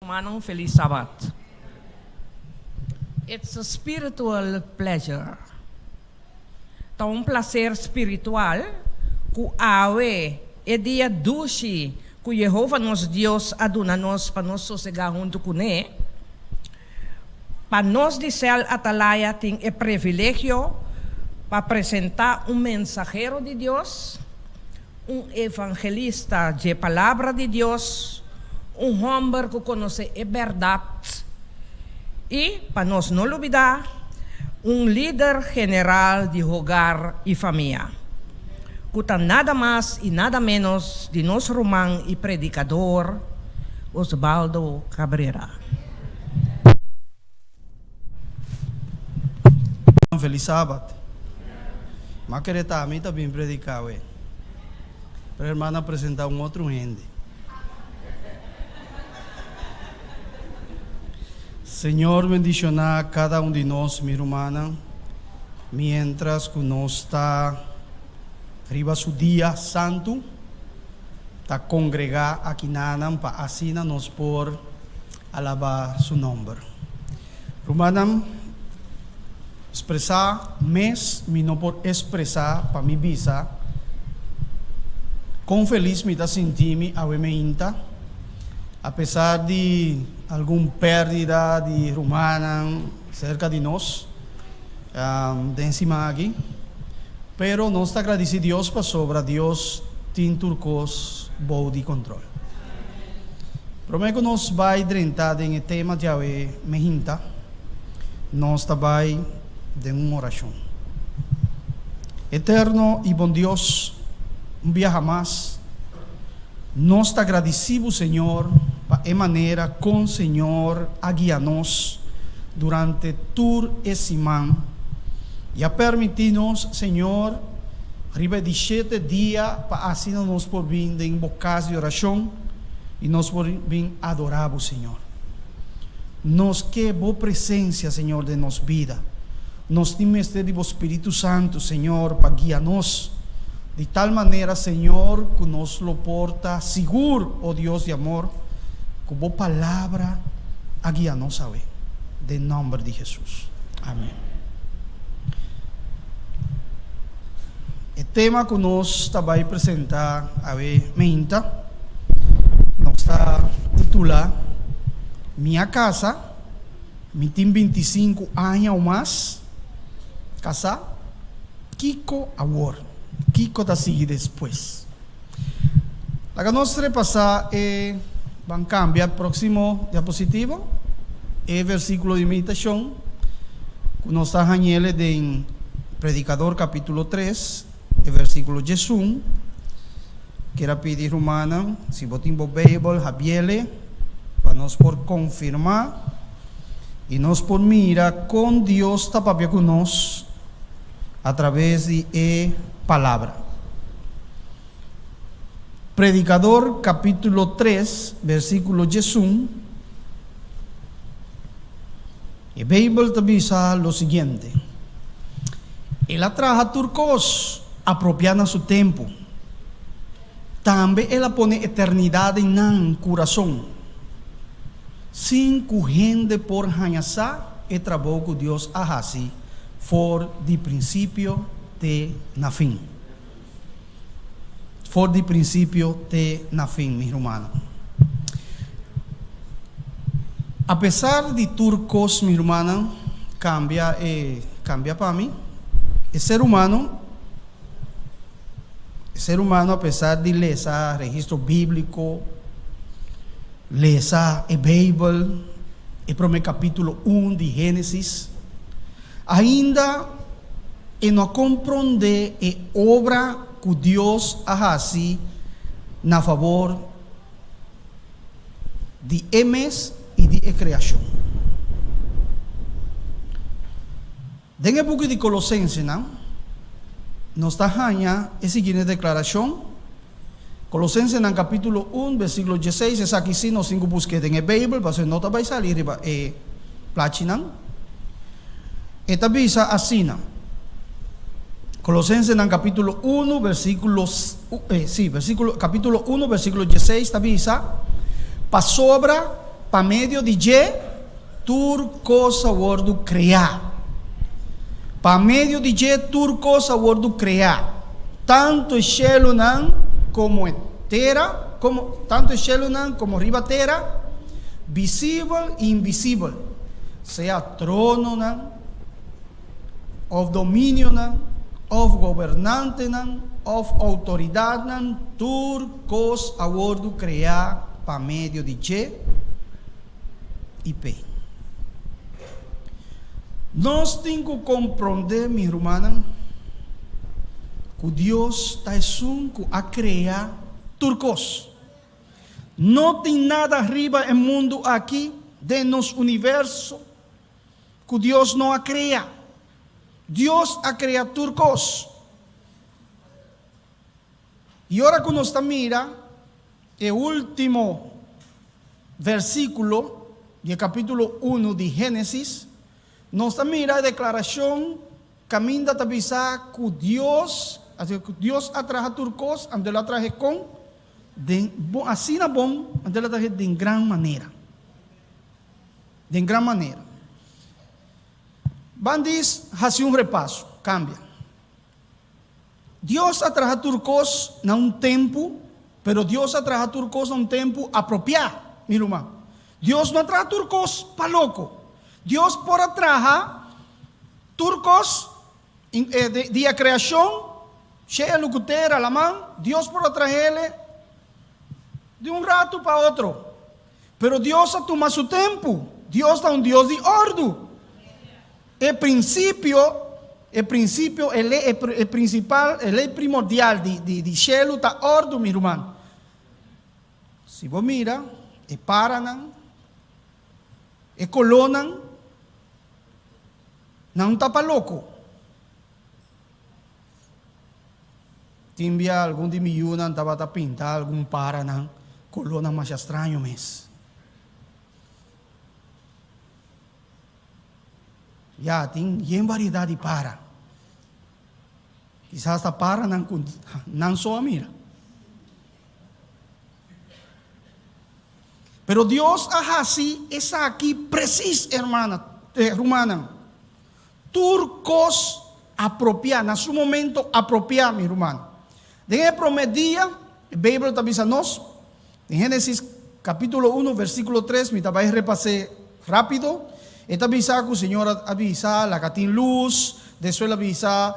Rumannan un felis Sabat. It's a spiritual pleasure. Ta un placer spiritual cu awe, e dia dushi cu Jehova nos Dios a duna nos pa nos sosega hunto cune, pa nos di Cel Atalaya tin e privilegio pa presenta un mensahero di Dios, Un evangelista dje Palabra di Dios, un hòmber ku konosé e bèrdat i, pa nos no lubidá, un lider general di hogar i famia. ku ta nada mas i nada ménos di nos ruman i predikador Osbaldo Cabrera. Felis Sabat. M'a kere ta ami ta bin prediká awe, pero hermano a presentá un otro hende. Señor bendishoná kada un di nos, mi rumannan, miéntras ku nos ta riba su dia santu, ta kongregá akinanan pa asina nos por alabá su nòmber. Rumannan, spresá mes mi no por espresá pa mi bisa kon felis mi ta sinti mi awe meinta, apesar di algun pèrdida di rumannan serka di nos den siman aki. Pero nos ta gradisí Dios pasobra Dios tin tur kos bou di kontrol. Promé ku nos bai drenta den e tema djawe mehinta, nos ta bai den un orashon. Eterno i bon Dios, un biaha mas, nos ta gradisí bo Señor pa e manera kon Señor a guia nos durante tur e siman i a permití nos, Señor, riba e di shete dia pa asina nos por bin den bo kas di orashon i nos por bin adorá bo, Señor. Nos ke bo presensia, Señor, den nos bida. Nos tin mester di bo Spiritu Santu, Señor, pa guia nos di tal manera, Señor, ku nos lo por ta sigur, o Dios di amor, ku bo Palabra a guia nos awe. Den nòmber di Hesus. Amèn. E tema ku nos ta bai presentá awe meinta, nos ta titulá Mi a kasa, mi tin bintisinku aña o mas kasá, kiko awor? Kiko ta sigui despues? Laga nos repasá e ban kambia próksimo diapositivo, e versíkulo di meditashon ku nos ta hañ'el den Predikador kapítulo tres, e versíkulo diesun. Kier a pidi rumannan, si bo tin bo Beibel, habiele pa nos por konfirmá i nos por mira kon Dios ta papia ku nos a traves di e Palabra. Predikador kapítulo tres, versíkulo diesun, e Beibel ta bisa lo siguiente, El a traha tur kos apropiá na su tempu. Tambe el a pone eternidat den nan kurason, sin ku hende por haña sa e trabou ku Dios a hasi for di prinsipio te na fin. For di prinsipio te na fin, mi rumannan. Apesar di tur kos, mi rumannan, kambia e kambia pa mi, e ser humano, e ser humano apesar di lesa registro bíbliko, lesa e Beibel, e promé kapítulo un di Génesis, Ainda e no a komprondé e obra ku Dios a hasi na fabor di e mes i di e kreashon. Den e buki di Kolosensenan, nos ta haña e siguiente deklarashon, Kolosensenan kapítulo un, bersíkulo dieseis, esaki sí nos tin ku busk'é den e Beibel, pasobra no ta bai sali riba e plachinan. E ta bisa asina, Kolosensenan kapítulo unu, bersíkulo, sí, bersíkulo, kapítulo unu, bersíkulo dieseis ta bisa, Pasobra pa medio di dje tur kos a wòrdu kreá. Pa medio di dje tur kos a wòrdu kreá, tantu e shelunan komo e tera, komo, tantu e shelunan komo riba tera, visibel i invisibel, sea trononan, òf dominionan, òf gobernantenan, òf outoridatnan, tur kos a wòrdu kreá pa medio di dje i p'e. Nos tin ku komprondé, mi rumannan, ku Dios ta esun ku a krea tur kos. No tin nada riba e mundu aki, den nos universo, ku Dios no a krea. Dios a krea tur kos. I ora ku nos ta mira e último versíkulo di e kapítulo unu di Génesis, nos ta mira e deklarashon kaminda ta bisa ku Dios, ku Dios a traha tur kos, anto el a traha e kon? Den bon, asina bon, anto el a traha den gran manera. Den gran manera. Ban dis hasi un repaso, kambia. Dios a traha tur kos na un tempu, pero Dios a traha tur kos na un tempu apropiá, mi ruman. Dios no a traha tur kos pa loko. Dios por a traha tur kos dia kreashon, shelu ku tera, laman, Dios por a trah'ele di un ratu pa otro. Pero Dios a tuma su tempu. Dios ta un Dios di òrdu. E prinsipio, e prinsipio, e lei, e prinsipal, e lei primordial di, di, di shelu ta òrdu, mi ruman. Si bo mira e paranan, e kolónan, nan ta pa loko. Tin bia algun di mi yunan tabata pinta algun paranan kolónan masha straño mes. Ya, tin yen variedat di para. Kisas ta paranan ku nan so a mira. Pero Dios a hasi esaki presis, hermana, eh, rumannan. Tur kos apropiá, na su momento apropiá, mi ruman. Den e promé dia, e Beibel ta bisa nos, den Génesis kapítulo unu, versíkulo tres, mi ta bai repas'é rápido, e ta bisa ku Señor a bisa, Laga tin lus, despues el a bisa,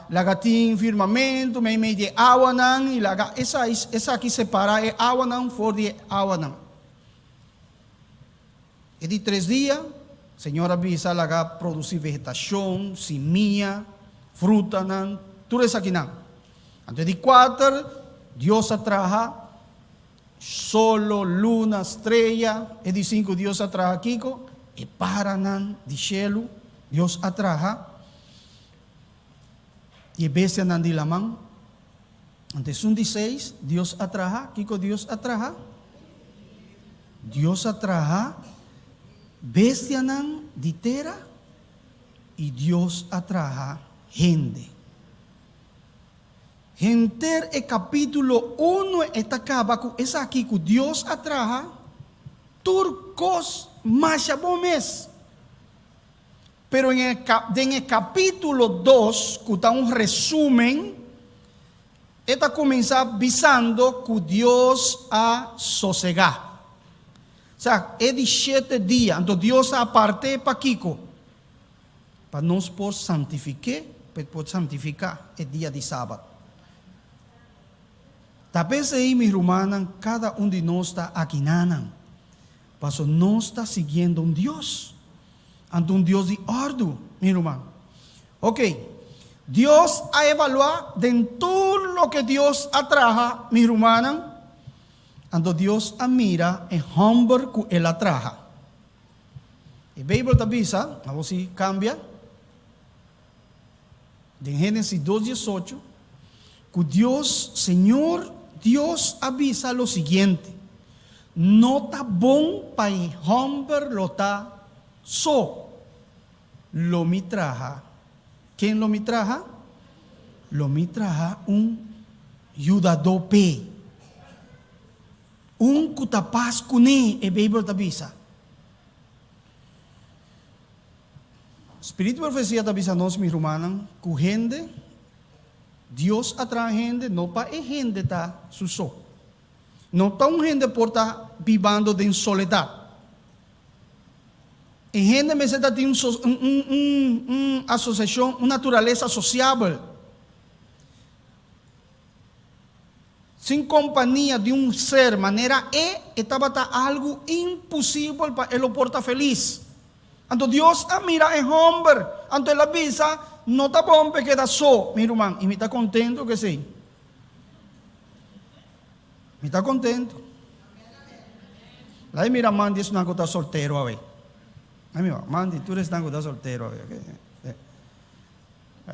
Laga tin firmamentu meimei di e awanan, i laga esaki separá e awanan for di e awanan. E di tres dia, Señor a bisa laga produci vegetacion, simia, frutanan, tur esakinan. Anto e di cuater, Dios a traha solo, luna, strea. E di cinco, Dios a traha kico? E paranan di shelu, Dios a traha. I e bestianan di laman. Anto esun di seis, Dios a traha. Kiko Dios a traha? Dios a traha bestianan di tera i Dios a traha hende. Henter e kapítulo unu e ta kaba ku esaki ku Dios a traha tur kos masha bon mes. Pero den e kapítulo dos, ku ta un resúmen, e ta kuminsá bisando ku Dios a sosegá. Sa, e di shete dia, anto Dios a apart'é pa kiko? Pa nos por santifik'é, pa e por santifiká e dia di sabat. Ta p'esei, mi rumannan, kada un di nos ta akinanan, paso nos ta siguiendo un Dios. Anto un Dios di òrdu, mi ruman. Ok, Dios a evaluá den tur loke Dios a traha, mi rumannan. Anto Dios a mira e hòmber ku el a traha. E Beibel ta bisa, awor si kambia, den Génesis dos diesocho, ku Dios, Señor Dios a bisa lo siguiente, No ta bon pa e hòmber lo ta so. Lo mi traha. Ken lo mi traha? Lo mi traha un yudadó p'e. Un ku ta pas kuné, e Beibel ta bisa. Spiritu profesia ta bisa nos, mi rumannan, ku hende, Dios a traha hende no pa e hende ta su so. No ta un hende por ta bibando den soledat. E hende mester ta tin un un un un asosiashon, un naturalesa sosiabel. Sin kompania di un ser manera e, e tabata algu impusibel pa e lo por ta felis. Anto Dios a mira e hòmber, anto el a bisa, No ta bon p'e keda so, mi ruman, i mi ta kontentu ku esei. Mi ta kontentu. La'i mira man di esnan ku ta soltero awe. La'i mira man di tur esnan ku ta soltero awe.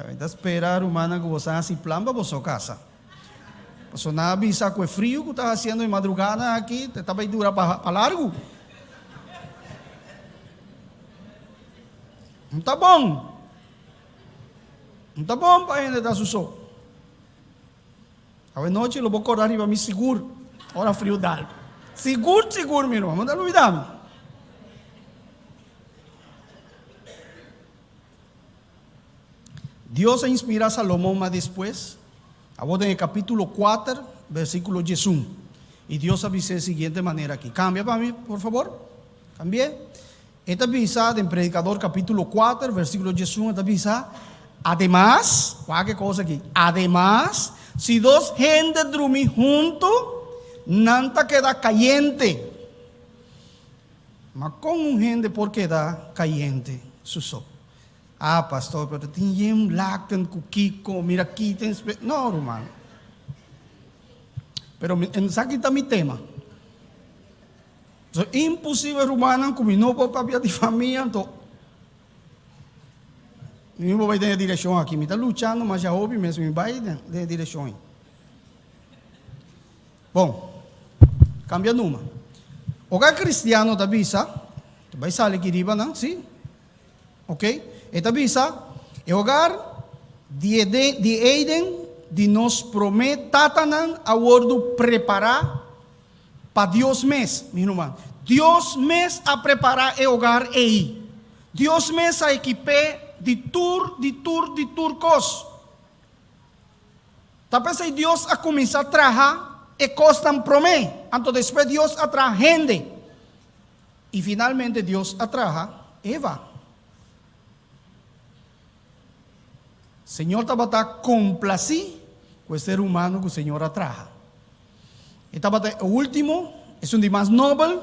Mi ta spera rumannan ku boso a hasi plan pa boso kasa. Pasobra nan a bisa ku e friu ku ta hasiendo e madrugada aki ta bai dura pa largu. No ta bon. No ta bon pa hende ta su so. Awe nochi lo bo korda riba mi sigur ora friu dal. Sigur sigur mi ruman, bo ta lubida mi. Dios a inspira Salomon mas despues, awor den e capítulo kuater, versículo diesun. I Dios a bis'é e siguiente manera aki. Cambia pa mi, por fabor. Cambi'é. E ta bisa den Predicador capítulo kuater, versículo diesun, e ta bisa, Ademas, wak e cos aki, ademas, si dos hende drumi huntu, nan ta keda cayente. Ma kon un hende por keda kayente su so? Ah, pastor, pero tin yen laken ku kiko, mira ki tin spe. No, ruman. Pero mi, esaki ta mi tema. So, imposible, rumannan, ku mi no por papia di famia, anto mi no por bai den e direkshon aki. Mi ta luchando masha hopi mes, mi bai den e direkshon ei. Bon, kambia numa. Ora kristiano ta bisa, ta bai sali aki riba nan, si? Ok, e ta bisa, e hogar di Eden, di Eden di nos promé tatanan a wordu prepará pa Dios mes, mi ruman. Dios mes a prepará e hogar ei. Dios mes a ekip'é di tur, di tur, di tur kos. Ta p'esei Dios a kuminsá traha e kosnan promé, anto despues Dios a traha hende. I finalmente Dios a traha Eva. Señor tabata komplasí ku e ser humano ku Señor a traha. E tabata e último, esun di mas nobel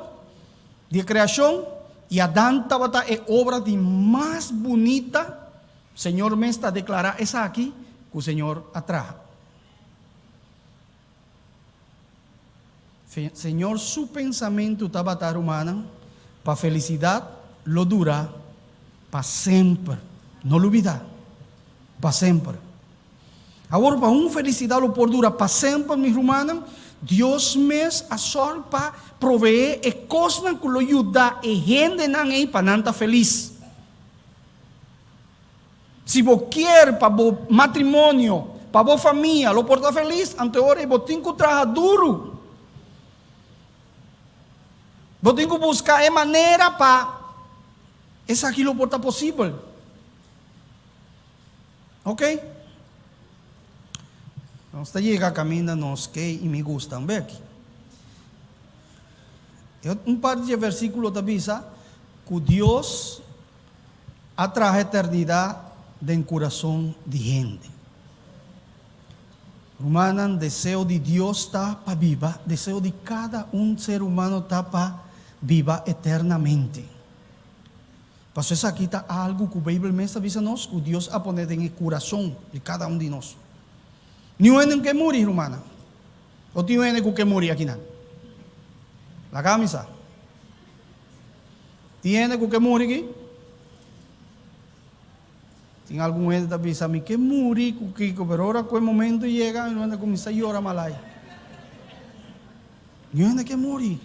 di e kreashon, i Adan tabata e obra di mas bunita Señor mes ta declara esaki cu Señor a traha. Señor su pensamentu tabata, rumannan, pa felicidad lo dura pa semper. No lubida, pa semper. Awor, pa un felicidad lo por dura pa semper, mi rumannan, Dios mes a sòru pa proveé e cosnan cu lo yuda e hendenan ei pa nan ta feliz. Si bo kier pa bo matrimonio, pa bo famia lo por ta felis, anto e ora ei bo tin ku traha duru. Bo tin ku buska e manera pa esaki lo por ta posibel. Ok? Nos ta yega kaminda nos ke i mi gusta un bek. Un parti di e versíkulo ta bisa ku Dios a traha eternidat den kurason di hende. Rumannan, deseo di Dios ta pa biba, deseo di kada un ser humano ta pa biba eternamente. Pasobra esaki ta algu ku Beibel mes ta bisa nos ku Dios a pone den e kurason di kada un di nos. Niun hende no ke muri, rumannan. O tin un hende ku ke muri akinan? Laga mi sa. Tin hende ku ke muri aki? Tin algun hende ta bisa, Mi ke muri ku kiko, pero ora ku e momento yega, mi ta kuminsá yora malai. Niun hende ke muri.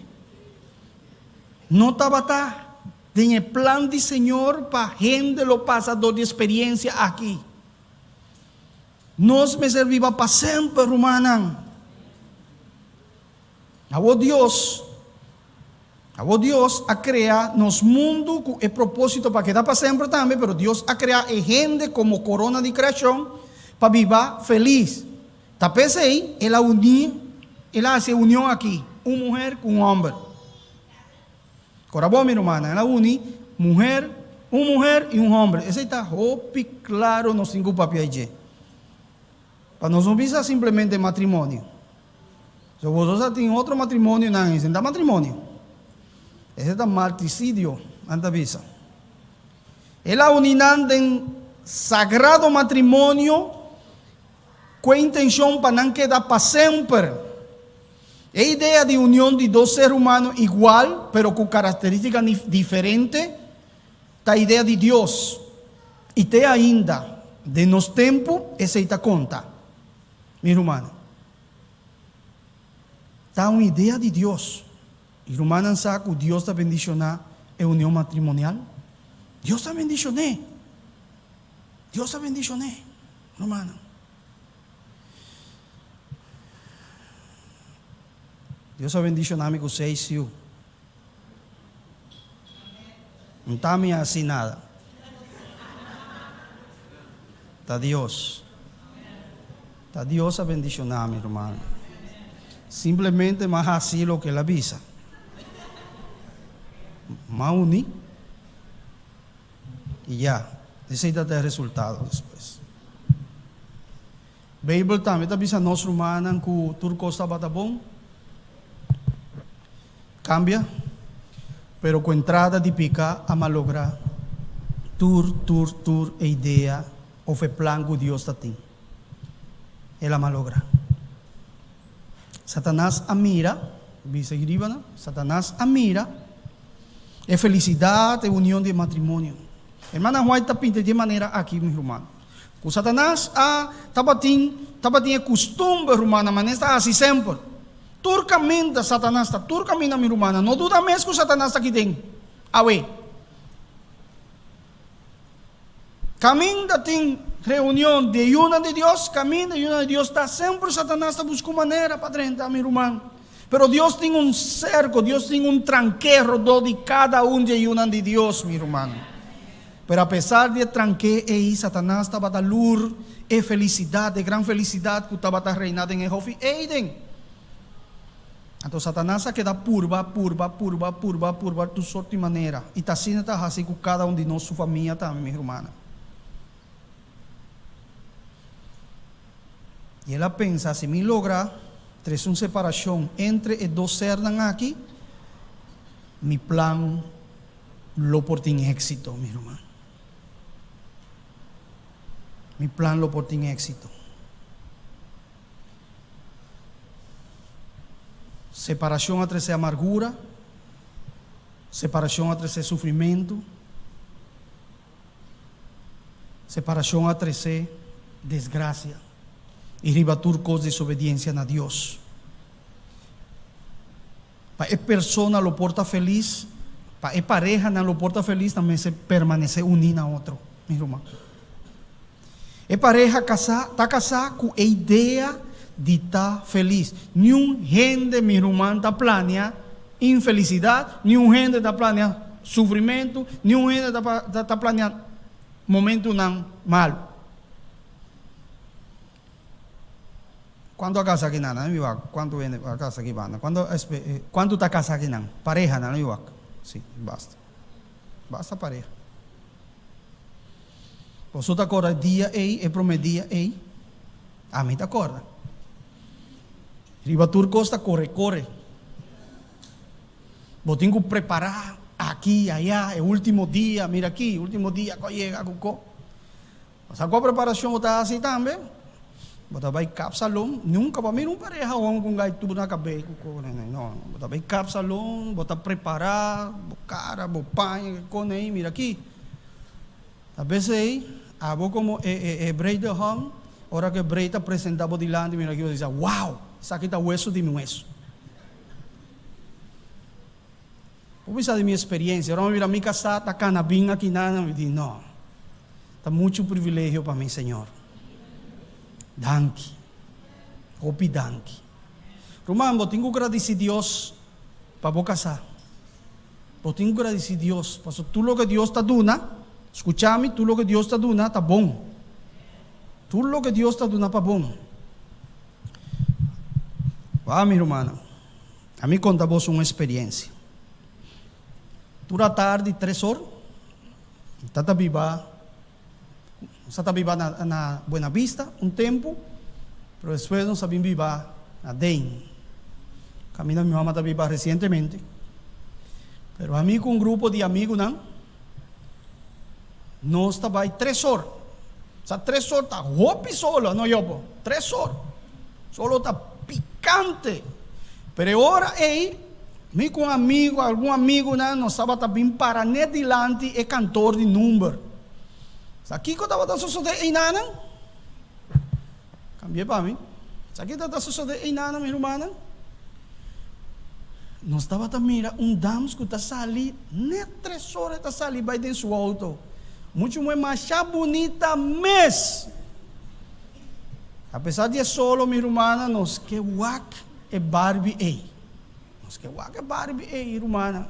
No tabata den e plan di Señor pa hende lo pasa dor di e speriensia aki. Nos mester biba pa semper, rumannan. Awor Dios, awor Dios a krea nos mundu ku e propósito pa keda pa semper tambe, pero Dios a krea e hende komo korona di kreashon pa biba felis. Ta p'esei El a uní, El a hasi e union aki, un muher ku un hòmber. Kora bo, mi rumannan, El a uní muher, un muher i un hòmber. Esei ta hopi klaro nos tin ku papia dje. Pa nos no bisa simplemente matrimonio. So boso sa tin otro matrimonionan, esei no ta matrimonio. Esei ta marticidio, nan ta bisa. El a uní nan den sagrado matrimonio ku e intenshon pa nan keda pa semper. E idea di union di dos ser humano igual pero ku karakterístika diferente ta idea di Dios, i te ainda den nos tempu esei ta konta, mi rumannan. Ta un idea di Dios. I rumannan sa ku Dios ta bendishoná e union matrimonial? Dios ta bendishon'é. Dios ta bendishon'é, rumannan. Dios a bendishoná mi ku seis yu. N ta mi hasi nada. Ta Dios. Ta Dios a bendishoná mi, ruman. Simplemente m'a hasi loke el a bisa. M'a uní i ya. Esei ta ta e resultado despues. Beibel tambe ta bisa nos rumannan ku tur kos tabata bon. Kambia, pero ku entrada di pika a malogra tur, tur, tur e idea of e plan ku Dios ta tin. El a malogra. Satanas a mira, bisa aki riba nan, Satanas a mira e felisidat, e union di e matrimonio. Hermana White ta pinta di e manera aki, mi ruman, ku Satanas a tabatin, tabatin e kustumber, rumannan, manera ta hasi semper. Tur kaminda Satanas ta, tur kaminda mi rumannan, no duda mes ku Satanas ta aki den awe. Kaminda tin reunion di e yunan di Dios, kaminda e yunan di Dios ta, semper Satanas ta buska un manera pa drenta, mi ruman. Pero Dios tin un serko, Dios tin un tranke rodó di kada un di e yunan di Dios, mi ruman. Pero apesar di e tranke ei, Satanas tabata lur e felisidat, e gran felisidat ku tabata reina den e hofi Eden. Anto Satanas a keda purba, purba, purba, purba, purba tur sort di manera. I ta asina ta hasi ku kada un di nos su famia tambe, mi rumannan. I el a pensa, Si mi logra trese un separashon entre e dos sernan aki, mi plan lo por tin éksito, mi ruman. Mi plan lo por tin éksito. Separashon a trese amargura, separashon a trese sufrimentu, separashon a trese desgrasia i riba tur kos desobediensia na Dios. Pa e persona lo por ta felis, pa e parehanan lo por ta felis, nan mester permanesé uní na otro, mi ruman. E pareha kasá ta kasá ku e idea di ta felis. Niun hende, mi ruman, ta plania infelisidat, niun hende ta plania sufrimentu, niun hende ta ta plania momentunan malu. Kuantu a kasa akinan? Nan mi wak. Kuantu hende a kasa aki banda? Kuantu kuantu ta kasa akinan? Parehanan, nan mi wak. Si, basta. Basta pareha. Boso ta kòrda e dia ei, e promé dia ei? Ami ta kòrda. Riba tur kos ta kore kore. Bo tin ku prepará aki, ayá, e último dia, mira aki, último dia ku a yega ku ko. Bo sa kua preparashon bo ta hasi tambe? Bo ta bai kap salon, nunka bo a mira un pareha hòmber ku un gai tur na kabei ku ko, no, bo ta bai kap salon, bo ta prepará bo kara, bo paña, ke kos ei, mira aki. Ta besei, abo komo e e e bruidegom, ora ku e bruid ta presentá bo dilanti, mira aki bo ta bisa, Wow! Esaki ta wesu di mi wesu. Bo bisa di mi esperiensia, ora mi mira mi kasá ta kana bin aki nan, mi di, No, ta muchu privilegio pa mi, Señor. Danki. Hopi danki. Ruman, bo tin ku gradisí Dios pa bo kasá. Bo tin ku gradisí Dios, pasobra tur loke Dios ta duna, skucha mi, tur loke Dios ta duna ta bon. Tur loke Dios ta duna pa bon. Wou, mi rumannan, ami konta boso un esperiensia. Tur atardi tres or, mi ta ta biba, nos ta ta biba na na Buena Vista un tempu, pero despues nos a bin biba na Dane, kaminda mi mama ta biba resientemente. Pero ami ku un grupo di amigunan. Nos ta bai tres or. Sa tres or ta hopi solo, no Yobo? Tres or. Solo ta pikante. Pero e ora ei, mi ku un amigu, algun amigunan, nos tabata bin para net dilanti e kantor di number. Sa kiko tabata sosodé einanan? Kambi'é pa mi. Sa kiko tabata sosodé einanan, mi rumannan? Nos tabata mira un dams ku ta sali net tres ora e ta sali bai den su outo. Muchu muhé masha bunita mes! Apesar di e solo, mi rumannan, nos ke wak e Barbie ei. Nos ke wak e Barbie ei, rumannan.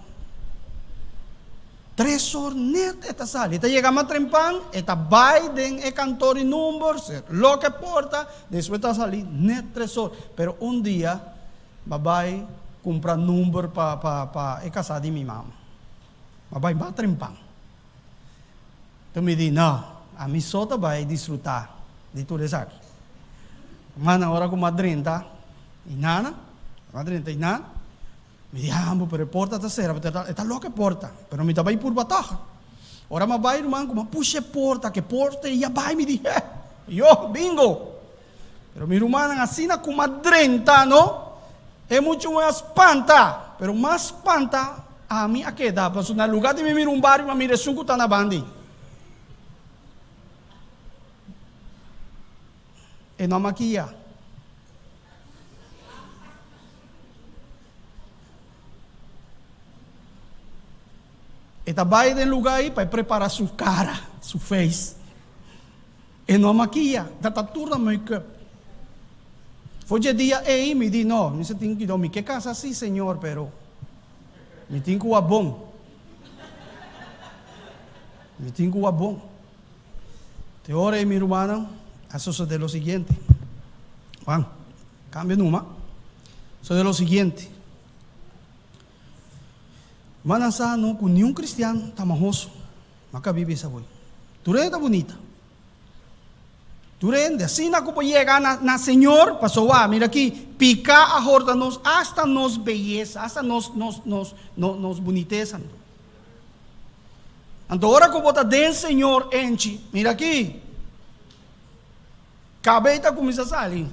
Tres or net e ta sali. E ta yega mas trempan, e ta bai den e kantor di number, ser loke e porta, despues ta sali net tres or. Pero un dia, mi a bai kumpra number pa pa pa e kasá di mi mama. Mi a bai mas trempan. Enton mi di, No, ami so ta bai disfrutá di tur esaki. Mana ora ku mi a drenta i nana, mi a drenta i nana, Mi di, Hambo, pero e porta ta sera, e ta lok e porta, pero mi ta bai purba tog. Ora mi a bai, ruman, ku mi a pusha e porta, ku e porta ei a bai, mi di, He, yo, bingo! Pero mi rumannan, asina ku mi a drenta, no, e muchu a spanta, pero mas spanta ami a keda, pasobra na lugar di mi mira un bario, mi a mira esun ku ta na bandi. E no a makiya. E ta bai den luga ei pa e prepara su cara, su face. E no a makiya, ta ta tur na make-up. For dje dia ei mi di no, mi sa tin ki do, mi ke casa si Señor, pero mi tin ku wak bon. Mi tin ku wak bon. Te ora ei mi rumannan a sosode lo siguiente. Juan, cambia numa. Sosode lo siguiente. Rumannan sa no cu niun cristian ta mahoso. Ma ca Biblia bisa hoy. Tur hende ta bunita. Tur hende, asina cu por yega na, na Señor, pasobra, mira aki, pica a horta nos hasta nos beyesa, hasta nos, nos, nos, nos, nos bunitesa. Anto ora ku bo ta den Señor enchi, mira aki, kabei ta kuminsá sali.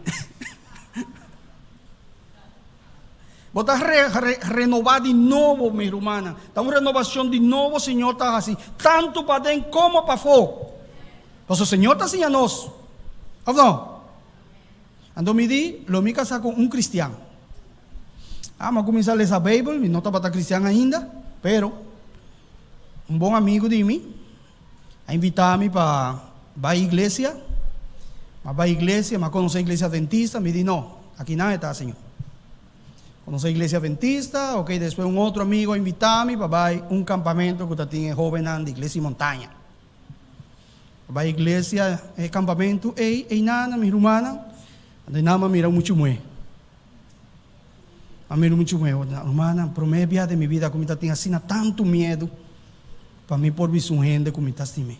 Bo ta re, re, renobá di nobo, mi rumannan. Ta un renobashon di nobo Señor ta hasi, tantu paden komo pafó. Pasobra Señor ta siña nos, òf no? Anto mi di, Lo mi kasá ku un kristian. Ah, mi a kuminsá lesa Beibel, mi no tabata kristian ainda, pero un bon amigu di mi a invitá mi pa bai iglesia. Mi a bai iglesia, mi a konosé iglesia adventista, mi di, No, akinan e ta, Señor. Konosé iglesia adventista, ok, despues un otro amigu a invitá mi pa bai un kampamentu ku ta tin e hóbennan di Iglesia Montaña. A bai iglesia e kampamentu ei, einan mi rumannan, anto einan mi a mira muchu muhé. Mi a mira muchu muhé. Rumannan, promé bia den mi bida ku mi ta tin asina tantu miedu pa mi por bisa un hende ku mi ta stim'é.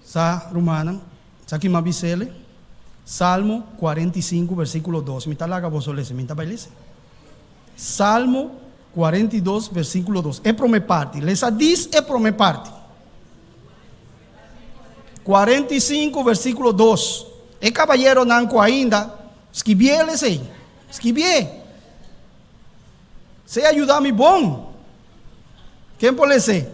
Sa, rumannan, sa ki mi a bis'el? Salmo 45 versíkulo 2. Mi ta laga boso lesa, mi ta bai lesa. Salmo 42 versíkulo 2. E promé parti. Lesa dis e promé parti. 45 versíkulo 2. E kabayeronan ku ainda skibié esei. Skibié. Esei a yuda mi bon. Ken por les'é?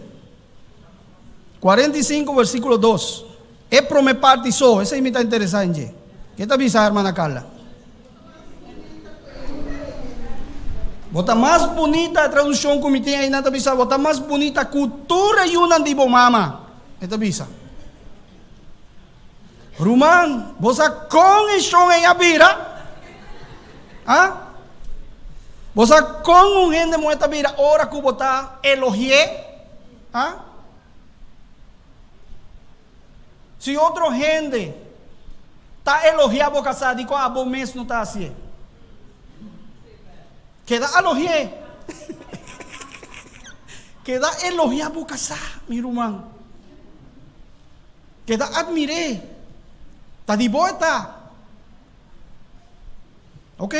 45 versíkulo 2. E promé parti so, esei mi ta interesá en dje. Ke ta bisa, hermana Carla? Bo ta mas bunita, e traduccion cu mi tin einan ta bisa, bo ta mas bunita cu tur e yunan di bo mama. E ta bisa. Ruman, bo sa con e shon ei a bira? Ha? Bo sa con un hende muhe ta bira ora cu bo ta elogi'é? Ha? Si otro hende ta elogiá bo kasá, dikon abo mes no ta hasié? Keda alogi'é. Keda elogiá bo kasá, mi ruman. Keda atmir'é. Ta di bo e ta. Ok?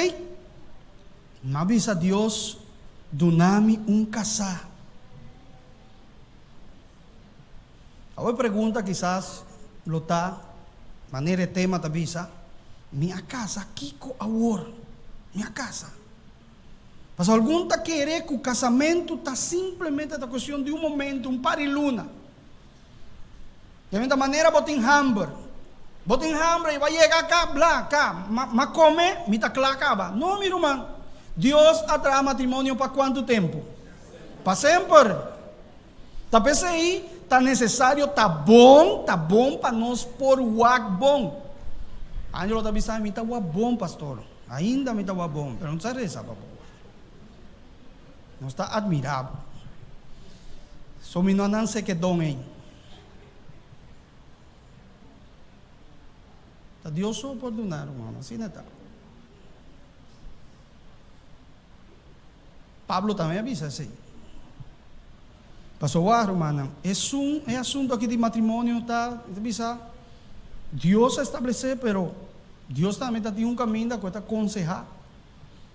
Mi a bisa Dios, duna mi un kasá. Awor e pregunta kisas lo ta, manera e tema ta bisa, Mi a kasa, kiko awor? Mi a kasa. Pasobra algun ta kere ku kasamentu ta simplemente ta kuestion di un momentu, un par di luna. Di mita manera bo tin hamber. Bo tin hamber i bo a yega aka, bla, ka, ma, ma kome, mi ta kla kaba. No, mi ruman. Dios a traha matrimonio pa kuantu tempu? Pa semper. Ta p'esei ta nesesario ta bon, ta bon pa nos por wak bon. Angelo ta bisa, mi ta wak bon, pastor. Ainda mi ta wak bon, pero no sa resa pa bo. Nos ta admirá bo. So mi no a nanse ke don ei. Ta Dios so por duna, ruman, asina ta. Pablo tambe a bisa esei. Pasobra, rumannan, esun, e asuntu aki di matrimonio ta, mi ta bisa, Dios a establesé, pero Dios tambe ta tin un kaminda ku e ta konsehá.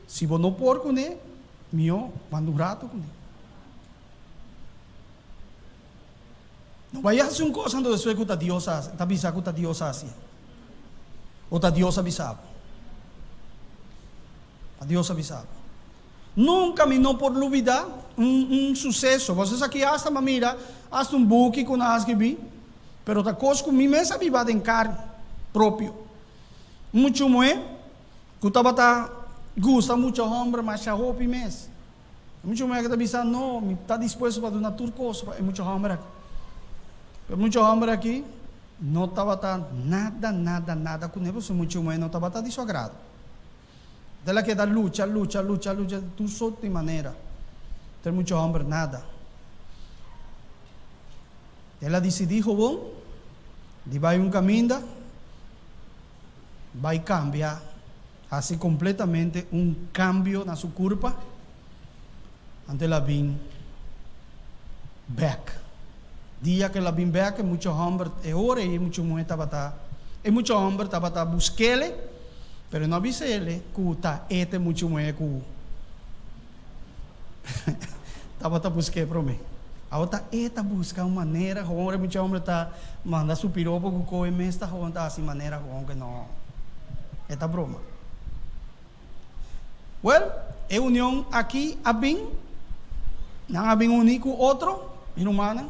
Si bo no por kuné, mihó manda un ratu kuné. No bai hasi un kos anto despues ku ta Dios a ta bisa ku ta Dios a hasié. O ta Dios a bisa bo. Ta Dios a bisa bo. Nunka mi no por lubida un un suseso. Boso esaki hasta mi a mira hasta un buki ku nan a skibi, pero ta kos ku mi mes a biba den karni propio. Un muchu muhé ku tabata gusta mucha hòmber masha hopi mes. E mucha muhé aki ta bisa, No, mi ta dispuesto pa duna tur kos pa e mucha hòmber aki. Pero e mucha hòmber aki no tabata nada, nada, nada kuné, pasobra e mucha muhé no tabata di su agrado. El a keda lucha, lucha, lucha, lucha di tur sort di manera. Pero e mucha hòmber nada. El a disidí gewoon di bai un kaminda, bai kambia. Hasi kompletamente un kambio na su kurpa, anto el a bin bèk. Dia ku el a bin bèk, e mucha hòmber, e ora ei e mucha muhé tabata, e mucha hòmber tabata busk'ele, pero e no a bisa ele ku ta e ta e mucha muhé ku tabata busk'é promé. Awor ta e ta buska un manera, gewoon ora e mucha hòmber ta manda su piropo ku koe mes ta gewoon ta hasi manera gewoon ke no e ta broma. Wèl, e union aki a bin, nan a bin uní ku otro, mi rumannan,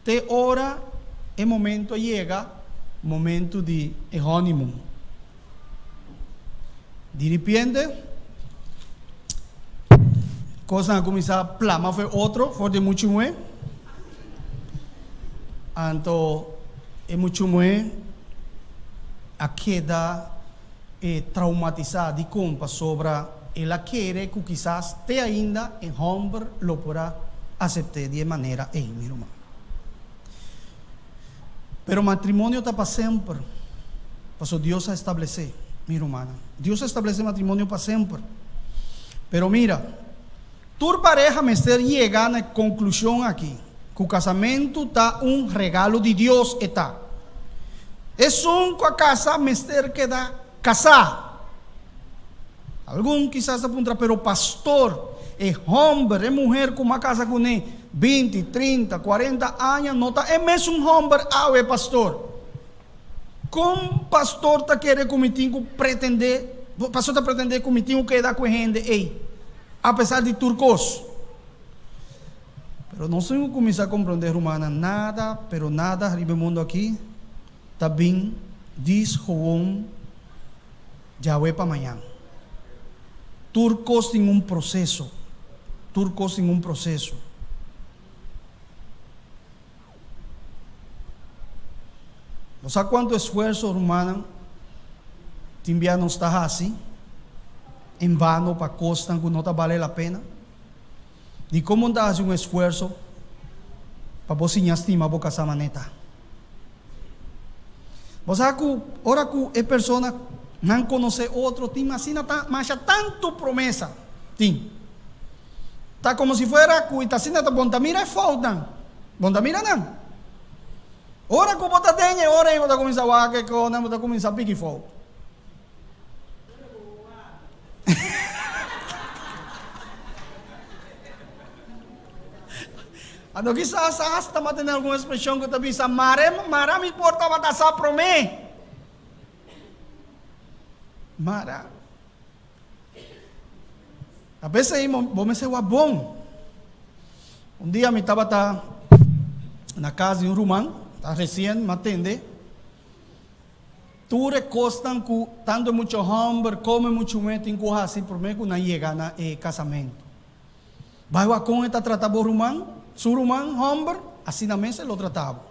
te ora e momento a yega, momento di e honeymoon. Di ripiente, kosnan a kuminsá plama for otro, for di e muchu muhé. Anto e muchu muhé a keda e traumatisá. Dikon? Pasobra el a kere ku kisas te ainda e hòmber lo por a asept'é di e manera ei, mi ruman. Pero matrimonio ta pa semper, paso Dios a establesé, mi rumannan. Dios a establesé matrimonio pa semper. Pero mira, tur pareha mester yega na e konklushon aki, ku kasamentu ta un regalo di Dios e ta. Esun ku a kasa mester keda kasá. Algun kisas ta puntra, pero pastor, e homber, e muher ku m'a kasa kuné binti, trinta, kuarenta aña no ta e mesun homber awe, pastor? Kon pastor ta kere ku mi tin ku pretendé, pastor ta pretendé ku mi tin ku keda ku e hende ei, apesar di tur kos? Pero nos tin ku kuminsá komprondé, rumannan, nada, pero nada riba e mundu aki ta bin dis gewoon djawe pa mañan. Tur kos tin un proseso. Tur kos tin un proseso. Bo sa kuantu esfuerso, rumannan, tin bia nos ta hasi en vano pa kosnan ku no ta bale la pena? Dikon bo no ta hasi un esfuerso pa bo siña stima bo kasá maneta? Bo sa ku ora ku e persona nan konosé otro tin asina ta masha tantu promesa tin. Ta komo si fuera ku i ta asina ta bon ta mira e foutnan, bon ta mira nan. Ora ku bo ta den e ora ei bo ta kuminsá wak e konan bo ta kuminsá piki fout. Anto kisas asta m'a tende algun ekspreshon ku ta bisa, Mare, mara mi por tabata sa promé. Mara. A bes ei bo mester wak bon. Un dia mi tabata na kas di un ruman, ta resien m'a tende tur e kosnan ku tantu e mucha hòmber komo e mucha muhé tin ku hasi promé ku nan yega na e kasamentu. Bai wak kon e ta trata bo ruman, su ruman hòmber, asina mes e lo trata bo.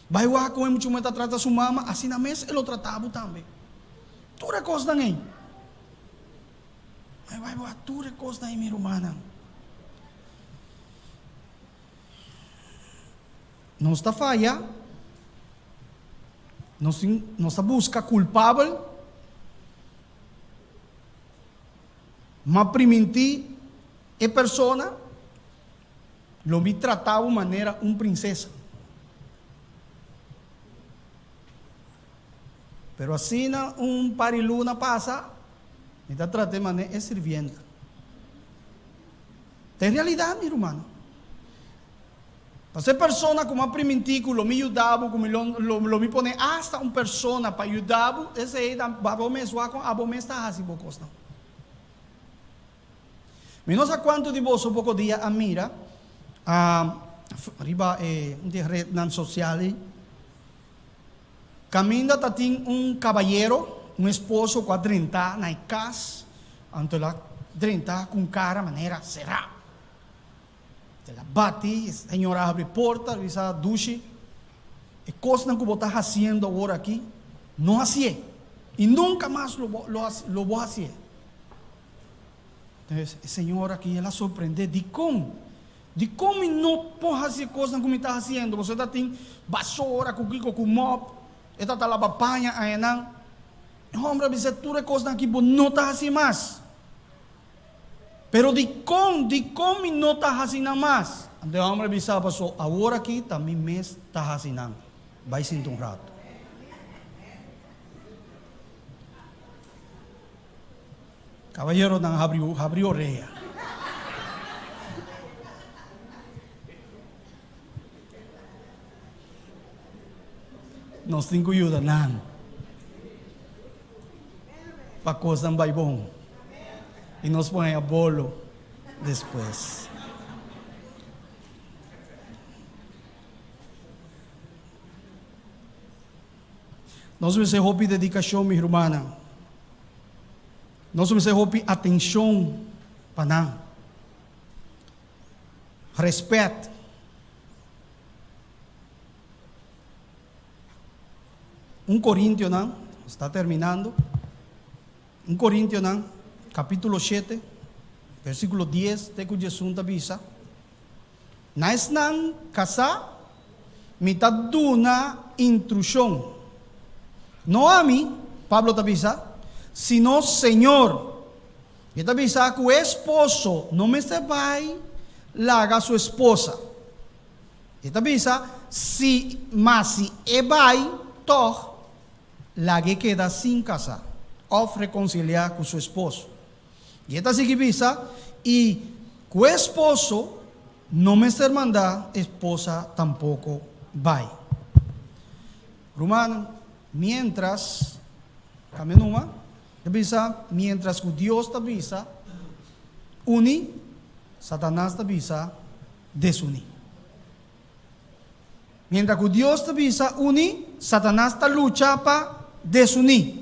Bai wak kon e mucha muhé ta trata su mama, asina mes e lo trata bo tambe. Tur e kosnan ei. Bai bai wak tur e kosnan ei, mi rumannan. Nos ta faya, nos tin, nos ta buska kulpabel. M'a primintí e persona, Lo mi tratá bo manera un prinsesa. Pero asina un par di luna pasa, mi ta trat'é manera e sirvienta. Ta e realidat, mi rumannan. Pasobra e persona ku m'a primintí ku lo mi yuda bo, ku mi lo lo mi pone asta un persona pa yuda bo, esei ta abo mes wak kon abo mes ta hasi bo kosnan. Mi no sa kuantu di boso poko dia a mira riba e di retnan sosial ei, kaminda ta tin un kabayero, un esposo ku a drenta na e kas, anto el a drenta ku un kara manera será. El a bati, e señora a habri porta, el bisa, Dushi, e kosnan ku bo ta hasiendo awor aki, no hasié, i nunka mas lo bo lo bo hasié. Entonces, e señora aki, el a sorprendé, Dikon? Dikon mi no por hasi e kosnan ku mi ta hasiendo? Boso ta tin basora ku kiko, ku mòp, e ta ta laba paña ayanan. E hòmber a bisa, Tur e kosnan aki bo no ta hasi mas. Pero dikon, dikon mi no ta hasi nan mas? Anto e hòmber a bisa, Paso awor aki ta mi mes ta hasi nan. Bai sinta un ratu. Kabayeronan habri habri orea. Nos tin ku yuda nan pa kosnan bai bon i nos por haña bolo despues. Nos mester hopi dedikashon, mi rumannan. Nos mester hopi atenshon pa nan. Respet. Un Corintionan, nos ta terminando. Un Corintionan, capítulo shete, versículo dies te cu diesun ta bisa, Na esnan casá mi ta duna intruccion, no ami, Pablo ta bisa, sino Señor. E ta bisa cu e esposo no mester bay laga su esposa. E ta bisa, si, ma si e bai, tòg lag'é keda sin kasá òf rekonsiliá ku su esposo. I e ta sigui bisa, I ku e esposo no mester manda esposa tampoko bai. Rumannan, miéntras, kambia numa, ta bisa, miéntras ku Dios ta bisa uni, Satanas ta bisa desuní. Mientras ku Dios ta bisa uní, Satanas ta lucha pa desuní.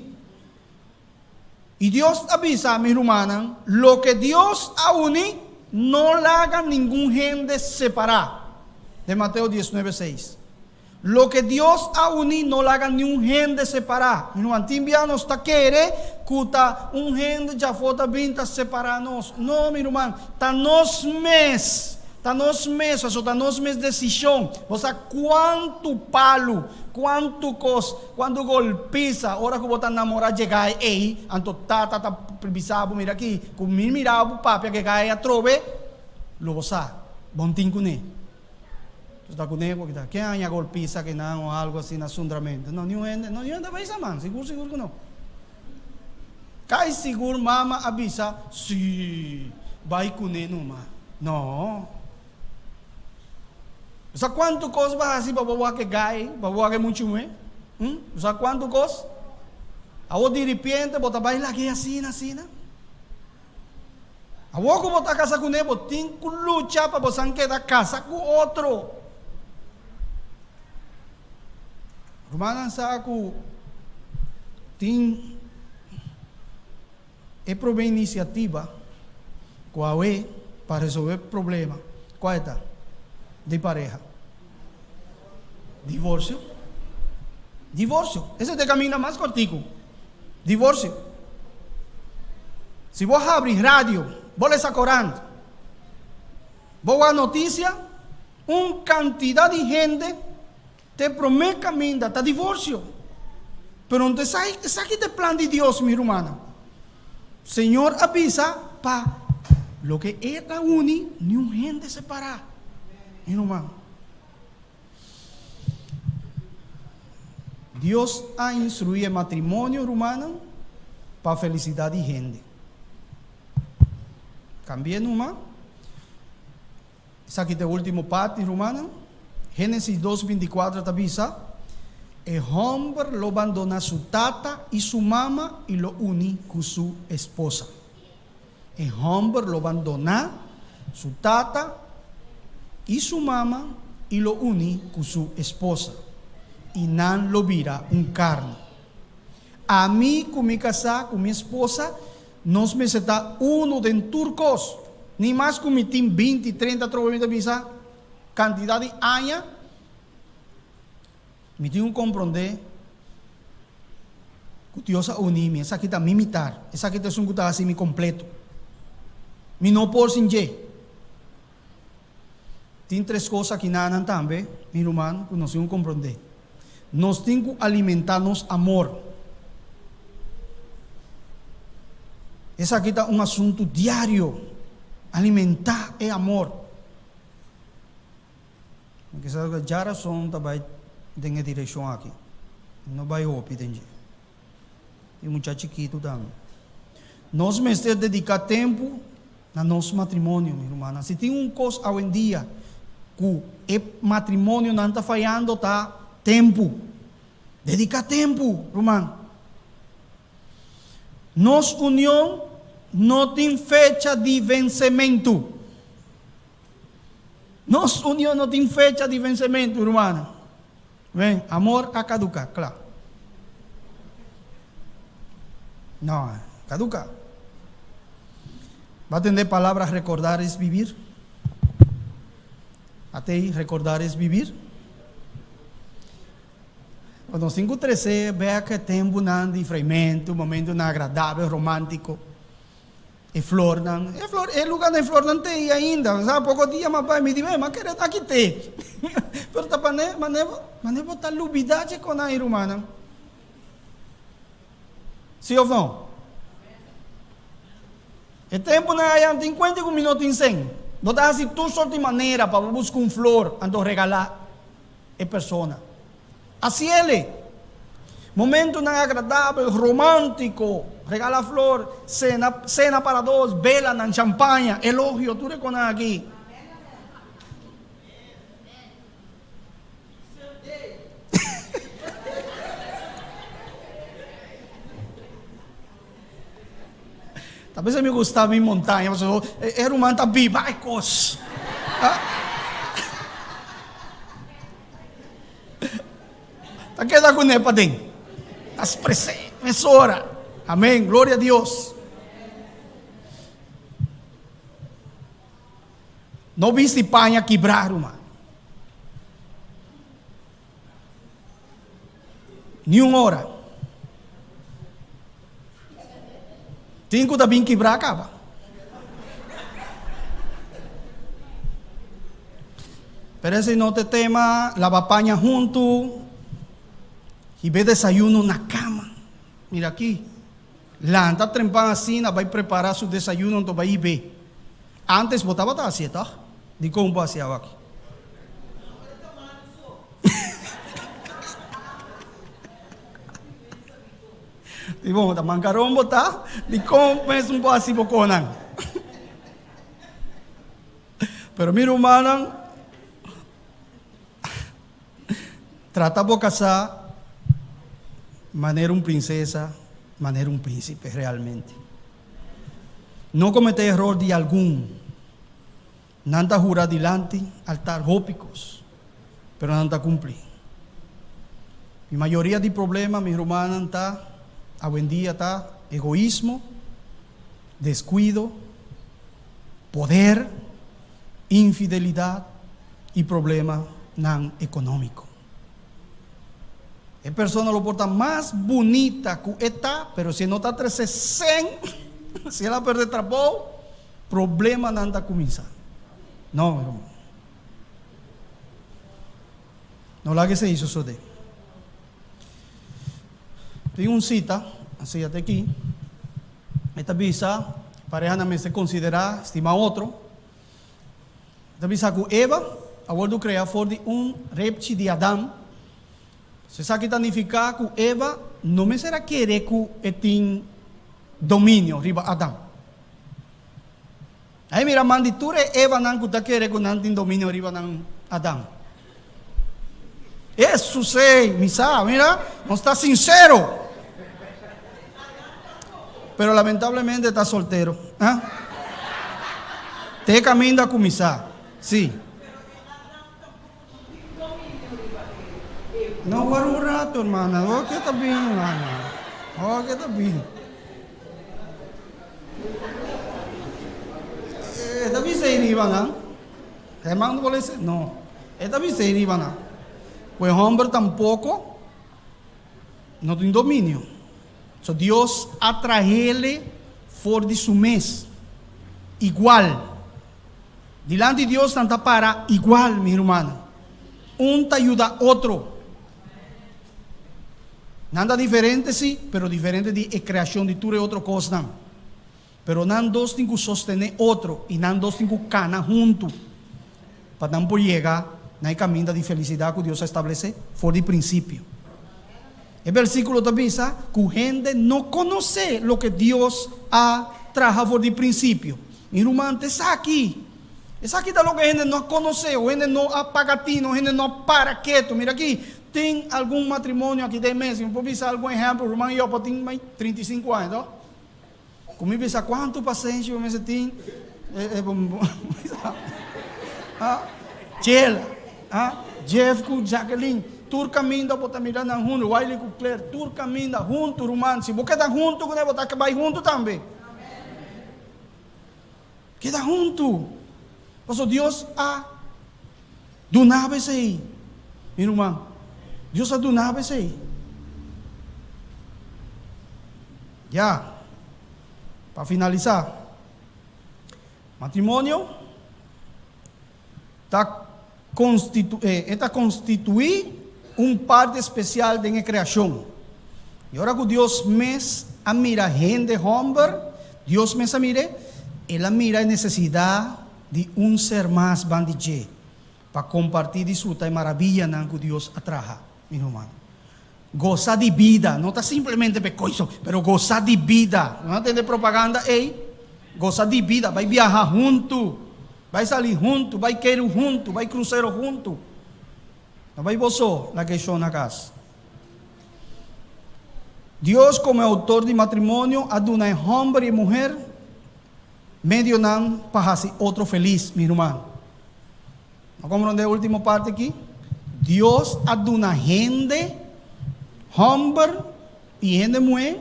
I Dios a bisa, Mi rumannan, loke Dios a uní, no laga ningun hende separá. Den Mateo diesnuebe seis. Loke Dios a uní no laga niun hende separá. Mi ruman, tin bia nos ta kere ku ta un hende djafó ta bin ta separá nos. No, mi ruman, ta nos mes, ta nos mes, pasobra ta nos mes desishon. Bo sa kuantu palu, kuantu kos, kuantu golpisa ora ku bo ta namorá dje gai ei, anto tata ta bisa bo, mira aki, ku mi mira bo papia ku e gai atrobe, lo bo sa, bo no tin kuné. Nos ta kuné ku kita. Ken haña golpisa kinan o algo asina sundramentu? No, niun hende, no, niun hende a bisa man, sigur sigur ku no. Kai sigur mama a bisa, si, bai kuné numa. No. Bo sa kuantu kos bo a hasi pa bo wak e gai, pa bo wak e muchu muhé? Hm? Bo sa kuantu kos? Awor diripiente bo ta bai lag'é asina, asina? Awor ku bo ta kasa kuné, bo tin ku lucha pa bo san keda kasa ku otro. Rumannan sa ku tin e promé inisiativa ku awe pa resolvé problema. Kua e ta? Di pareha. Divorsio. Divorsio. Esei ta e kaminda mas kòrtiku. Divorsio. Si bo habri radio, bo lesa korant, bo wak notisia, un kantidat di hende Te promé kaminda ta divorsio. Pero no ta esaki ta e plan di Dios, mi rumannan. Señor a bisa pa loke E ta uni, niun hende separá, mi ruman. Dios a instruí e matrimonio, rumannan, pa felisidat di hende. Kambi'é numa. Esaki ta e último parti, rumannan. Génesis dos bintikuater ta bisa, E hòmber lo bandoná su tata i su mama i lo uni ku su esposa. E hòmber lo bandoná su tata i su mama i lo uni ku su esposa, i nan lo bira un karni. Ami ku mi kasá, ku mi esposa, Nos mester ta unu den tur kos. Ni mas ku mi tin binti, trenta trobe mi ta bisa kantidat di aña, mi tin ku komprondé ku Dios a uní mi. Esaki ta mi mitar. Esaki ta esun ku ta hasi mi kompleto. Mi no por sin dje. Tin tres kos akinanan tambe, mi ruman, ku nos tin ku komprondé. Nos tin ku alimentá nos amor. Esaki ta un asuntu diario, alimentá e amor. Mi ke sa ku djarason ta bai den e direkshon aki. No bai hopi den dje. Tin mucha chikitu tambe. Nos mester dediká tempu na nos matrimonio, mi rumannan. Si tin un kos awendia ku e matrimonionan ta fayando ta tempu. Dediká tempu, ruman. Nos union no tin fecha di vensementu. Nos union no tin fecha di vensementu, rumannan. Ven, amor a caduca, cla. No, caduca. Ba tende palabra recordar es vivir? Atei, recordar es vivir? Nos tin cu trece bek e tempunan di freimento, momentonan agradabel, romantico. E flornan, e flor, e lugarnan e flornan te ei ainda. Sa poko dia m'a bai, mi di, m'a kere ta aki te. Pero ta pane, mane, mane bo ta lubida dje kon ai rumannan. Si of no? E tempunan aya tin kuenta ku mi no tin sen. Bo ta hasi tur sort di manera pa bo buska un flor anto regalá e persona. Hasiele! Momentunan agradabel, romántico, regala flor, cena, cena para dos, belanan, champaña, elogio, tur e konan aki. Ta bes mi gusta mi montaña, pasobra e ruman ta biba e kos. Ta keda kuné paden. Ta expres'é mesora. Amén. Gloria a Dios. No bisti paña kibrá, ruman. Ni un ora. Tin ku ta bin kibrá kaba. Pero esei no ta e tema, laba paña huntu, hib'é desayuno na kama. Mira aki, lanta trempan asina bai prepará su desayuno anto bai hib'é. Antes bo tabata hasié tòg? Dikon bo hasi awaki? Di bon, ta mankaron bo ta, dikon mes un bo hasi bo konan? Pero mi rumannan. Trata bo kasá manera un prinsesa, manera un prínsipe realmente. No kometé eror di algun. Nan ta hura dilanti altar hopi kos, pero nan ta kumpli. Mi mayoria di problema, mi rumannan, ta awendia ta egoismo, deskuido, poder, infidelidat i problemanan ekonómiko. E persona lo por ta mas bunita ku e ta, pero si e no ta trese sèn, si el a pèrdè trabou, problemanan ta kuminsá. No, mi ruman. No laga esei sosodé. Tin un sita, así te aki, e ta bisa, parehanan mester konsiderá stima otro. E ta bisa ku Eva a wòrdu kreá for di un repchi di Adam. So esaki ta nifiká ku Eva no mester a kere ku e tin dominio riba Adam. Ai mira man di tur e Evanan ku ta kere ku nan tin dominio riba nan Adam. Esu sey, mi sa, mira, nos ta sincero. Pero lamentablemente ta soltero. Ah? Te caminda ku mi sa. Si. No, wara un rato, hermana. Oh, ke ta bin, hermana? Oh, ke ta bin? E ta bisa ei riba nan. Herman no por No. E ta bisa ei riba nan. Ku e homber tampoko no tin dominio. So Dios a trahele for di su mes. Igual. Dilanti Dios nan ta para igual, mi rumannan. Un ta yuda otro. Nan ta diferente si, pero diferente di e creacion di tur e otro cosnan. Pero nan dos tin cu sostene otro y nan dos tin cu cana hunto pa nan por yega na e caminda di felicidad cu Dios a establece for di principio. E versiculo ta bisa cu hende no conoce loke Dios a traha for di principio. Mi ruman, ta esaki. Esaki ta loke hende no a konosé, o hende no a paga tino, o hende no a para ketu. Mira aki, tin algun matrimonio aki den mes. Mi por bisa algun ehèmpel, ruman Job tin mai 35 aña, to? Ku mi bisa kuantu pasenshi bo mester tin, e bo bisa, ah, Chela, ah, Jeff ku Jacqueline, tur kaminda bo ta mira nan huntu, Wiley ku Claire, tur kaminda huntu, ruman. Si bo keda huntu ku nan, bo ta bai huntu tambe. Keda huntu, pasobra Dios a duna bo esei, mi ruman. Dios a duna bo esei. Ya, pa finalisá, matrimonio ta konstitu, e ta konstituí un parti spesial den e kreashon. I ora ku Dios mes a mira hende hòmber, Dios mes a mir'é, el a mira e nesesidat di un ser mas ban di dje pa kompartí disfrutá e maraviyanan ku Dios a traha, mi ruman. Gosa di bida, no ta simplemente p'e koiso, pero gosa di bida. No a tende propaganda ei? Gosa di bida, bai biaha huntu, bai sali huntu, bai keru huntu, bai krusero huntu. No bai bo so laga e shon na kas. Dios komo e outor di matrimonio a duna e hòmber i e muher medionan pa hasi otro felis, mi ruman. No komprondé e último parti aki? Dios a duna hende hòmber i hende muhé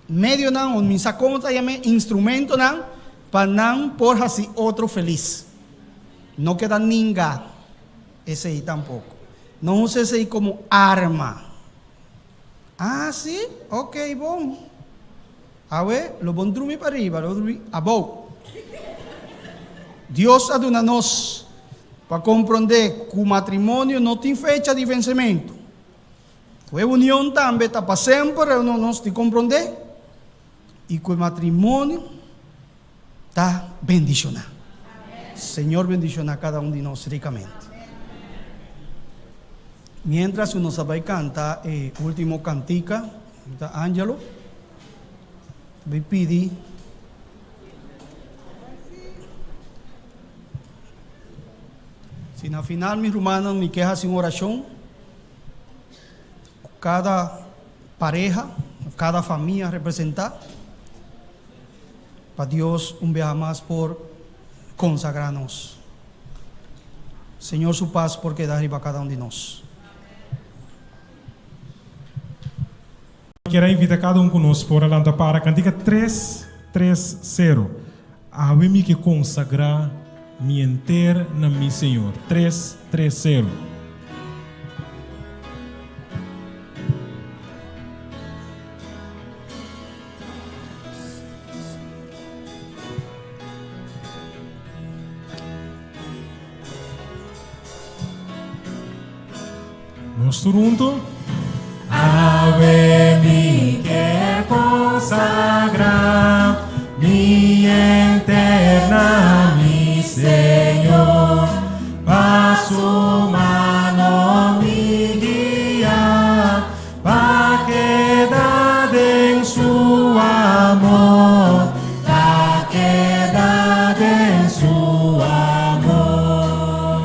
medionan, o mi sa komo ta yam'é, instrumentonan pa nan por hasi otro felis. No keda ninga esei tampoko. No usa esei komo arma. Ah, sí? Ok, bon. Awe, lo bon drumi pariba, lo drumi abou. Dios a duna nos pa komprondé ku matrimonio no tin fecha di vensementu. Ku e union tambe ta pa semper, e nos tin komprondé, i ku e matrimonio ta bendishoná. Señor bendishoná kada un di nos rikamente. Miéntras ku nos a bai kanta e último kantika, ta Angelo ta bai pidi si na final mi rumannan mi ke hasi un orashon. Kada pareha, kada famia representá, pa Dios un biaha mas por konsagrá nos. Señor su pas por keda riba kada un di nos. Kier a invita kada un ku nos por a lanta para kantika tres, tres, sero. Awe mi ke konsagrá mi henter na mi Señor. Tres, tres, sero. Nos tur hunto. Awe mi ke konsagrá mi henter na mi Señor, pa su mano mi guia, pa keda den su amor, pa keda den su amor.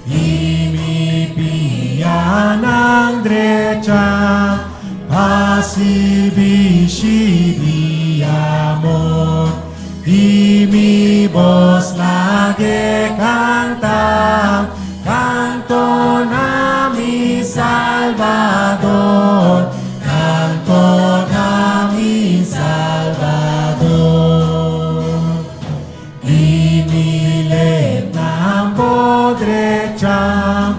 I mi pianan drecha pa sirbishi di amor, i mi bos lag'e kanta kanto na mi Salbador, kanto na mi Salbador. I mi lepnan bo drecha,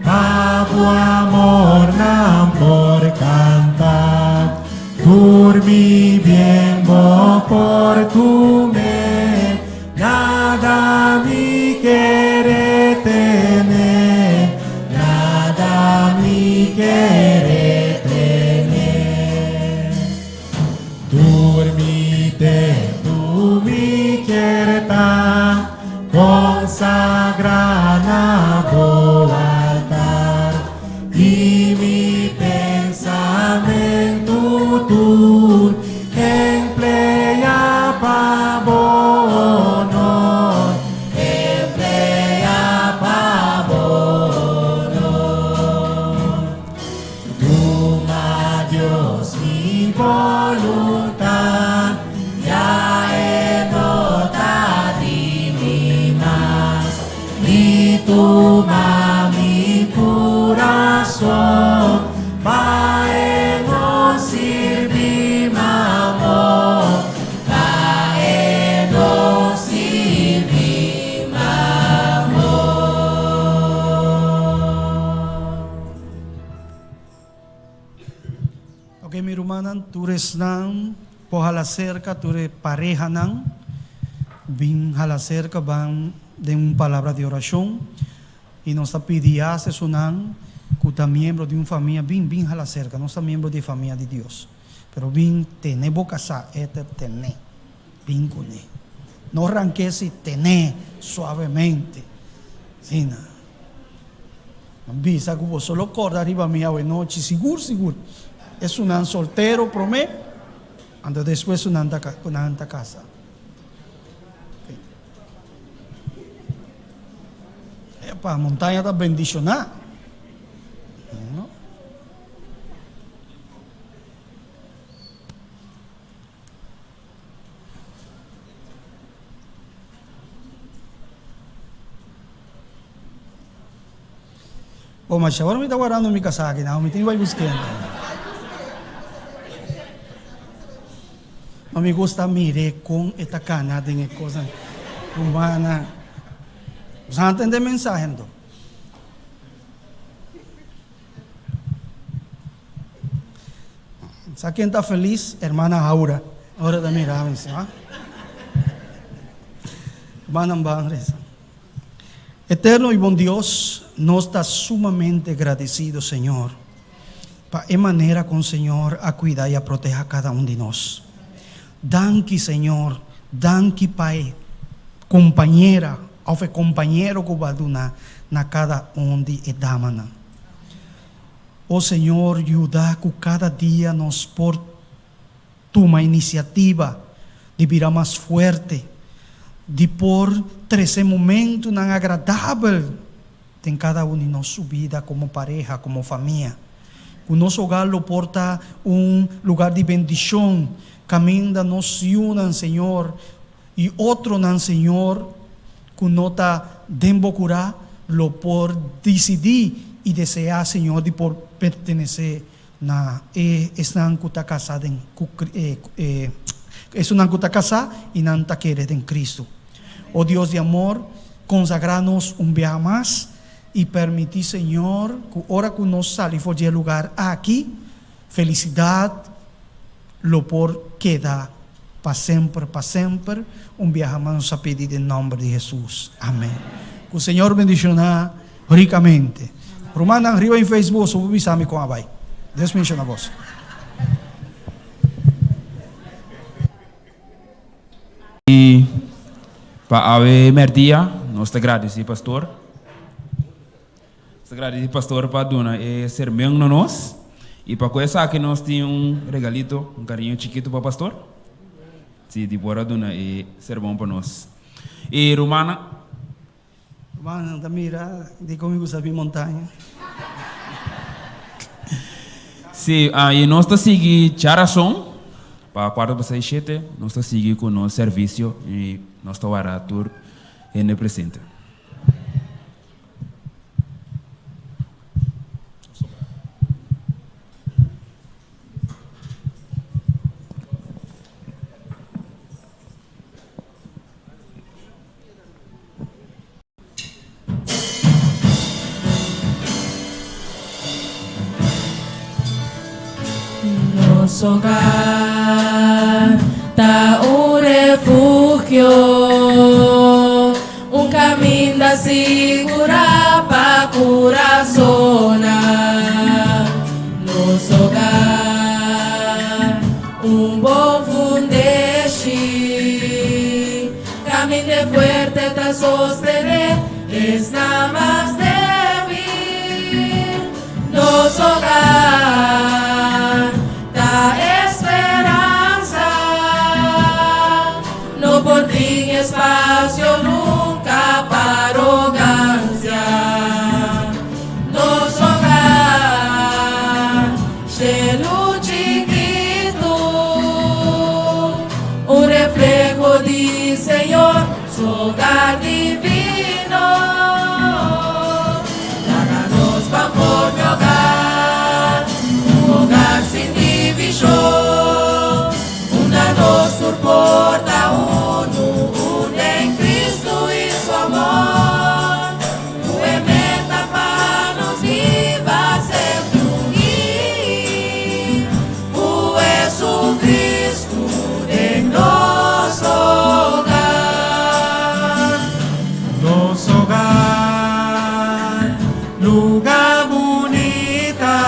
pa bo amor nan por canta. Tur mi bien bo por tume, nada mi kere tene, nada mi kere tene. Tur mi tempu mi kier ta konsagrá na bo altar, i mi pensamentu tur empleá pa bo honor, empleá pa bo honor. Tuma Dios mi boluntat, ya e no ta di mi mas. Mi tuma mi kurason, pa e no sirbi mamon, pa e no sirbi mamon. Ok mi rumannan tur esnan por hala serka tur e parehanan bin hala serka ban den un palabra di orashon y nos ta pidi ya esunnan cu ta miembro di un famia bin bin hala serka nos ta miembro di e famia di Dios pero bin tene bo casa e ta tene bin cune no ranke si tene suavemente asina. Nan bisa ku boso lo kòrda riba mi awenochi sigur sigur. Esunnan soltero promé, anto despues esunnan ta ku nan ta kasa. Epa, montaña ta bendishoná. Bo masha ora mi ta guardando mi casa aki nan mi tin bai busk'é. Ma mi gusta mir'é kon e ta kana den e kosnan humana. Bo a tende e mensahe anto? Sa ken ta felis? Hermana Aura. Ora ta mira mi sa. Hermana ban reza. Eterno y bon Dios, nos ta sumamente gradecido, Señor, pa e manera con Señor a cuida y a proteha cada un di nos. Danki, Señor, danki pa e compañera of e compañero cu bo a duna na cada un di e damanan. O Señor, yuda ku kada dia nos por tuma inisiativa di bira mas fuerte, di por trese momentunan agradabel den kada un di nos su bida komo pareha, komo famia. Ku nos hogar lo por ta un lugar di bendishon, kaminda nos yunan, Señor, i otronan, Señor, ku no ta den Bo kurá, lo por disidí i deseá, Señor, di por pertenesé na e esnan ku ta kasá den ku e esunnan ku ta kasá i nan ta kere den Kristu. O Dios di amor, konsagrá nos un biaha mas i permití, Señor, ku ora ku nos sali for di e lugar aki, felisidat lo por keda pa semper pa semper. Un biaha mas nos a pidi den nòmber di Hesus. Amèn. Ku Señor bendishoná rikamente. Rumannan riba in Facebook boso por bisa mi kon a bai. Dios bendishona boso. I pa awe merdia nos ta gradisi pastor. Nos ta gradisi pastor pa duna e sermon na nos. I pa ku esaki nos tin un regalito, un kariño chikitu pa pastor. Si di por a duna e sermon pa nos. I rumannan. Rumannan ta mira dikon mi gusta bin montaña. Sí, i nos ta sigui djarason pa kuarto pa seis shete, nos ta sigui ku nos servisio i nos ta wara tur hende presente. Nos hogar ta un refugio, un caminda sigurá pa curasonnan. Nos hogar, un bon fundeshi. Caminde fuerte ta sostené esnan mas débil. Nos hogar ta esperansa, no por tin espacio nunca pa arogancia. Nos hogar, shelu chikitu, un refleho di Señor, su hogar divino. Laga nos ban forme hogar, un hogar sin divishon, unda nos tur por ta unu, un den Cristo i su amor. Ku e meta pa nos biba semper uní ku Jesucristo den nos hogar. Nos hogar, lugar bunita.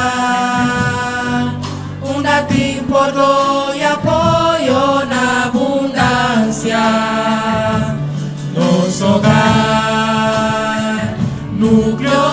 Unda tin pordon i apoyo na abundansia. Nos hogar, núkleo.